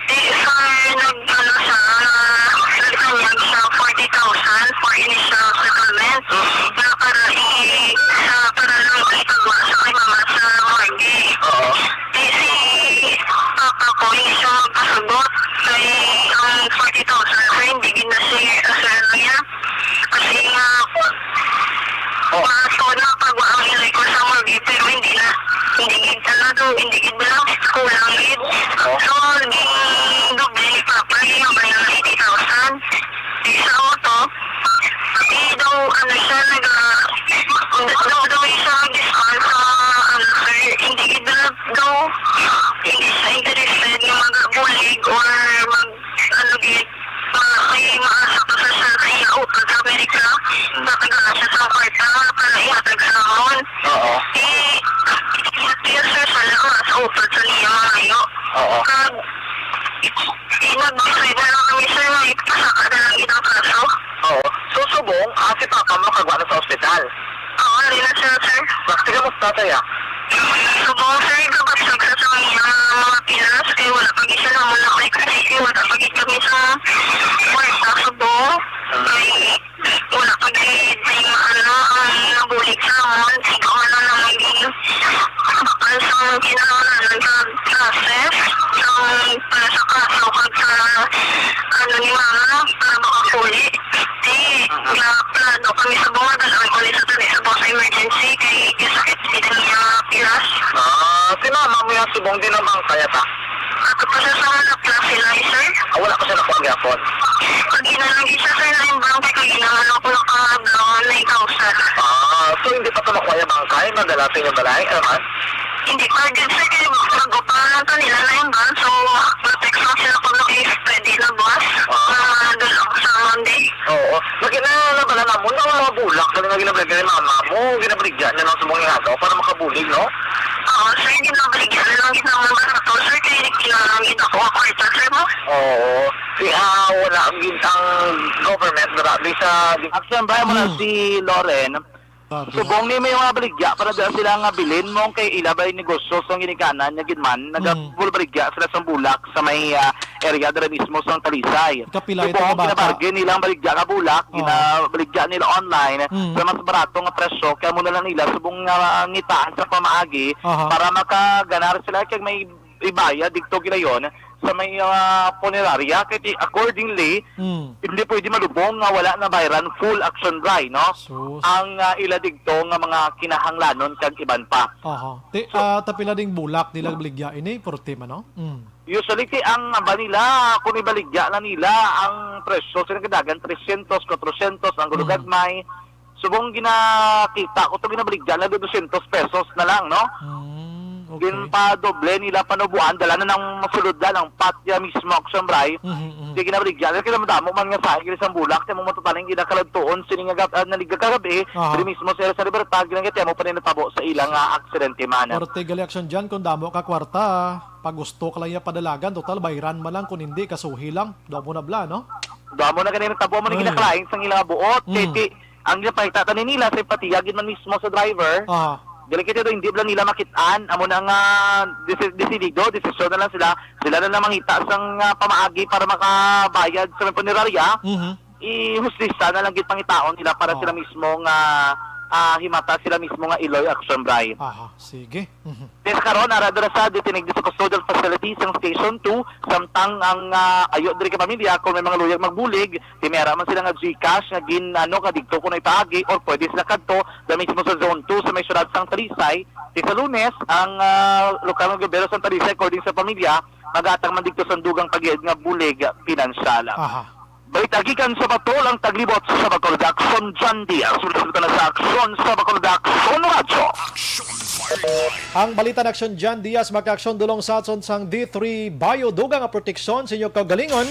Di, sir, nag-, ano siya, ah, nagtanyag sa forty thousand for initial settlement. Mm. Na para i-, sa, para lang ipagwa sa kay mama sa morgue. Oo. Di si papa ko, hindi siya magpasugot. Kay ang forty thousand, sir, hindi gid na siya, sir, niya. Kasi nga, Oh. Mato na pag ang record sa morgue, pero hindi na, hindi gid talaga, hindi gid na, kulang gid. Oh. So, gin-doble ni Papa, yung ba yung eighty thousand? Di sa mo to, di daw, ano siya, nag, ah, daw, daw siya mag-discount sa, ano, sir, hindi gid na daw, hindi siya interested nga mag-bulig or mag, ano, gid, Ma-, may maasa pa sa siya sa iya utod sa Amerika. Natagala siya sa kwarta para ihatag sa amon. Oo. Eh, yes, sir, salamat sa utod sa niya mangayo. Oo. Kag, eh, nag-decide na lang kami, sir, nga ipasaka na lang gid ang kaso. Oo. So, subong, ah, si Papa mo kagwa na sa ospital? Oo, diri na siya, sir. Bakit ka mo tatay, ah? Subong, sir, kabasag sa sa iya nga mga pilas, kay wala pa gid siya namon na kay kasi wala pa gid kami sa kwarta, subong. Kay wala pa gid may maano ang nabulig sa amon, sigo man lang ang naging bakal sa kinahanglanon sa process, sa para sa kaso, kag sa ano ni mama, para makapuli. Di, nga plano kami sa bunga, dala ko ni sa tani sa bunga sa emergency, kay kasakit gid ang iya pilas. Ah, si mama mo yung subong din ang bangkay ata? Ato pa siya sa mga na-classify, sir. Ah, wala pa siya nakuha gyapon? Pag ina lang siya, sir, na yung bangkay, kay ina nga lang ko nakablawan na ikaw, sir. Ah, so hindi pa to nakuha yung bangkay? Nadala sa inyong balay? Ano man? Hindi pa gid, sir, kay bago pa lang to nila na yung van, so, na-text lang sila kung nag-, pwede na buwas. Ah. Mga dulong sa Monday. Oo. Lagi na, na pala namon, ang mga bulak, lagi na ginabaligyan ni mama mo, ginabaligyan niya ng subong nga daw para makabulig, no? Oo, sir, ginabaligyan na lang gid namon ba sa to, sir, kay kinahanglan gid ako ang kwarta, sir, mo. Oo. Si, ah, wala ang gid ang government, grabe sa Action ba mo na Hmm. si Loren? Grabe, ha? Subong ni may mga baligya para dira sila nga bilin mo kay ila ba'y negosyo sa ginikanan niya gid man, Mm. nagabaligya sila sa bulak sa may, ah, area dira mismo sa Talisay. Kapila ito Subong nga bata? Ginabargain nilang baligya nga bulak, Oo. Ginabaligya nila online Mm. sa mas barato nga presyo, kaya mo na lang nila subong nga ngitaan sa pamaagi Aha. para makaganar sila kay may ibayad dito gilayon sa may, ah, punerarya. Kay ti-, accordingly, Hmm. hindi pwede malubong nga wala na bayran full action buy, no? Sus. Ang, ah, ila digto nga mga kinahanglanon kag iban pa. Aha. Ti-, So, ah, tapila ding bulak nila baligya ini, forty man, no? Hmm. Usually, ti ang ba nila, kung ibaligya na nila ang presyo, sila kadagan, trescientos, quatrocientos, ang Hmm. gulugagmay. Subong ginakita ko to, ginabaligya na doscientos pesos na lang, no? Hmm, okay. Ginpadoble nila panubuan, dala na ng masulod na ng patya mismo, Action Bray. Mhm, mhm. Di ginabaligya na, kaya madamo man nga sa akin isang bulak, kaya mo matataling ginakaladtuon, sini nga gab-, ah, naliga kagabi, Aha. Diri mismo sa, sa Libertad, ginagatiya mo pa rin natabo sa ilang, ah, aksidente man. Korte gali aksyon dyan, kung damo ka kwarta, pag gusto ka lang niya padalagan, total, bayran man lang, kung hindi, kasuhi lang, damo na bla, no? Damo na ganyan, natabo mo na Ay. Ginakalain sa ilang buot, Mm. kay ti-, Ang ginapakita ta ni nila, simpatiya gid man mismo sa driver. Aha. Dili kita do, hindi lang nila makitaan. Amo na nga desi-, desidido, desisyon na lang sila. Sila na lang mangita sang, ah, pamaagi para makabayad sa may punerarya. Mhm. Ihustisya na lang gid pangitaon nila para Oo. Sila mismo nga, ah, himata sila mismo nga iloy action, Bray. Aha, sige. Mhm. Sa karon, ara dira sa detinig sa custodial facility sang Station two, samtang ang, ah, ayo diri ka pamilya, kung may mga luyag magbulig, ti may ara man sila nga GCash nga gin-, ano, kadto kuno ipaagi, or pwede sila kadto da mismo sa Zone two sa may siyudad sang Talisay. Ti sa Lunes, ang, ah, lokal nga gobyerno sa Talisay, according sa pamilya, magatang man dito sa dugang pagid nga bulig pinansyal. Aha. Balita gikan sa Batol, ang taglibot sa Bacolod Action, John Diaz. Mula sa Action sa Bacolod Action Radyo. Action Firing Line. Ang balita na Action, John Diaz, maka-action dulong sa aton sang D three Bio, dugang nga proteksyon sa inyo kaugalingon.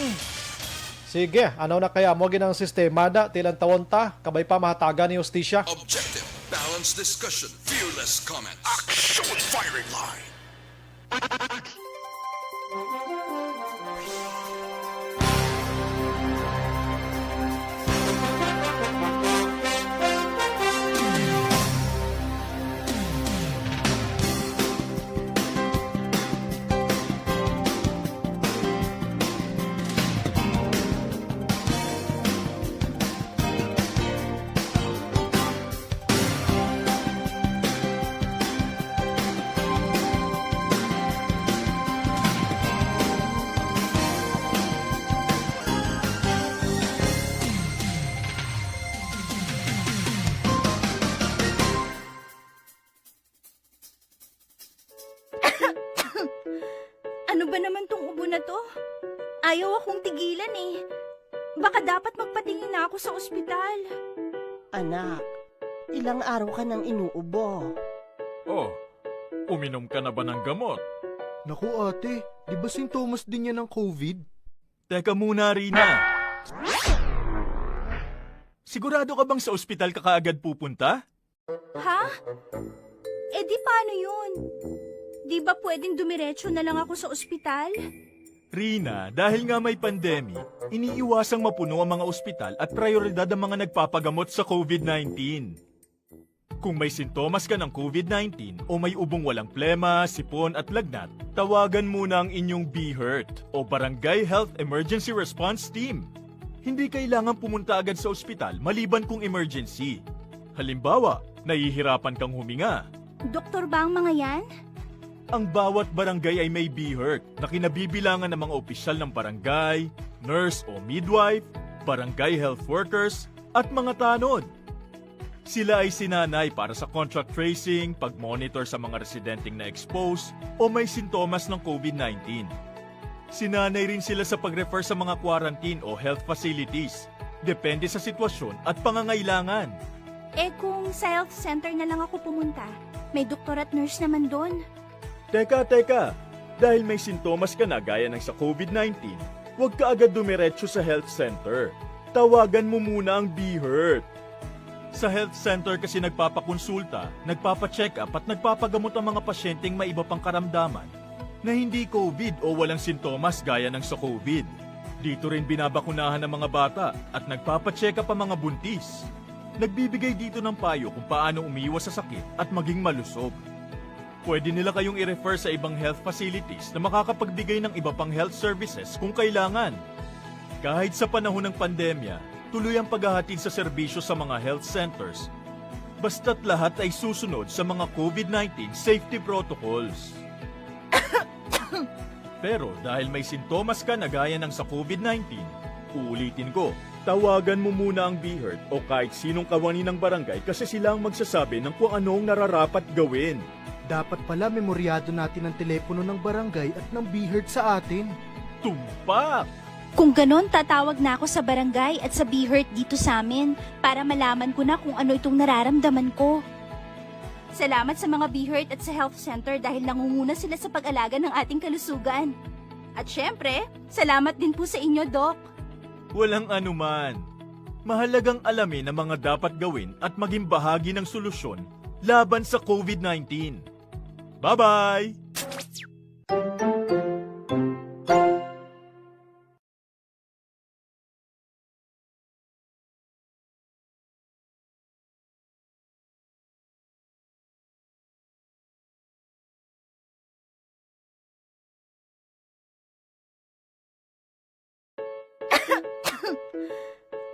Sige, ano na kaya mo ginang sistema na tilang tawon ta, kabay pa mahatagan ni hustisya. Objective, balanced discussion, fearless comments. Action Firing Line. Ano ba naman tong ubo na to? Ayaw akong tigilan eh. Baka dapat magpatingin na ako sa ospital. Anak, ilang araw ka nang inuubo. Oh, uminom ka na ba ng gamot? Naku, ate, di ba sintomas din yan ng COVID? Teka muna, Rina. Sigurado ka bang sa ospital ka kaagad pupunta? Ha? Eh di paano yun? Di ba pwedeng dumiretso na lang ako sa ospital? Rina, dahil nga may pandemic, iniiwasang mapuno ang mga ospital at prioridad ang mga nagpapagamot sa COVID nineteen. Kung may sintomas ka ng COVID nineteen o may ubong walang plema, sipon at lagnat, tawagan muna ang inyong BHERT o Barangay Health Emergency Response Team. Hindi kailangan pumunta agad sa ospital maliban kung emergency. Halimbawa, nahihirapan kang huminga. Doktor ba ang mga yan? Ang bawat barangay ay may BHERT na kinabibilangan ng mga opisyal ng barangay, nurse o midwife, barangay health workers, at mga tanod. Sila ay sinanay para sa contact tracing, pag-monitor sa mga residenteng na-expose o may sintomas ng COVID nineteen. Sinanay rin sila sa pag-refer sa mga quarantine o health facilities, depende sa sitwasyon at pangangailangan. Eh, kung sa health center na lang ako pumunta, may doktor at nurse naman doon. Teka, teka! Dahil may sintomas ka na gaya ng sa COVID nineteen, huwag ka agad dumiretso sa health center. Tawagan mo muna ang BHERT. Sa health center kasi nagpapakonsulta, nagpapacheck-up at nagpapagamot ang mga pasyenteng may iba pang karamdaman na hindi COVID o walang sintomas gaya ng sa COVID. Dito rin binabakunahan ang mga bata at nagpapacheck-up ang mga buntis. Nagbibigay dito ng payo kung paano umiwas sa sakit at maging malusog. Pwede nila kayong i-refer sa ibang health facilities na makakapagbigay ng iba pang health services kung kailangan. Kahit sa panahon ng pandemya, tuloy ang paghahatid sa serbisyo sa mga health centers, basta't lahat ay susunod sa mga COVID nineteen safety protocols. Pero dahil may sintomas ka na gaya ng sa COVID nineteen, uulitin ko, tawagan mo muna ang BHERT o kahit sinong kawani ng barangay kasi sila ang magsasabi ng kung ano ang nararapat gawin. Dapat pala memoryado natin ang telepono ng barangay at ng BHERT sa atin. Tumpak! Kung ganon, tatawag na ako sa barangay at sa BHERT dito sa amin para malaman ko na kung ano itong nararamdaman ko. Salamat sa mga BHERT at sa health center dahil nangunguna sila sa pag-alaga ng ating kalusugan. At syempre, salamat din po sa inyo, Doc. Walang anuman. Mahalagang alamin ang mga dapat gawin at maging bahagi ng solusyon laban sa COVID nineteen. Bye-bye!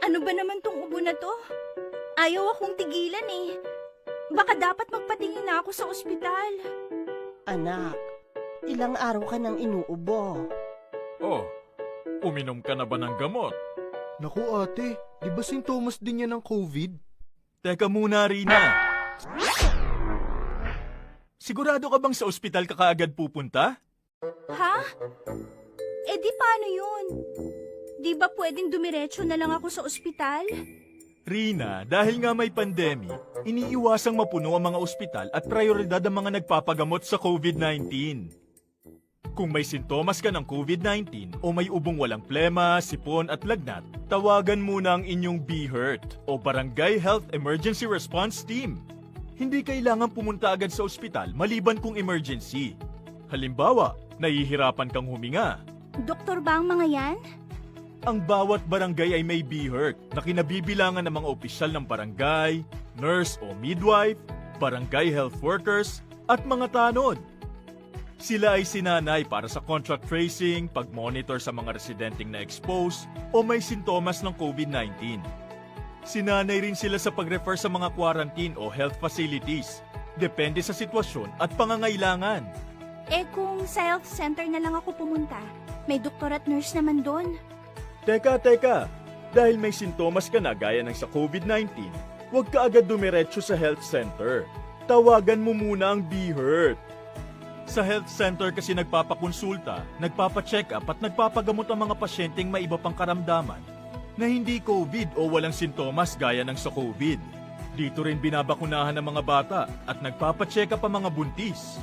Ano ba naman tong ubo na to? Ayaw akong tigilan eh. Baka dapat magpatingin na ako sa ospital. Anak, ilang araw ka nang inuubo. Oh, uminom ka na ba ng gamot? Naku, ate, di ba sintomas din yan ng COVID? Teka muna, Rina. Sigurado ka bang sa ospital ka kaagad pupunta? Ha? Eh di paano yun? Di ba pwedeng dumiretso na lang ako sa ospital? Rina, dahil nga may pandemic, iniiwasang mapuno ang mga ospital at prioridad ang mga nagpapagamot sa COVID nineteen. Kung may sintomas ka ng COVID nineteen o may ubong walang plema, sipon at lagnat, tawagan muna ang inyong BHERT o Barangay Health Emergency Response Team. Hindi kailangan pumunta agad sa ospital maliban kung emergency. Halimbawa, nahihirapan kang huminga. Doktor ba ang mga yan? Ang bawat barangay ay may BHERT na kinabibilangan ng mga opisyal ng barangay, nurse o midwife, barangay health workers, at mga tanod. Sila ay sinanay para sa contact tracing, pag-monitor sa mga residenteng na-expose o may sintomas ng COVID nineteen. Sinanay rin sila sa pag-refer sa mga quarantine o health facilities, depende sa sitwasyon at pangangailangan. Eh kung sa health center na lang ako pumunta, may doktor at nurse naman doon. Teka, teka! Dahil may sintomas ka na gaya ng sa COVID nineteen, huwag ka agad dumiretso sa health center. Tawagan mo muna ang BHERT. Sa health center kasi nagpapakonsulta, nagpapacheck-up at nagpapagamot ang mga pasyenteng may iba pang karamdaman na hindi COVID o walang sintomas gaya ng sa COVID. Dito rin binabakunahan ang mga bata at nagpapacheck-up ang mga buntis.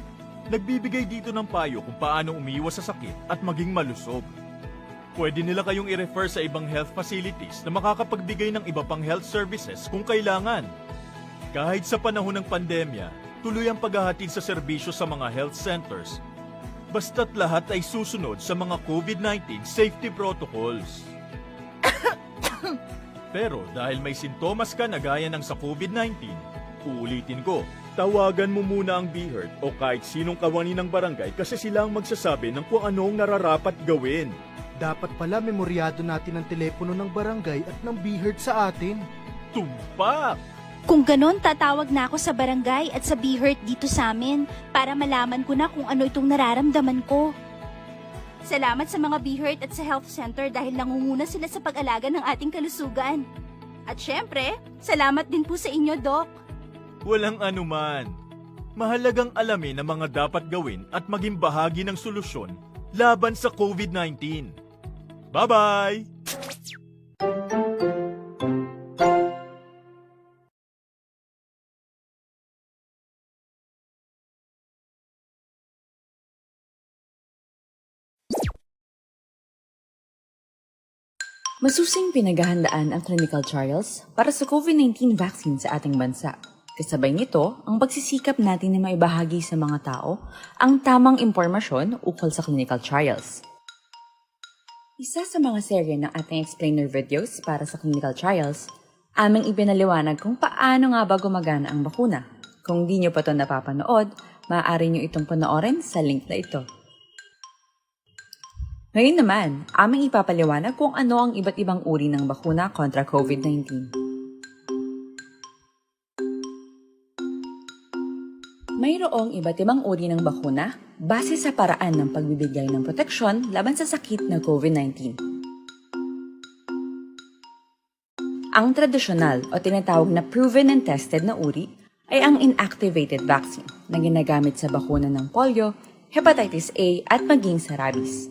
Nagbibigay dito ng payo kung paano umiwas sa sakit at maging malusog. Pwede nila kayong i-refer sa ibang health facilities na makakapagbigay ng iba pang health services kung kailangan. Kahit sa panahon ng pandemya, tuloy ang paghahatid sa serbisyo sa mga health centers, basta't lahat ay susunod sa mga COVID nineteen safety protocols. Pero dahil may sintomas ka na gaya ng sa COVID nineteen, uulitin ko, tawagan mo muna ang BHERT o kahit sinong kawani ng barangay kasi sila ang magsasabi ng kung ano ang nararapat gawin. Dapat pala memoryado natin ang telepono ng barangay at ng BHERT sa atin. Tumpak! Kung ganon, tatawag na ako sa barangay at sa BHERT dito sa amin para malaman ko na kung ano itong nararamdaman ko. Salamat sa mga BHERT at sa health center dahil nangunguna sila sa pag-alaga ng ating kalusugan. At syempre, salamat din po sa inyo, Doc. Walang anuman. Mahalagang alamin ang mga dapat gawin at maging bahagi ng solusyon laban sa COVID nineteen. Bye-bye! Masusing pinaghahandaan ang clinical trials para sa COVID nineteen vaccine sa ating bansa. Kasabay nito, ang pagsisikap natin na maibahagi sa mga tao ang tamang impormasyon ukol sa clinical trials. Isa sa mga serye ng ating explainer videos para sa clinical trials Aming ipinaliwanag kung paano nga ba gumagana ang bakuna. Kung di nyo pa to napapanood, maaari nyo itong panoorin sa link na ito. Ngayon naman, aming ipapaliwanag kung ano ang iba't ibang uri ng bakuna kontra COVID nineteen. Mayroong iba't ibang uri ng bakuna base sa paraan ng pagbibigay ng proteksyon laban sa sakit na COVID nineteen. Ang tradisyonal o tinatawag na proven and tested na uri ay ang inactivated vaccine na ginagamit sa bakuna ng polio, hepatitis A, at maging sa rabies.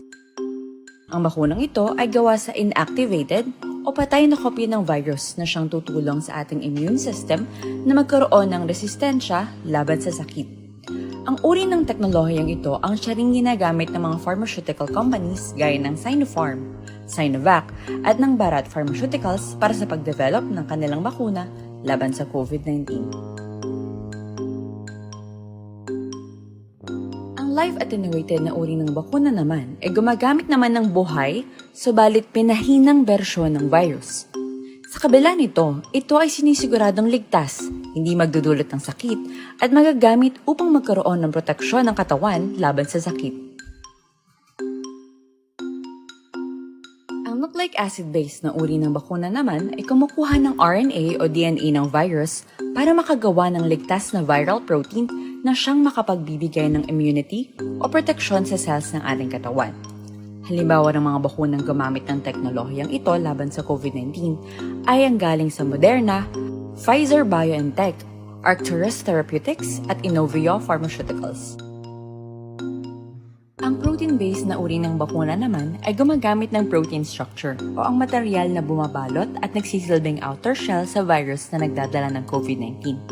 Ang bakunang ito ay gawa sa inactivated o patay na kopya ng virus na siyang tutulong sa ating immune system na magkaroon ng resistensya laban sa sakit. Ang uri ng teknolohiyang ito ang siya ring ginagamit ng mga pharmaceutical companies gaya ng Sinopharm, Sinovac, at ng Bharat Pharmaceuticals para sa pagdevelop ng kanilang bakuna laban sa COVID nineteen. Ang live attenuated na uri ng bakuna naman ay gumagamit naman ng buhay, subalit pinahinang bersyon ng virus. Sa kabila nito, ito ay sinisiguradong ligtas, hindi magdudulot ng sakit, at magagamit upang magkaroon ng proteksyon ng katawan laban sa sakit. Ang nucleic acid-based na uri ng bakuna naman ay kumukuha ng R N A o D N A ng virus para makagawa ng ligtas na viral protein na siyang makapagbibigay ng immunity o proteksyon sa cells ng ating katawan. Halimbawa ng mga bakunang gumamit ng teknolohiyang ito laban sa COVID nineteen ay ang galing sa Moderna, Pfizer-BioNTech, Arcturus Therapeutics, at Inovio Pharmaceuticals. Ang protein-based na uri ng bakuna naman ay gumagamit ng protein structure o ang material na bumabalot at nagsisilbing outer shell sa virus na nagdadala ng COVID nineteen.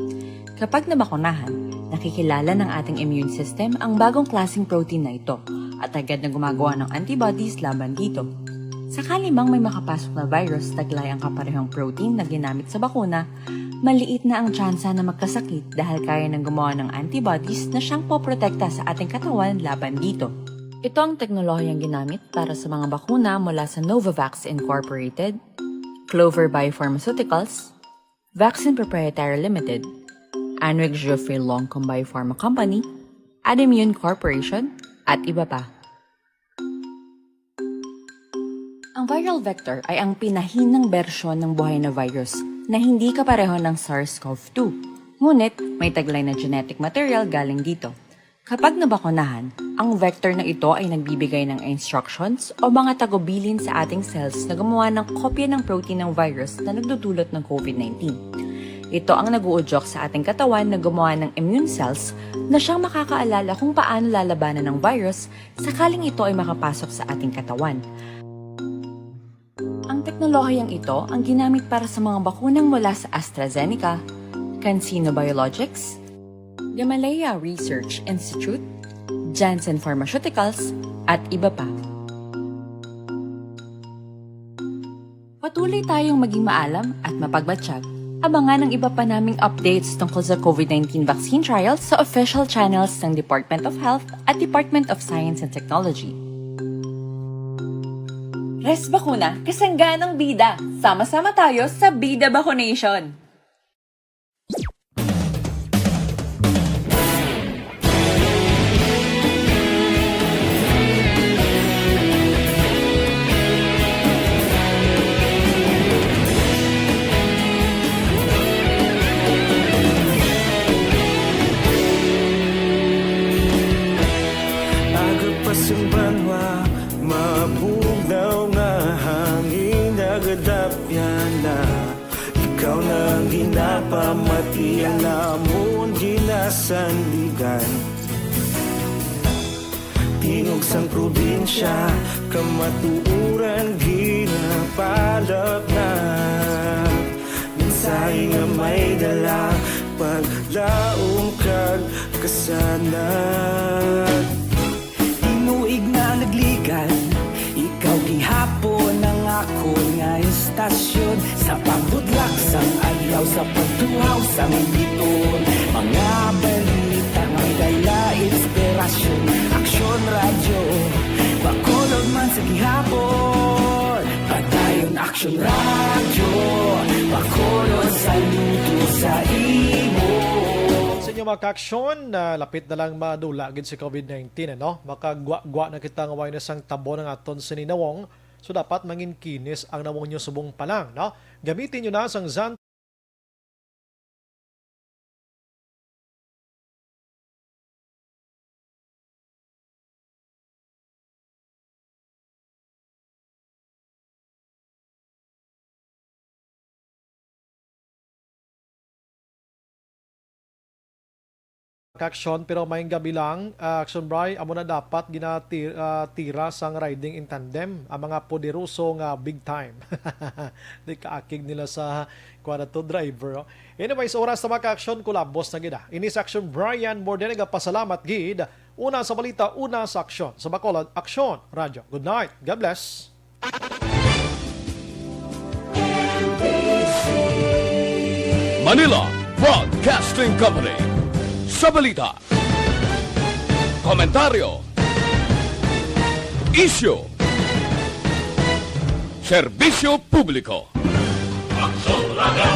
Kapag nabakunahan, nakikilala ng ating immune system ang bagong klaseng protein na ito at agad na gumagawa ng antibodies laban dito. Sakali mang may makapasok na virus taglay ang kaparehong protein na ginamit sa bakuna, maliit na ang tsansa na magkasakit dahil kaya nang gumawa ng antibodies na siyang poprotekta sa ating katawan laban dito. Ito ang teknolohiyang ginamit para sa mga bakuna mula sa Novavax Incorporated, Clover Biopharmaceuticals, Vaccine Proprietary Limited, Anreg Geoffrey Longcom Biopharma Company, Adimmune Corporation, at iba pa. Ang viral vector ay ang pinahinang bersyon ng buhay na virus na hindi kapareho ng SARS-CoV two. Ngunit, may taglay na genetic material galing dito. Kapag nabakunahan, ang vector na ito ay nagbibigay ng instructions o mga tagubilin sa ating cells na gumawa ng kopya ng protein ng virus na nagdudulot ng COVID nineteen. Ito ang nag-uudyok sa ating katawan na gumawa ng immune cells na siyang makakaalala kung paano lalabanan ng virus sakaling ito ay makapasok sa ating katawan. Ang teknolohiyang ito ang ginamit para sa mga bakunang mula sa AstraZeneca, CanSino Biologics, Gamaleya Research Institute, Janssen Pharmaceuticals, at iba pa. Patuloy tayong maging maalam at mapagmatsyag. Abangan ang iba pa naming updates tungkol sa COVID nineteen vaccine trials sa official channels ng Department of Health at Department of Science and Technology. Res Bakuna, kasangganang bida. Sama-sama tayo sa Bida Vacunation. Aga pa sang banwa, mabugnaw nga hangin nagadapyan na. Ikaw na ang ginapamati, ang amon ginasandigan. Tingog sang probinsya, kamatuoran ginapalapnap. Mensahe nga may dala, paglaom kag kasanag. Tinuig na nagligad, ikaw gihapon ang akon nga estasyon. Sa pagbudlak sang ayaw, sa pagtuhaw sang biton, mga balita may dala inspirasyon. Aksyon Radyo, Bacolod man sa gihapon. Padayon Aksyon Radyo, Bacolod Sa inyo, mga ka-aksyon, ah, lapit na lang madula gid si covid nineteen, ano? Makagwa-gwa na kita nga way na sang tabon ang aton sininawong. So, dapat mangin kinis ang nawong nyo subong pa lang, no? Gamitin nyo na sang Zan Aksyon, pero may gabi lang. Ah, Action Bry, amo na dapat ginati-, ah, tira sang riding in tandem ang mga poderoso nga big time. Di kaakig nila sa kuwan na to, driver, oh. Anyways, oras na, mga ka-aksyon, kulabos na gid, ah. Ini sa Action Brian, more than nagapasalamat gid. Una sa balita, una sa aksyon. Sa Bacolod, Aksyon Radyo. Good night. God bless. Manila Broadcasting Company. Sa balita, komentaryo, isyu, serbisyo publiko. Aksyon Radyo.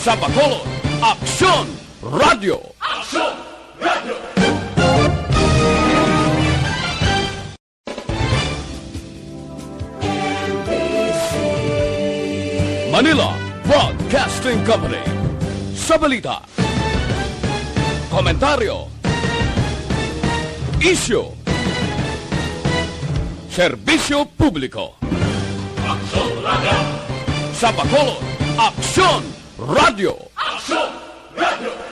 Sa Bacolod, Aksyon Radyo. Aksyon Radyo. Manila Broadcasting Company. Sa balita, komentaryo, isyu, serbisyo publiko. Aksyon Radyo. Sa Bacolod, Aksyon Radyo. Aksyon Radyo.